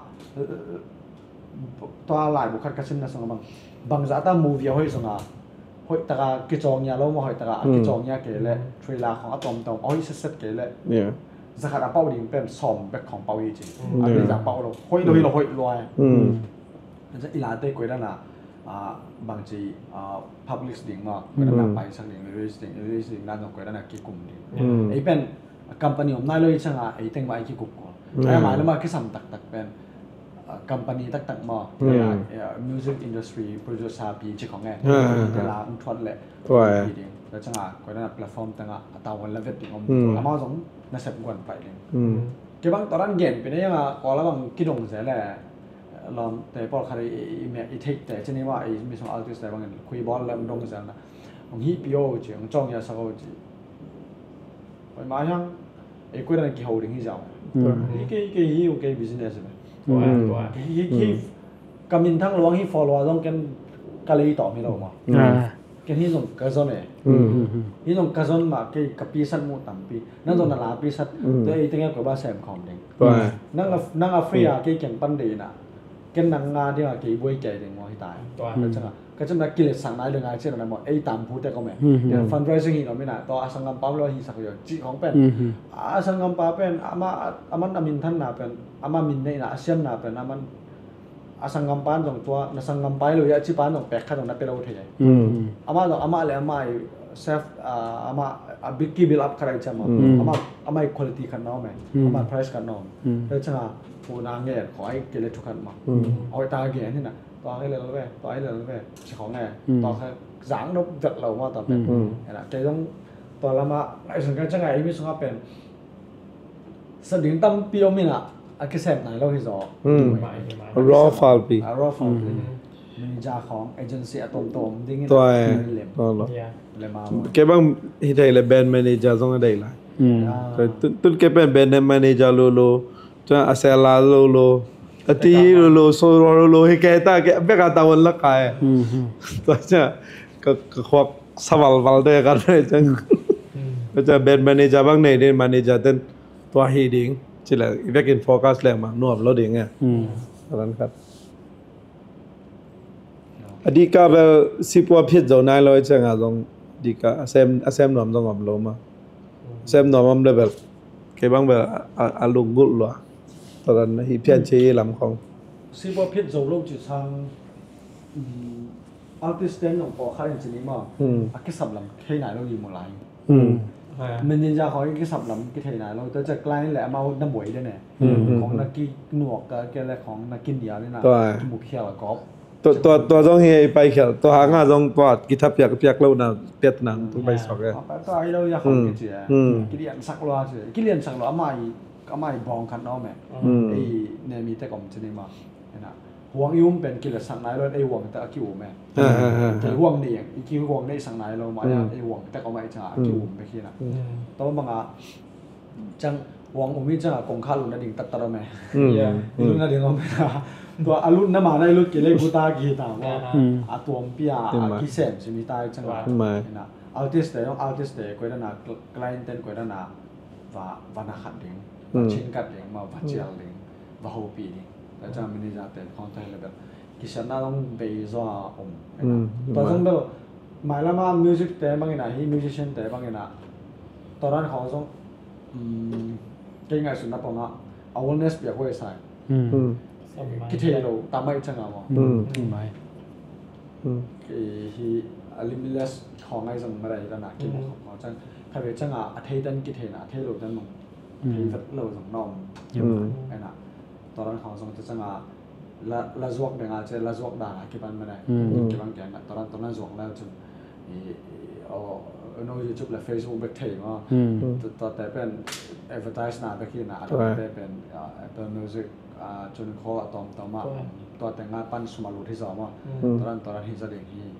tua laibu khat ka simna sungah bang, bangzah ta movie a hoih sungah hoih taka kicawng ia lo maw, hoih taka a kicawng ia kei leh trailer khawng a tawmtawm a hoih setset kei leh zakhat a pauh ding pen sawm bek khawng pauh hi ci. A bek zah pauh lo, hoih lo hi lo, hoih lua e. I late koi dana bangci publish ding maw, koi dana paisak ding, release ding, release ding dan zong koi dana kikum ding. Ei pen company om nai lo i cianga ei teng mah i kikup ko. Ai a mai lo mah kisam taktak pen company taktak maw, music industry producer pi ci khong e. Te la ung thuat leh pi ding. Tua cianga koi dana platform tengah a tawh la vet ding om. Amau zong nasep guan pai ding. Kei bang tua dan gen pi na ianga Kawl a bang kidong zel e. Lawmte pawlkhat i, i, i theihte cini mah i mi sung artist te bangin khui bawl le ung dong zel na. Ung hih pi o ci, ung cawng ia sak o ci. Oi ma hiang ei koi dan kiho ding hi zau. Hi kei, hi kei hi ung kei business ve. Hi, hi, hi ka minthang luang hi follower zong ken ka lei tawm hi lo maw. Ken hi zong ka zon e. Hi zong ka zon mah kei ka pisat mu tampi. Nang zong na la pisat. Tua ei tengah koi ba sem khawm ding. Nang a, nang a free a kei kiang pan dei na. Ken nang nga dinga kei buai kei ding maw hi tai. Ka canga, ka canga kiletsakna i le ngai cina na maw, ei tampu te kome. Fundraising hi lo mina, tua a sanggampa lo hi sak yo, ci khong pen. A sanggampa pen, ama, aman a minthanna pen, ama min neihna, a siamna pen, aman a sanggampa zong tua, na sanggampa lo ya, ci pan zong pek khat zong na pe lo thei. Ama zong, ama le ama i self, ama a big ki build up khat ai cama. Ama, ama i quality khat na ome, ama price khat na om. Te canga, Pu na ngen khawng ai kei le thu khat mah. Hoih ta gen hi na. Tua hi lel ve, tua hi lel ve. Ci khawng e. Tua kha zang dok vet lo mah tua pen. Hi na, kei zong tua lamah ngaihsun ka ciang a ei mi sungah pen sa ding tampi om hi na, a kisem nai lo hi zaw. A raw falpi. A raw falpi. Manager khawng, agency a tawmtawm ding hi na. Tua e. Lem. Tua lo. Lem a lo. Kei bang hi thei le band manager zong a dei lai. Tun, tun kei pen band manager lo lo. Tua a sela lo lo. A ti hi lolo, so lolo hi kei ta, kei bek a ta wan la kai. Tua ciang ka, ka khuak sa valval te kan ve ciang. Tua ciang band manager bang nei ding, manager ten tua hi ding. Ci leng i vekin focus leng bang nuam lo ding e. Tua dan khat. A dika bel sipua phit zo nai lo i ciang a zong dika a sem, a sem nuam zong om lo ma. A sem nuam om le bel kei bang bel a, a, a lunggulh lua. Tua dan hi phian ci i lam khong. Sipua phit zo lo ci sang, um, artist ten nong pawh khat in ci ni ma. A kisap lam thei nai lo i mu lai. Manager khong i kisap lam kithei nai lo. Tua ciang client le amau na buai den e. Khong na kinuak ka ke le khong na kinial ina. Tua. Kimu khial a kop. Tua, tua, tua zong hi i pai khial. Tua hang a zong tua kitha piak, piak lo na piat nang tung pai sok e. Tua hi lo ya khong kici e. Kilian sak lo a ci. Kilian sak lo amai, amai bawng khat na om e. Ei ne mi te kom ci ni ma. Ina. Huang i um pen kila sak nai lo, ei huang te a ki um e. Kei huang nei, i ki huang nei sak nai lo ma ya, ei huang te kom ai ciang a ki um pe khi na. Tua bang a Ciang huang um hi ciang a kong kha lutna ding taktak om e. Lutna ding om e. Tua a lutna ma na i lut kei le guta ki ta mo. A tuampi a, a kisem sim hi ta i ciang a. Ina artist te, artist te koi dana, client ten koi dana va, va na khat ding, va chin kat ding ma, va cial ding, va hopih ding. Tua ciang manager ten khong ta hi le bel kisiatna zong bei zaw a om. Tua zong bel mailama music te bangin a hi, musician te bangin a tua dan khong zong, um, kei ngaihsutna pawngah awareness piak huai sai. Kithei lo ta mai ciang a maw. Kei hi a limitless khong ngai zong ma dai dana ki khong ciang kha ve ciang a, a thei tan kitheina, a thei lo tan nong thei vet lo zong na om. Ena tua dan khong zong te ciang a la, la zuak deng a ci, la zuak dan a kipan mene. Kipan kian a tua dan, tua dan zuak na cun i, i, o, no YouTube le Facebook bek thei ma. Tua, tua te pen advertise na bek hi na, a tua te pen, a, Apple Music, a, cun kho a tom tom a, tua te nga pan sum a lut hi zaw ma. Tua dan, tua dan hi za ding hi.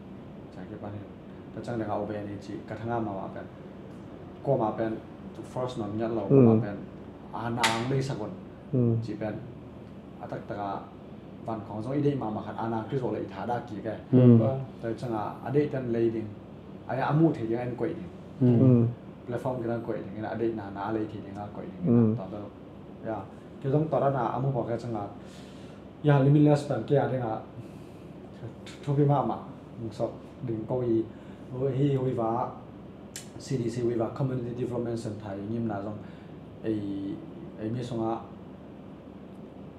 Ciang kipan hi. Ka ciang deng a o be ni ci, ka thanga ma ma pen. Kua ma pen, first non ngiat lo, kua ma pen, a nang lei sak un. Ci pen, a taktak a van khong zong i deih mahmah khat a nang kizawh le i tha dah kik e. Tua ciang a, a deih ten lei ding. A, a muh thei ding a en koih ding. Platform kidang koih ding, a deih na, na a lei thei ding a koih ding. Tua bel. Ya, kei zong tua dan a, a muh pawh kei ciang a, ya, limitless pen kei a ding a, thupi mahmah, hong sok ding ko i, hi hui va, C D C hui va, Community Development Center i ngimna zong, ei, ei mi sungah,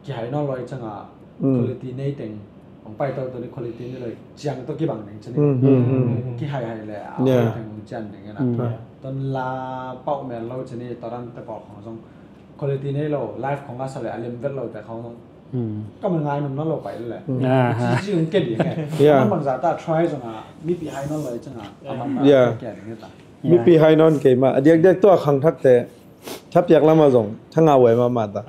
kihai nawn lo i ciang a, quality nei teng, hong pai to to ni quality nei lo i ciang to kibang ding ci ni. Kihai hai le a teng hong cian ding ina. Ton la pauh mel lo ci ni, tua dan te pawl khong zong quality nei lo, live khong a sa le a lem vet lo te khong zong. Ka man ngai num nawn lo pai le. Ci ci hong ke ding e. Man bang za ta try zong a, mipi hai nawn lo i ciang a, a man bang ke ding e ta. Mipi hai nawn kei ma, a diakdiak tua khangthak te. Thapiak lamah zong thanga huai mahmah ta.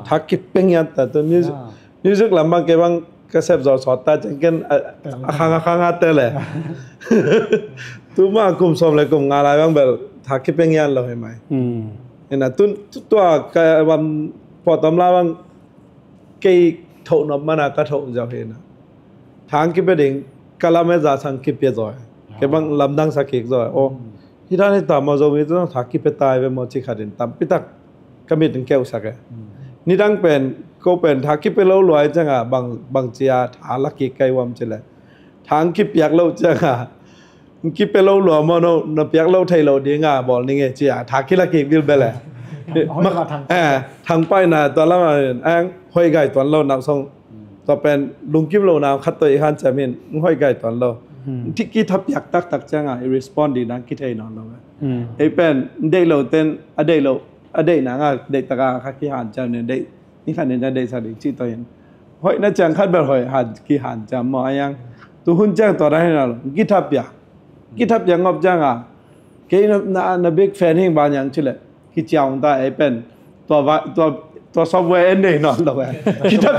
Tha kipia ngiat ta tu music, music lam bang kei bang ka sep zaw sawt ta ciang ken a, a khang a khang a te le. Tu mah kum sawm le kum nga lai bang bel tha kipia ngiat lo hi mai. Ina tu, tu, tua ka bang pawt om la bang kei thoh nop mana ka thoh ziau hi na. Thang kipia ding, ka lam e za sang kipia zaw. Kei bang lamdang sa kik zaw. Oh, hi dan hi ta maw, Zomi tu thang kipia tai ve maw ci khat in tampi tak ka mit in keuh sak e. Nidang pen, ko pen thang kipia lo luai ciang a bang, bang cia tha la kik kai uam ci le. Thang kipiak lo ciang a Kipia lo lua maw, no, na piak lo thei lo ding a bawl ning e ci a, tha kila kik bilbel e. Thang pai na tua lam a, ang hoih gai tuan lo nak song. Tua pen lungkim lo na khat tua i han cem hin, hoih gai tuan lo. Ki tha piak taktak ciang a i respond ding nang kithei nawn lo. Ei pen deih lo ten a deih lo, a deih nang a deih tak a kha ki han cem ning, deih Ni khat nin a deihsak ding cih tawh in. Hoih na ciang khat bel hoih han, kihan ciang maw a yang. Tu hun ciang tua na hi na lo. Githa pia. Githa pia ngop ciang a. Kei na, na, na big fan hing ba niang ci le. Kiciang ta ei pen. Tua va, tua, tua software en nei nawn lo e. Githa,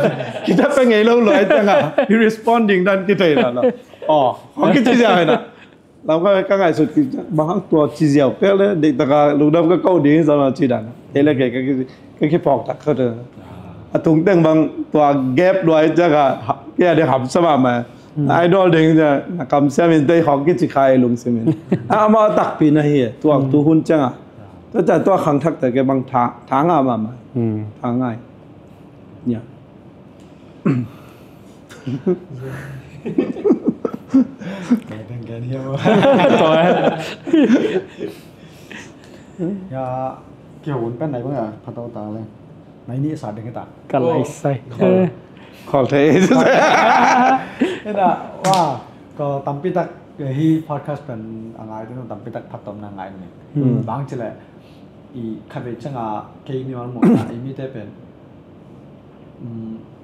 githa pia ngei lo lo ei ciang a. Hi responding dan kithei nawn lo. Oh, kong kici ciang hi na. Lam ka, ka ngaihsut ki, bang hang tua ci ziau pek le, deih taka lungdam ka ko ding zong a ci dan. Kei le kei ka ki, ka kiphawk tak kha te. a tung teng bang tua gap luai ciak a, kei a ding hamsa mahmah. Idol ding ciak na kamsiam in tei khawng kici kha i lungsim in. Amau takpi na hi, tua tu hun ciang a. Tua ciak tua khangthakte kei bang tha, tha ngah mahmah. Tha ngai. Ya. Kei teng kei ni. Ya, kihun pen nai bang a, phatau ta le. Nai ni sa ding ta. Ka lai sai. Khol thei. Ina, wa, ko tampi tak hi podcast pen a ngai ding tampi tak phatawm na ngai ni. Bang ci le i khatvei ciang a kei mi wan mu na i mite pen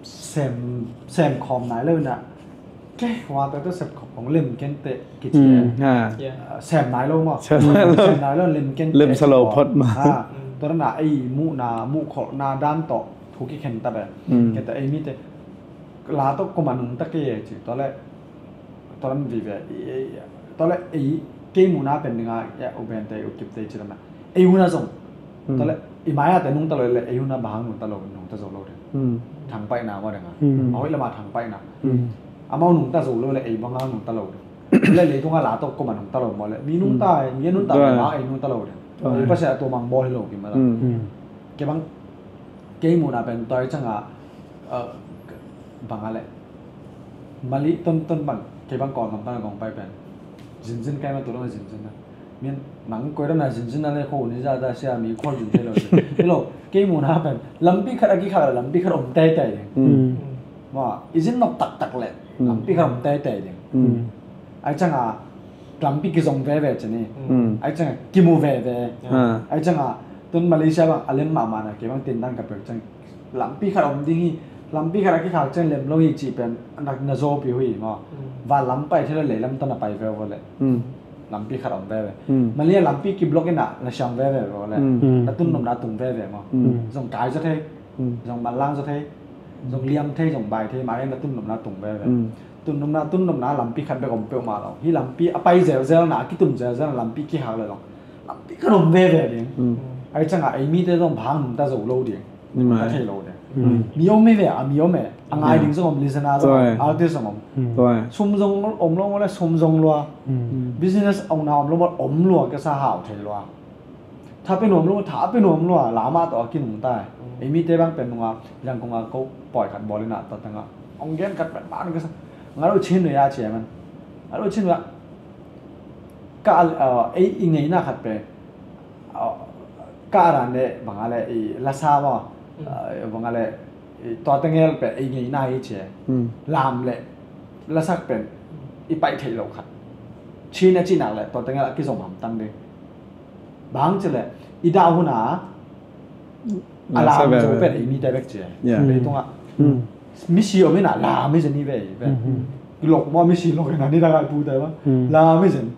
sem, sem khawm nai lo na. Ke, wa ta ta sem khawm kong lem ken te kici. Sem nai lo maw. Sem nai lo. Sem nai lo lem ken te. Lem sa lo phot maw. Tua na ei muhna, muhkholhna dan tawh thu kikhen ta ve. Kei ta ei mite la tawh koma nungta kei ci. Tua le tua le vive, tua le ei kei muhna pen ding a, u Ben te, u Kip te ci na. Ei hun a zong. Tua le i mai a te nungta lo le ei hun a bang hang nungta lo, nungta zo lo ding. Thangpaihna maw ding a. A hoih lama thangpaihna. Amau nungta zo lo le ei bang hang nungta lo ding. Le leitung a la tawh koma nungta lo maw le mi nungta, mi a nungta le ma ei nungta lo ding. Ei Pasian a tua mang bawl hi lo kim a la. Kei bang kei muhna pen tua i ciang a bang a le Mali ton ton bang kei bang Kawlgam pan a kong pai pen zinzin kai ma tu lo zinzin na. Min nang koi dana zinzin na le kho ni za da sia mi kho zin te lo. Hello, kei muhna pen lampi khat a kikhak le lampi khat om taitai ding. Ma i zin nok taktak le lampi khat om taitai ding. Ai ciang a lampi kizong veve ci ni. Ai ciang a kimu veve. Ai ciang a tun Malaysia bang a lem mahmah na kei bang tin dan ka pek ciang lampi khat om ding hi, lampi khat a kikhak ciang lem lo hi cih pen na, na zawpi uh hi maw. Van lam pai thei lo lei lam tawh na pai veve le lampi khat om veve. Malaysia lampi kiblok ina na siang veve le na tun nopna tung veve maw. Zong kai zaw thei, zong manlang zaw thei, zong liam thei, zong bai thei, mah na tun nopna tung veve. Tun nopna, tun nopna lampi khat bek om peuhmah lo. Hih lampi a pai zelzel na, a kitun zelzel na lampi kihak le lo. Lampi khat om veve ding. Ai ciang a ei mite zong bang hang nungta zo lo ding. Nungta thei lo ding. Mi om e ve, a mi om e. A ngai ding zong om, listener zong om, artist zong om. Sum zong om lo maw le sum zong lua. Business owner om lo maw le om lua, ka sa hau thei lua. Tha pe nuam lo, tha pe nuam lo a, la mah tawh a kinungta e. Ei mite bang pen nunga, Yangon a ko pawi khat bawl ina tua teng a. Ong gen khat pen ban ka sa. Nga lo chin nui a cia man. Nga lo chin nui a. Ka, ei i ngeina khat pen. Ka ran le, bang a le, i lasa maw. Bang a le, tua teng el pen, ei ngeina i cia. Lam le, lasak pen, i paih theih lo khat. Chin a cih nak le, tua teng el a kizom hamtang ding. Bang ci le i dah hun a a lam zo pen ei mite bek ci. Leitungah misi om ina lam i zen i ve i ve. Kilok maw misi lok ina ni dah ngai pu te maw lam i zen.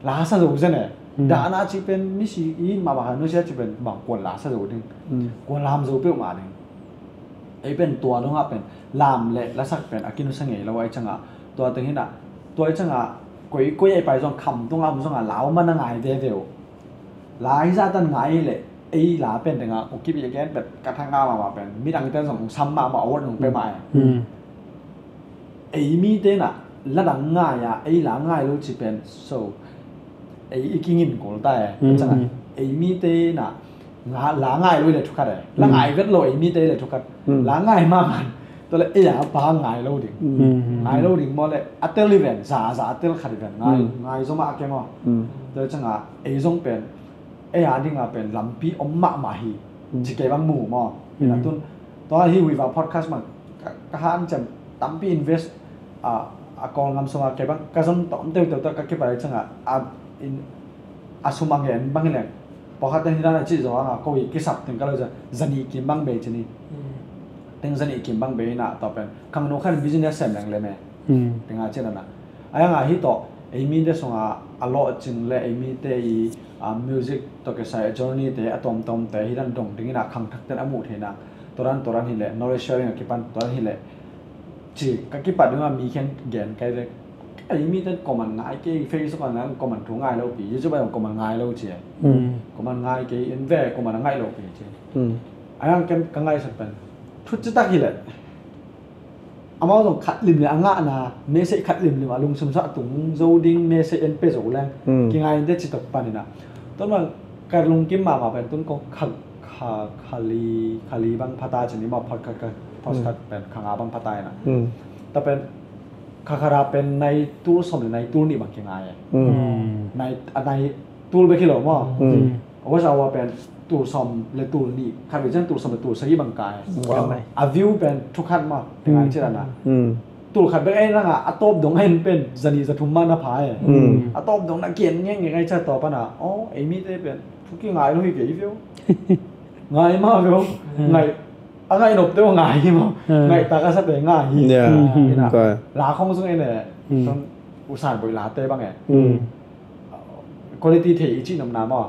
La sa zo zen e. Dahna ci pen misi i mah bang han nusia ci pen bang kuan la sa zo ding. Kuan lam zo peuhmah ding. Ei pen tua dongah pen lam le lasak pen a kinusia ngei lo ai cangah tua teng hinah tua ai cangah koi koi ei pai zong kham tungah om zongah lau man a ngai veve uh. Lai zah tan ngai le ei la pen tengah ukip i gen pen ka thang ngah mahmah pen midangte zong sam mahmah award nong pe mah e. Ei mite nah la dang ngai a ei la ngai lo ci pen so ei i kingin kol ta e. Cangah ei mite nah nga la ngai lo i le thukhat e la ngai vet lo ei mite i le thukhat la ngai mahmah. Tua le ei a pa ngai lo ding ngai lo ding maw le a tel i ven za za a tel khat i ven ngai ngai zo mah a ke maw. Tua cangah ei zong pen ei a dingah pen lampi om mahmah hi ci kei bang mu maw. Ina tun tua hi Viva podcast mah ka han cem tampi invest a Kawlgam sungah kei bang ka zon tom teuteu tak ka kipai cangah a sum a ngen bang hileng pawkhat ten hidan a cih zo anga ko i kisap teng ka lo za zanih kim bang bei cini teng zanih kim bang bei ina tawh pen khangno khan business sem leng lem e. Tenga cin ana ai anga hi tawh ei mite sunga a lawhcing le ei mite i music tawh kisai a journey te a tawmtawm te hidan dong dingin a khangthak ten a muh theina toran toran hileh knowledge sharing a kipan toran hileh ci ka kipat ding a mi khen gen kai vek. Ei mi ten comment ngai kei Facebook a ngai comment thu ngai lo pi YouTube a comment ngai lo ci. Comment ngai kei in ve comment a ngai lo pi ci. Ai ang ken ka ngai sak pen Thuci tak hi leh amau zong khat lim le a ngahna message khat limlim a lungsim sung a tung zo ding message en pe zo leng kingai in te ci tok panin ah. Tun bang ka lungkim mahmah pen tun kong kha kha kha li kha li bang phata ci ni maw, pha kha kha pha kha pen kha nga bang phata in ah. Ta pen kha kha ra pen nai tul sawm le nai tul nih bang kingai e. Nai a nai tul bek hi lo maw. Watch hour pen tul sawm le tul nih, khat vei ciang tul sawm le tul sagih bang kai. A view pen thukhat maw, pi ngai ci dan ah. Tul khat bek ei nang ah a tawp dong en pen zanih zathum mah na pha e. A tawp dong na kian ngeng ngeng ei ca tawp ana aw ei mi te pen thu ki ngai lo hi kei veu. Ngai ma veu. Ngai a ngai nop te ngai hi maw. Ngai tak a sa te ngai hi. La khong zung en e. Usan boi la te bang e. Quality thei i cih nopna maw.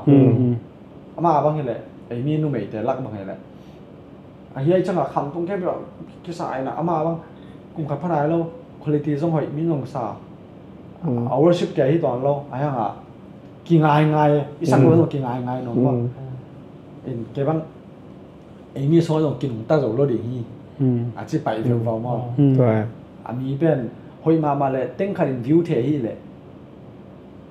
Ama bang hileh ei mi numeite lak bang hileh a hiai cangah kham tung kei bia kisa aina ama bang kum khat phanai lo, quality zong hoih mi zong sa. A worship kei hi tuan lo a hiangah kingai ngai i sak lo zong kingai ngai nop maw. In kei bang ei mi sung zong kinungta zo lo ding hi. A ci pai veu vau maw. A mi pen hoih mahmah le teng khat in view thei hi leh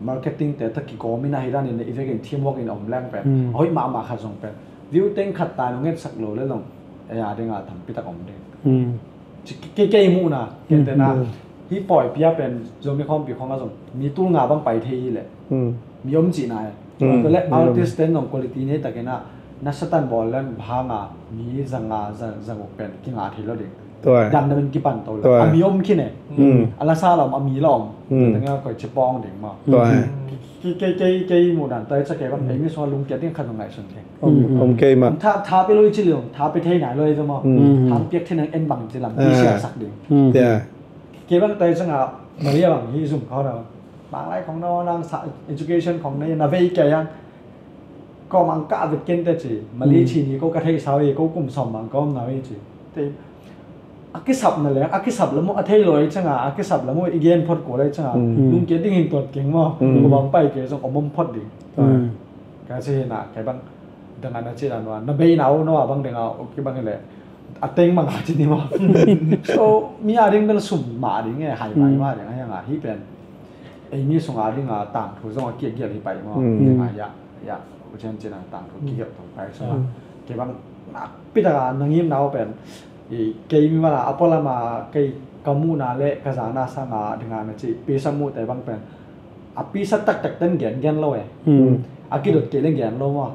marketing te ta kigawm in a hi dan in i vekin teamwork in a om leng pen a hoih mahmah khat zong pen view teng khat ta nong ngetsak lo le long ei a ding a tampi tak om ding. Kei kei muhna kei tena hi pawi pia pen Zomi khawmpi khawng a zong mi tul nga bang pai thei hi leh mi om cihna e. Tua le artist ten zong quality nei takin ah na satan bawl leng bhanga mi zanga zaguk pen kinga thei lo ding. Damdamin kipan to lo a mi om khin e. A la sa la om a mi la om. Tengah koi ci pawng ding maw. Kei kei kei muhdan toi ca kei bang ei mi sung a lungkiat ding khat zong ngaihsun kei. Om kei mah. Tha tha pe lo i ci liong tha pe thei nai lo i ve maw. Tha piak thei nang en bang ci lam ti siasak ding. Kei bang toi canga Maria bang hi zum kho na bang lai khong na nang sa education khong na na vei kei yang ko mang ka vet ken te ci mali ci ni ko ka thei sau i ko kum som mang ko na vei ci te a kisap na le a kisap lamu a thei loi canga a kisap lamu i gen phot ko lai canga lungkiat ding hin tuat keng maw ko bang pai kei zong om om phot ding. Ka ci hi na kei bang dang ana ci dan wa na bei na u na wa bang dang a ki bang le a teng mang a ci ni maw. So mi a ding bel sum ma ding e hai mai ma ding a yang a hi pen ei mi sung a ding a tang thu zong a kiak gial hi pai maw. Ding a ya ya u chen ci dan tang thu kiak gial thu pai so ke bang na pi ta na ngim na u pen i kei mi mala a polam a kei ka muhna le ka zana sanga ding a na ci pi sa mu te bang pen a pisa taktak ten gen gen lo e. A kidot kei le gen lo maw.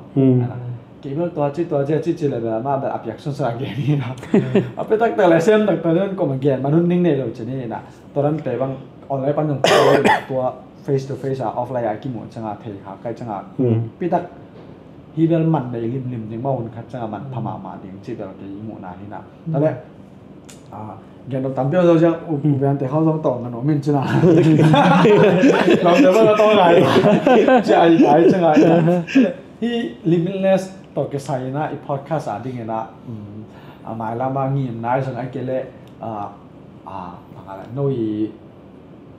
Kei bel tua ci tua ci a ci ci le bel ma bel a piak sunsun a gen hi na. A pi taktak le sem taktak ten koma gen man hun ning nei lo ci ni na. Tua dan te bang online pan zong tua face to face a offline a kimu canga thei kha kai canga pi tak hi bel man nei limlim ding maw hun khat canga man pha mahmah ding ci bel kei muhna hi na. Ta le Gen dong tampi zo ziang u pian te khau zong tawng kan om in cina. Lam te ba ka tawng lai. Ci ai ai cina. Hi Limitless tawh kisai na i podcast a ding ina a mailam a ngim nai zong ai kele a a pangala no i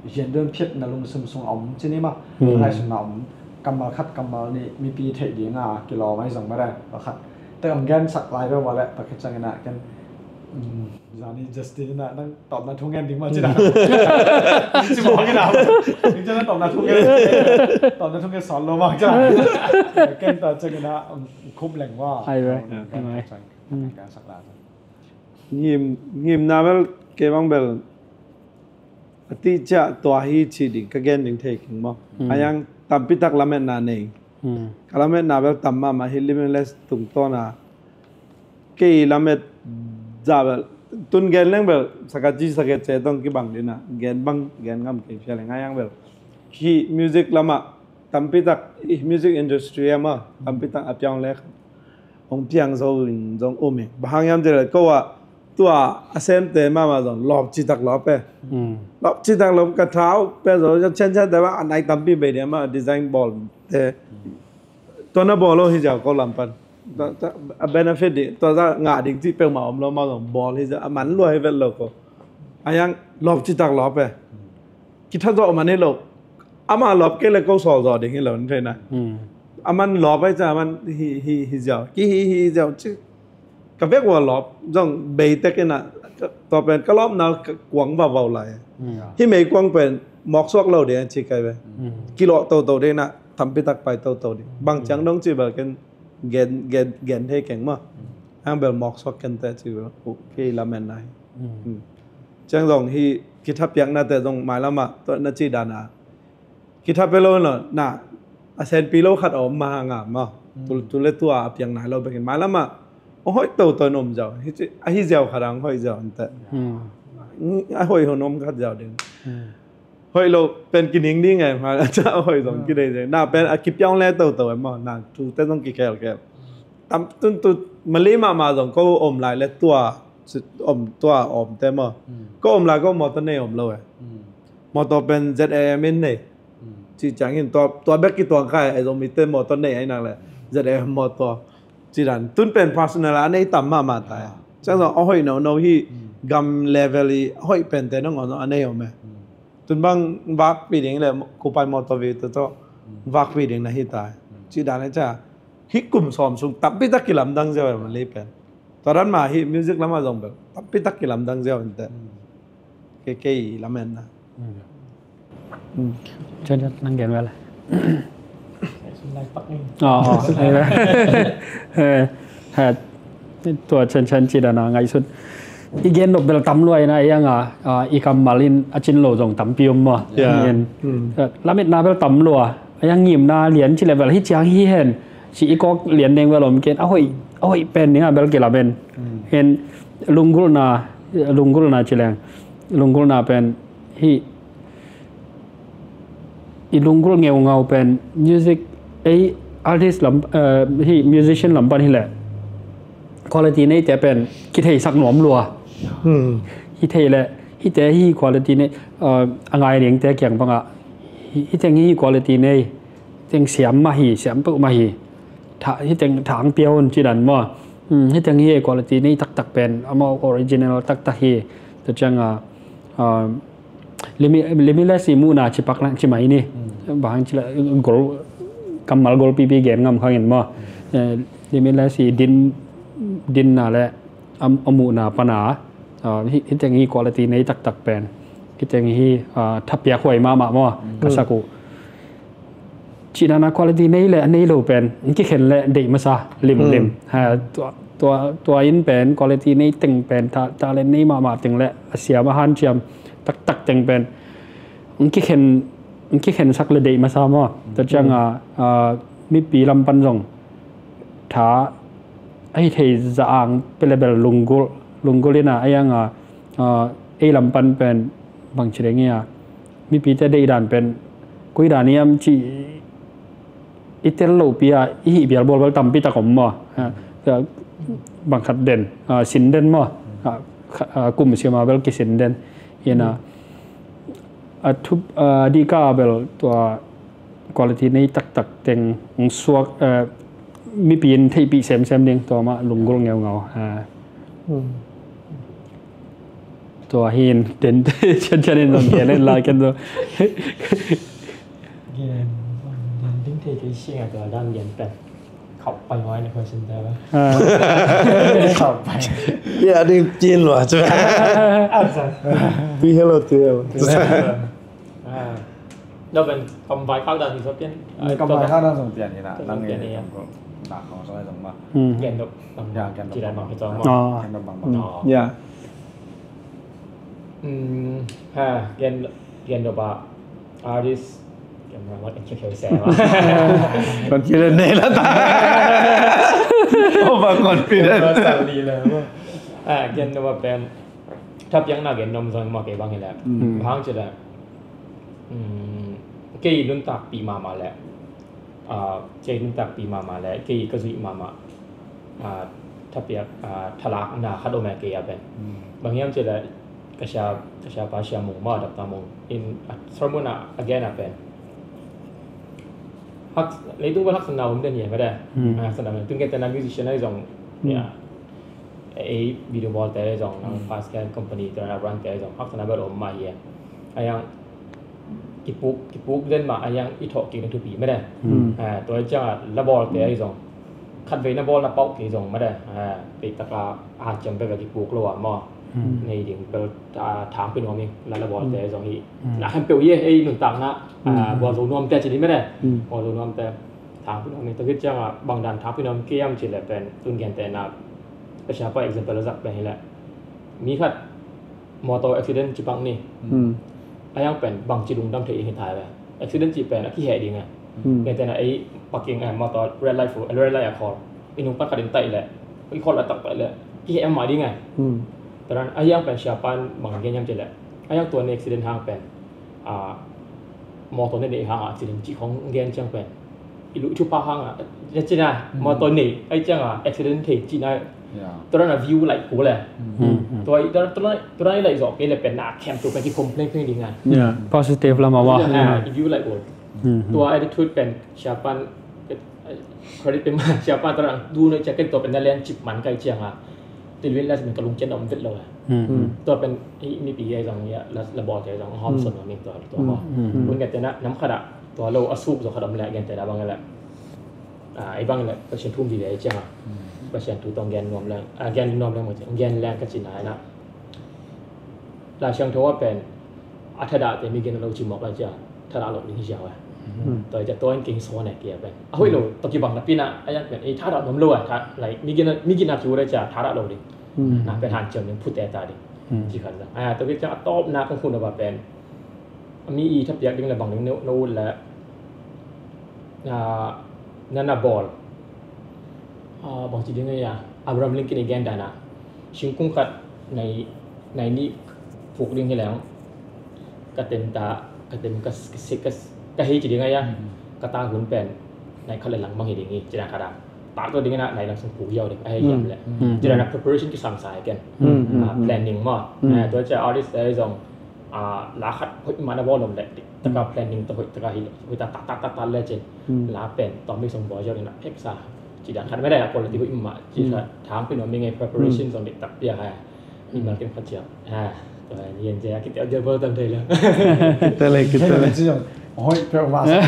Hian dun phiatna lungsim sung a om cini ma. Lai sung na om kammal khat kammal ni mipi theih dinga kilawm ai zong mare pakhat. Te om gen sak lai beuh vale pakhat cangina ken zani Justin ina nang tawpna thu ngen ding ma cina. Ci mawk ina. Ding cina tawpna thu ngen. Tawpna thu ngen sawn lo ma cina. Ken ta cangina khup leng wa. Ai ve. Gen sak lai. Ngim ngimna bel kei bang bel a tih ciah tua hi ci ding ka gen ding thei king maw. A yang tampi tak lametna nei. Ka lametna bel tam mahmah hi Limitless tungtawna kei lamet za bel tun gen leng bel sakaci sakace tong kibang dina gen bang gen ngam kei fia leng a yang bel hi music lama tampi tak music industry ama tampi tak a piang lek hong piang zo in zong um hi. Bang hang hiam cih leh ko ah tua a semte mahmah zong lawp citak lawp e. Lawp citak lawp ka thau pe zo zong cianciante bang a nai tampi bei dia mah design bawl te. Tua na bawl lo hi ziau ko lam pan a benefit dih tua za ngah ding cih peuhmah om lo mah zong bawl hi ziau a man lua hi vet lo ko. A yang lawp citak lawp e. Kitha zawh man hi lo. Ama lawp kei le ko sawl zawh ding hi lo ni theina. A man lawp ai ca a man hi hi hi ziau ki hi hi ziau ci. ka vek ua lawp zong bei tek in ah, tua pen ka lawpna ka kuang vavau lai. Hih meikuang pen mawksuak lo ding a ci kai ve. Kilawh toto ding in ah tampi tak pai toto ding. Bang ciang dong ci bel ken gen, gen, gen thei keng maw. Hang bel mawksuak ken teh ci bel uh kei lamen nai. Ciang zong hih kithapiaknate zong mailam ah tua na ci dan a kitha pe lo na, na a senpi lo khat a om ma hang a maw. Tu, tu le tua a piang nai lo bekin mailam ah a hoih toto in om ziau. Hih ci, a hih ziau khat a hoih ziau in teh. A hoih hon om khat ziau ding. Hoih lo pen kining ding e, mailam ah a hoih zong kidei ding. Na pen a kipiang le toto e maw, na tute zong kikhelkhel. Tam tun tu Malay mahmah zong ko om lai le tua, om tua omte maw. Ko om lai ko mawtaw nei om lo e. Mawtaw pen Z A M in nei. Ci ciangin tua, tua bek kituang khai, a Zomite mawtaw nei ahi nak le Z A M mawtaw. Ci dan tun pen personal a nei tam mahmah ta e. Ciang zong a hoih nono hih gam level i a hoih pente nong om a nei om e. Tun bang vakpi ding le kupai mawtaw vi tu tawh vakpi ding na hi ta e. Ci dan e ca hih kum sawm sung tampi tak kilamdang ziau e Malay pen. Tua dan mah hih music lamah zong bel tampi tak kilamdang ziau in teh. Kei, kei lamen na. Cian, cian, nang gen vel. Lai pak ni. Aw, aw. Eh, eh, tua cian, cian ci dan a ngaihsut. I gen nop bel tam lua in a, i ang a, a, i kammal in a cin lo zong tampi om maw. Yeah. Lametna bel tam lua. A, i ang ngimna lian ci le bel hi ciang hi hen. Ci i kawk lian deng bel om ken a hoih, a hoih pen ding a bel kilamen. Hen lunggulhna, lunggulhna ci leng. Lunggulhna pen hi i lunggulh ngeungau pen music, ei artist lam, eh, hi musician lam pan hi leh quality neite pen kitheisak nuam lua. Hi thei leh hite hi quality nei, eh, a ngai dingte kiang bangah hi, hi teng hi quality nei, teng siam mah hi, siam peuh mah hi. Tha, hi teng thang pia un ci dan maw. Hi teng hi quality nei taktak pen amau original taktak hi. Tua ciang a, Limi-, limitless i muhna cipak lang ci mai ni. Bang hang ci la gol, kammal gol pipi gen ngam khangin maw. Eh, limitless i din, dinna le a, a muhna pana. Ah, hi, hi teng hi quality nei taktak pen. Hi teng hi, ah, thapiak huai mahmah maw. Ka sak uh. Cihna na quality nei le a nei lo pen, kikhen le deih masa limlim. Ha, tua, tua, tua in pen quality nei teng pen, ta, talent nei mahmah teng le a siam a hanciam taktak teng pen kikhen, kikhen sak le deih masa maw. Tua ciang a, a, mipi lam pan zong tha a hi thei za ang pele bel lunggulh, lunggulh in a, a yang a, a, ei lam pan pen bang ci deng i a, mipite deih dan pen koi dan hiam ci i tel lopi a i hih bial bawl bel tampi tak om maw. Ha, bang khat den, ah, sin den maw. Ah, kha-, ah, kum siama bel kisin den. Hi na, a thup, ah, dika bel tua quality nei taktak teng ong suak, ah, mipi in theihpih semsem ding tua mah lunggulh ngeungau. Ah. Tua hin den ciancian in zong gen in lai ken zo. Gen, gen ding thei kei sing a tua dan gen pen. Khauh pai ngai na question ta ba. Ah. Khauh pai. Ya ding cin lua cu. Ah, sa. Tui hello, tui hello. Ah. Lo pen kam vai khak dan hi so pian. Kam vai khak dan zong pian hi na. Nang pian hi. Nak khong so zong ma. Gen dok. Ya, gen dok. Ci dan bang hi zong ma. Gen dok bang bang. Ya. Ha, gen, gen dok ba artist. Gen dok ba artist. Confident nei la ta. Oh, ba confident. Ah, gen dok ba pen. Thapiakna gen nom zong ma kei bang hi la. Hang ci la. Kei nuntakpih mahmah le, ah, kei nuntakpih mahmah le, kei ka zuih mahmah, ah, thapiak, ah, thalakna khat om e kei a pen. Bang hiam ci le, ka sia, ka siapa Sia Mung maw, Doctor Mung in, ah, sermon ah a gen a pen. Hak, leitung bel haksatna om den hi mah de. Haksatna om den. Tun kei te na musician ahi zong, ya. Ei video bawlte zong, nang fast car company te na run te zong, haksatna bel om mah hi. A yang kipuk, kipuk den mah, a yang i thawh kik na thupi mah de. Ah, tua ciang a la bawlte ahi zong. khatvei na bawl na pauh kei zong mate, eh, peitak a hanciam veve kipuk lo a maw. Nei ding bel, ah, thangpi nuam ing, la la bawlte zong hi. Na khempeuh hi e, ei nuntakna, ah, gualzo nuamte ci ding mate. Gualzo nuamte thangpi nuam ing. Tua khit ciangah bangdan thangpi nuam kei hiam cih leh pen tun gentehna, ka siapa example a zak pen hi leh, mi khat motor accident ci bang ni. A hiang pen bangci lungdam thei ding hi ta ve. Accident cih pen a kiheh ding a. Ngetena ei parking, eh, motor red light fu, red light a khol, i nung pan khat in taih leh, i khol a tak taih leh kiheh mah ding a. Taran a hiang pen siapan bang gen hiam cih leh, a hiang tua ni accident hang pen, ah, motor ne nei hang accident cih khong gen ciang pen i luh i thupha hang a, na cina, motor nei ai ciang a accident thei cina. Tua dan a view laih kul le. Tua i, tua dan, tua dan i laih zawh kei le pen na khempeuh pen ki complain pheng ding a. Positive lam a wa. I view laih kul. Tua attitude pen siapan, credit pen ma siapan tua dan du na ciang ken tua pen na lian cip man kai ciang a. Ti luin la min ka lungcian om vet lo a. Tua pen i mipi ai zong ia la, la bawl te zong hom son min tua tua ma. Kun ka te na nam khat a tua lo a suk zo khat om le gen te na bang le. Ah, ei bang le Pasian thu um vive ciang a. Pasian thu tawh gen nuam leng, ah, gen nuam leng maw ciang, gen leng ka cina na. Lai Siangtho a pen a thadahte mi gen lo ci mawk lai ciang, thadah lo ding hi ziau a. Tua i ciang tua in kei hi sawn e kei a pen. A hoih lo, tua kibang napi na, a hiang pen, ei thadah nuam lo a, tha, lai, mi gen, mi gen a kiu lai ciang, thadah lo ding. Na pen hanciam ding, phute ta ding. Ci khan zang. Ah, tua kei ciang a tawpna kong khun a ba pen. Mi i thapiak ding le bang ding no, no le, ah, na na bawl. Ah, bang ci ding a ia, Abraham Lincoln i gen dan a. Singkung khat nai, nai nih phuk ding hi leng. Ka tem ta, ka tem ka, ka, ka, ka hei ci ding a ia. Ka ta hun pen, nai khat le lang bang hi ding hi, ci dan khat a. Tak tua ding na, nai lang sung phuk hiau ding, a hei hiam le. Ci dan a preparation kisam sa hi ken. Ah, planning maw. Ah, tua cia artist te zong, ah, la khat hoih mah na bawl om leh, taka planning ta hoih taka hi, hoih ta, ta, ta, ta, ta le cin. La pen, tawm mi song bawl ziau ding na, phek sa. Ci dan khat mah dai a quality hoih mah, ci sa, thang pin om mi ngei preparation zong dik tak pia hai. Mi mal ken khat ciang. Ha, tua hi yen cia, ki tia dia bawl tam thei le. Kita le, kita le. Ci zong, hoih pia ma sa.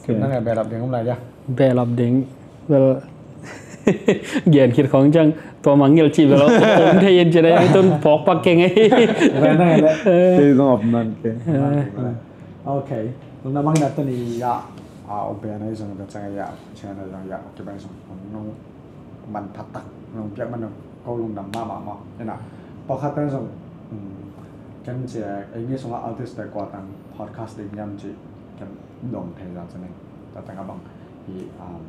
Kim nang a belap ding om lai dia. Belap ding. Well, gen khit khong ciang tua mangngilh cih bel om thei in ci dai, tun phawk pak keng ei. Kei zong om nan keng. Ok. Nung na mangngilh tuni ya, a, om pe anai zong da ciang ya, ciang na zong ya, ok, bai zong nung man phat tak, nung piak man nung ko lungdam mahmah maw. Ina, pawlkhat pen zong, ken ci, ei mi sungah artist te kua tang podcast ding hiam ci, ken dong thei zah ci ning. Tua tengah bang hi, um,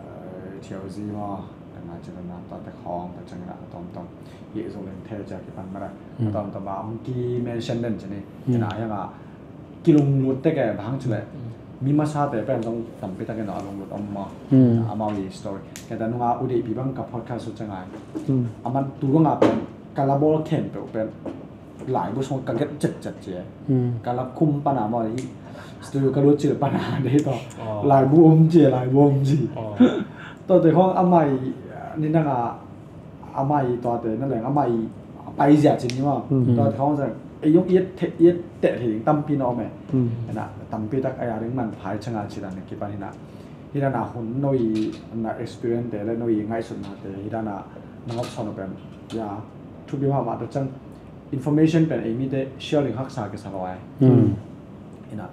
eh, T O Z maw, tengah ci na, tua te khawng, tua ciangin a tawmtawm hi Zo Leng Thei cia kipan mara. A tawmtawm a hong ki mention den ci ni. Ina hiang a kilunglut tek e, bang hang ci leh mi masate pen zong tampi takin a lunglut om maw. Amau hi story. Kei ta nunga u deihpi bang ka podcast uh ciang ai. Aman tu bang a pen ka la bawl khempeuh pen laibu sung ka get cetcet ci. Ka lap khum pana maw hi, studio ka lut cil pana dei tawh. Laibu om ci, laibu om ci. Tawte khong amai ni nanga amai tuate na leng amai paizia ci ni maw. Tuate khong zang ei yong iet te, iet te thei ding tampi na om e. Na tampi tak a ya ding man phai changa ci dan kipan hi na. Hi na na hun noi na experience te le noi ngaihsutna te hi na na ngop son pen ya thupi mahmah ta chang. Information pen ei mite sharing haksa kisa lo ai. Ina,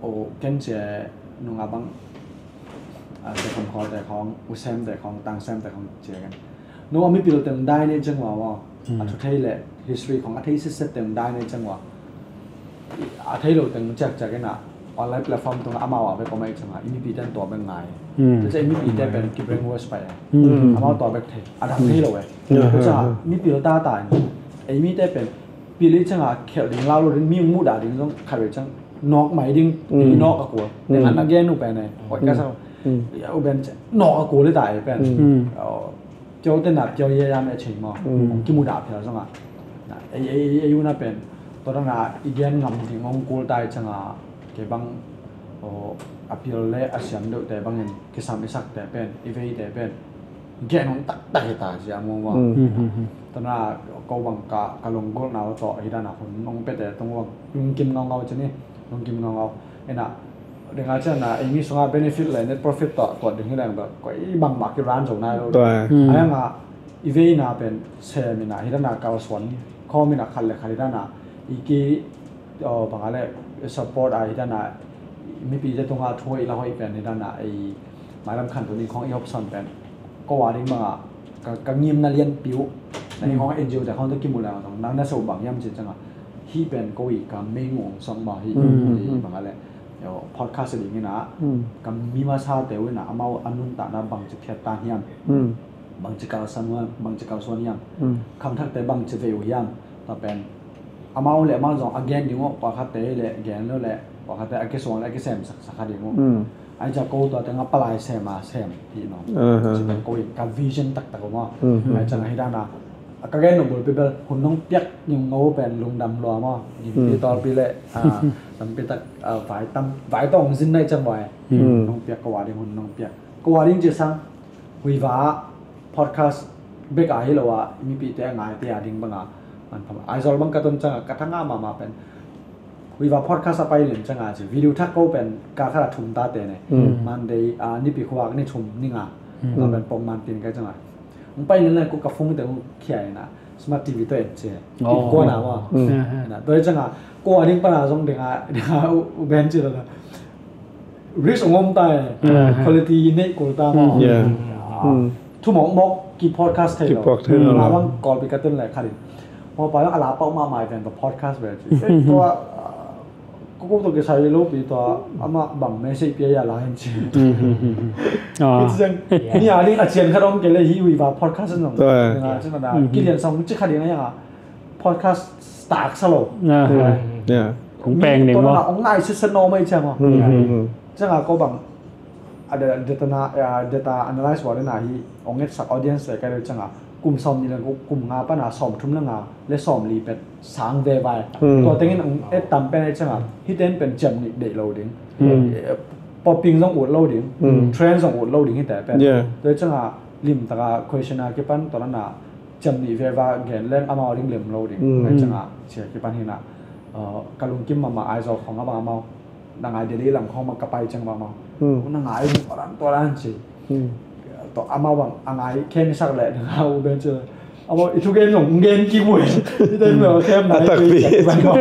o, ken cia nunga bang, a, te khong khol te khong, usem te khong, tangsem te khong cia ken. Nunga mipil teng dai ne ciang wa wa. A thu thei le history khong a thei sitset teng dai ne ciang wa. A thei lo teng ciakciak ina online platform tung amau a bek om ai changa i mipi ten tua bek ngai. Tua cia i mipi te pen ki brainwash pai a. Amau tua bek thei a dang thei lo e. Tua cia mipil ta ta in ei mi te pen pil i changa khelh ding lau lo ding mi mudah ding zong khat ve chang nawk mai ding. Nawk a kul. Teng an a gen u pen e. Hoih ka sa u ben nawk a kul i ta e pen. Tio te na tio ye ya me chei maw. Kimudah phial zong a. Ei, ei, ei, ei una pen. Tua dang a i gen ngam ding ong kul tai chang a. Kei bang, o, a pil le a siam deuh te bangin kisam i sak te pen, i vei te pen. Gen ong tak tak i ta sia mu maw. Tua na ko bang ka, ka lunggulh na tawh hi dan a hun ong pe te tung bang. Lungkim ngau ngau chini. Lungkim ngau ngau. Ena Ding a cian a, ei mi sungah benefit le net profit tawh tuat ding hi leng bel koi bangmah kiran zo nai lo. Tua. Hmm. A yang a, i veina pen sem in a, hi dan a kalsuan khawm in a, khat le khat hi dan a, i ki, aw, bang a le support a hi dan a, mipite tungah thu i la hoih pen hi dan a, ei mailam khan tu ning khong i hopsan pen ko a ding bang a, ka, ka ngimna lianpi uh. Na hi khong N G O te khong tu kimu leng a, nang na so bang hiam ci ciang a, hi pen ko i ka mei ngong song ma hi, hmm, hi bang a le. Yo, podcast ding in a, hmm, ka mi masate uh in a, amau a nuntakna bangci phiat ta hiam, hmm, bangci kalsuan hiam, bangci kalsuan hiam, hmm, khangthakte bangci vei uh hiam, tua pen amau le amau zong a gen ding uh, pawlkhatte le gen lo le pawlkhatte a kisuang le a kisem sak, sak kha ding uh. Hmm. Ai ca ko tua teng a palai sem a sem hi no. Aha. Ci pen ko i ka vision taktak uh maw. Hmm. Ai ca nga hi dan a, a ka gen no bulpi bel hun nong piak ning ngo pen lungdam lua maw. Gimpi, hmm, tawlpi le, a, tampi tak, a, vai tam, vai tawng zin nai cang vai. Hmm. Nong piak ko a ding, hun nong piak ko a ding ci sang, Huiva podcast bek a hi lo a, mipite a ngaite a ding bang a, man pha. Aizawl bang ka tun cang a, ka thang a mama pen Huiva podcast a pai len cang a ci, video thak ko pen ka kha thum ta te ne. Hmm. Monday, a, Nipi khuak ni thum ni nga. Hmm. Tua pen pong man tin kai cang a. Hong pai len len ko ka phone te hong khia in a, Smart T V to en ci. Oh. Ko na wa. Hmm. Na, tua hi cang a, ko a ding pan a zong ding a, ding a u, u ben ci lo na. Risk ong om ta e. Hmm. Quality nei kul ta ma. Hmm. Yeah. Ah. Hmm. Thu mawkmawk ki podcast thei lo. Ki podcast thei lo. Nga bang Kawlpi ka tun le kha ding. Mawpa bang a la pau mahmah pen tua podcast ve ci. Eh, tua, ah, ko ko tua kisai lo pi tua amah bang message pia ya la hen ci. Hmm, hmm, hmm, hmm. Ah. Ki ciang, yeah, ni a ding a cian khat om kei le hi Huiva podcast nong. Tua. Nga cin na. Hmm, hmm. Kilian sang ci kha ding a yang a podcast start sa lo. Ah. Hmm. Yeah. Kong peng ding maw. Tua na ong ngai sisa no mai ciang maw. Hmm, hmm, hmm. Ciang a ko bang a da-, data na, a, data analyze wa le na hi, ong etsak audience le ka le ciang a, kum sawm ni le kum, kum nga pan a sawm thum le nga le sawm li pet sang ve vai. Hmm. Tua tengin ong et tam pen a ciang a, hi ten pen ciam ni deih lo ding. Hmm. Eh, popping zong ut lo ding. Hmm. Trend zong ut lo ding hi te pen. Yeah. Tua ciang a, lim tak a question a kipan tua na ciam ni ve va gen leng amau ding lem lo ding. Hmm. Tua ciang a, cia kipan hi na, uh, ka lungkim mama Aizawl khong a bang amau. Na ngai Delhi lam khong ma ka pai ciang ma ma. Hmm. Na ngai mu paran tua ran ci. Hmm. To amau bang a ngai khem sak le na ngai u ben ci. Amau i thu gen nong gen ki mu. I ten lo khem na i tu i ban ma.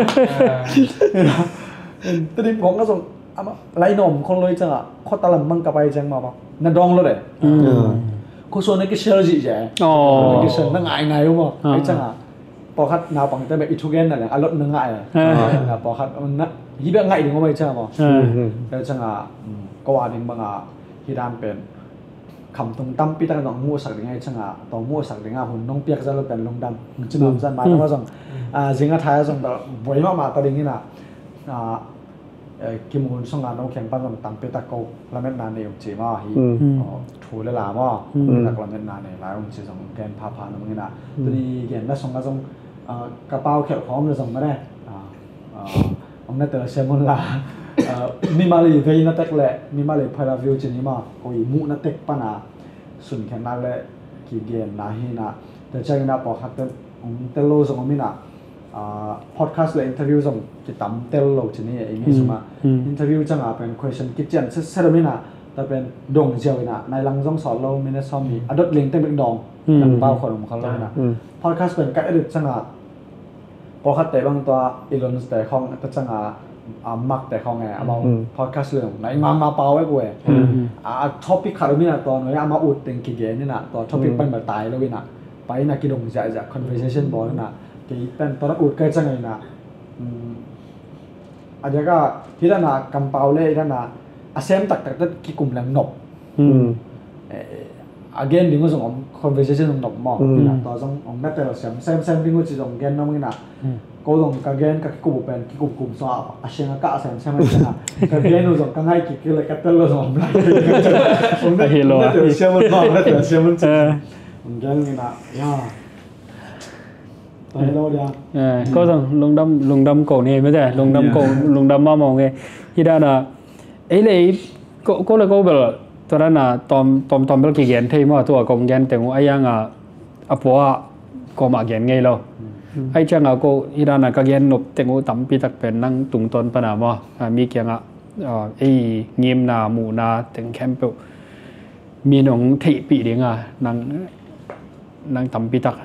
Te dim khong ka song ama lai nom khong loi ciang a. Khota lam bang ka pai ciang ma ma. Na dong lo le. Hmm. Ko so na ki share ji je. Oh. Na ki share na ngai ngai u ma. Ah. Ai ciang a. Pawlkhat naupangte bek i thugenna leng a lot na ngah e. Ah. Na pawlkhat na hi bek ngaih ding om ai ciang maw. Ah. Tua ciang a, mm, ko a ding bang a hi dan pen khamtung tampi tak zong muhsak ding ai ciang a, tawh muhsak ding a hun nong piak zalo pen lungdam. Cimam zan mai tawh zong, ah, zing a thai a zong buai mahmah ta ding hi na. Ah, eh, kimu hun sung a no kheng pan zong tampi tak ko lametna nei uh ci maw hi. Mm. Mm. Oh, thu le la maw. Mm. Tampi tak lametna nei lai uh ci zong gen phapha na mangin a. Mm. Tuni genna sung a zong, ah, ka pau khelh khawm le zong mane. Ah, ah, om na tel siam hun la. Ah, mimal i veina tek le mimal i point of view ci ni maw. Ko i muhna tek pan a sun khenna le kigenna hi na. Tua ciangin a pawlkhat tel, om tel lo zong om in a. Ah, podcast le interview zong kitam tel lo ci ni ei mi sung a. Mm. Interview ciang a pen question kician setset om in a, ta pen dong ziau in a, nai lang zong sawt lo minute sawm ni, a dot ling teng bek dong, mm, nang pau khon om kha lo in a. Mm. Podcast pen ka edit ciang a, pawlkhat te bang tua Elon te khong, ta ciang a, ah, Mark te khong e, amau, mm, podcast le nai ngama pau e ku e. Mm. Ah, topic khat om in a tua, no ya amau ut teng kigen in a, tua topic, mm, pan bel tai lo in a. Pai na kidong ziahziah conversation bawl na kei pen tua na ut kai ciang ai na. Um, a diak a hi dan a kampau le hi dan a a sem taktak tat kikum leng nop. Hmm. Eh, a gen ding uh zong om conversation zong nop maw. Hmm. Na tua zong om na tel sem sem sem ding uh ci zong gen nop ina. Hmm. Ko zong ka gen ka kikup pen kikup kum so a siang a ka sem sem a siang a ka gen uh zong ka ngai kik kik le ka tel uh zong om lai. Om na tel siam un maw, om na tel siam un ci. Eh. Ong gen ina, ya. Tua hi lo dia. Eh, ko zong lungdam, lungdam ko ni, mete, lungdam ko, lungdam mahmah nge. Hi dan a, ei le ei, ko, ko le ko bel, tua dan a, tom, tom, tom bel kigen thei maw, tua kong gen teng uh, a yang a, a pua, ko mah gen ngei lo. Ai ciang a ko, hi dan a, ka gen nop teng uh tampi tak pen nang tungtawn pan a maw, a mi kiang a, ei ngimna muhna teng khempeuh mi in hong theihpih ding a, nang, nang tampi tak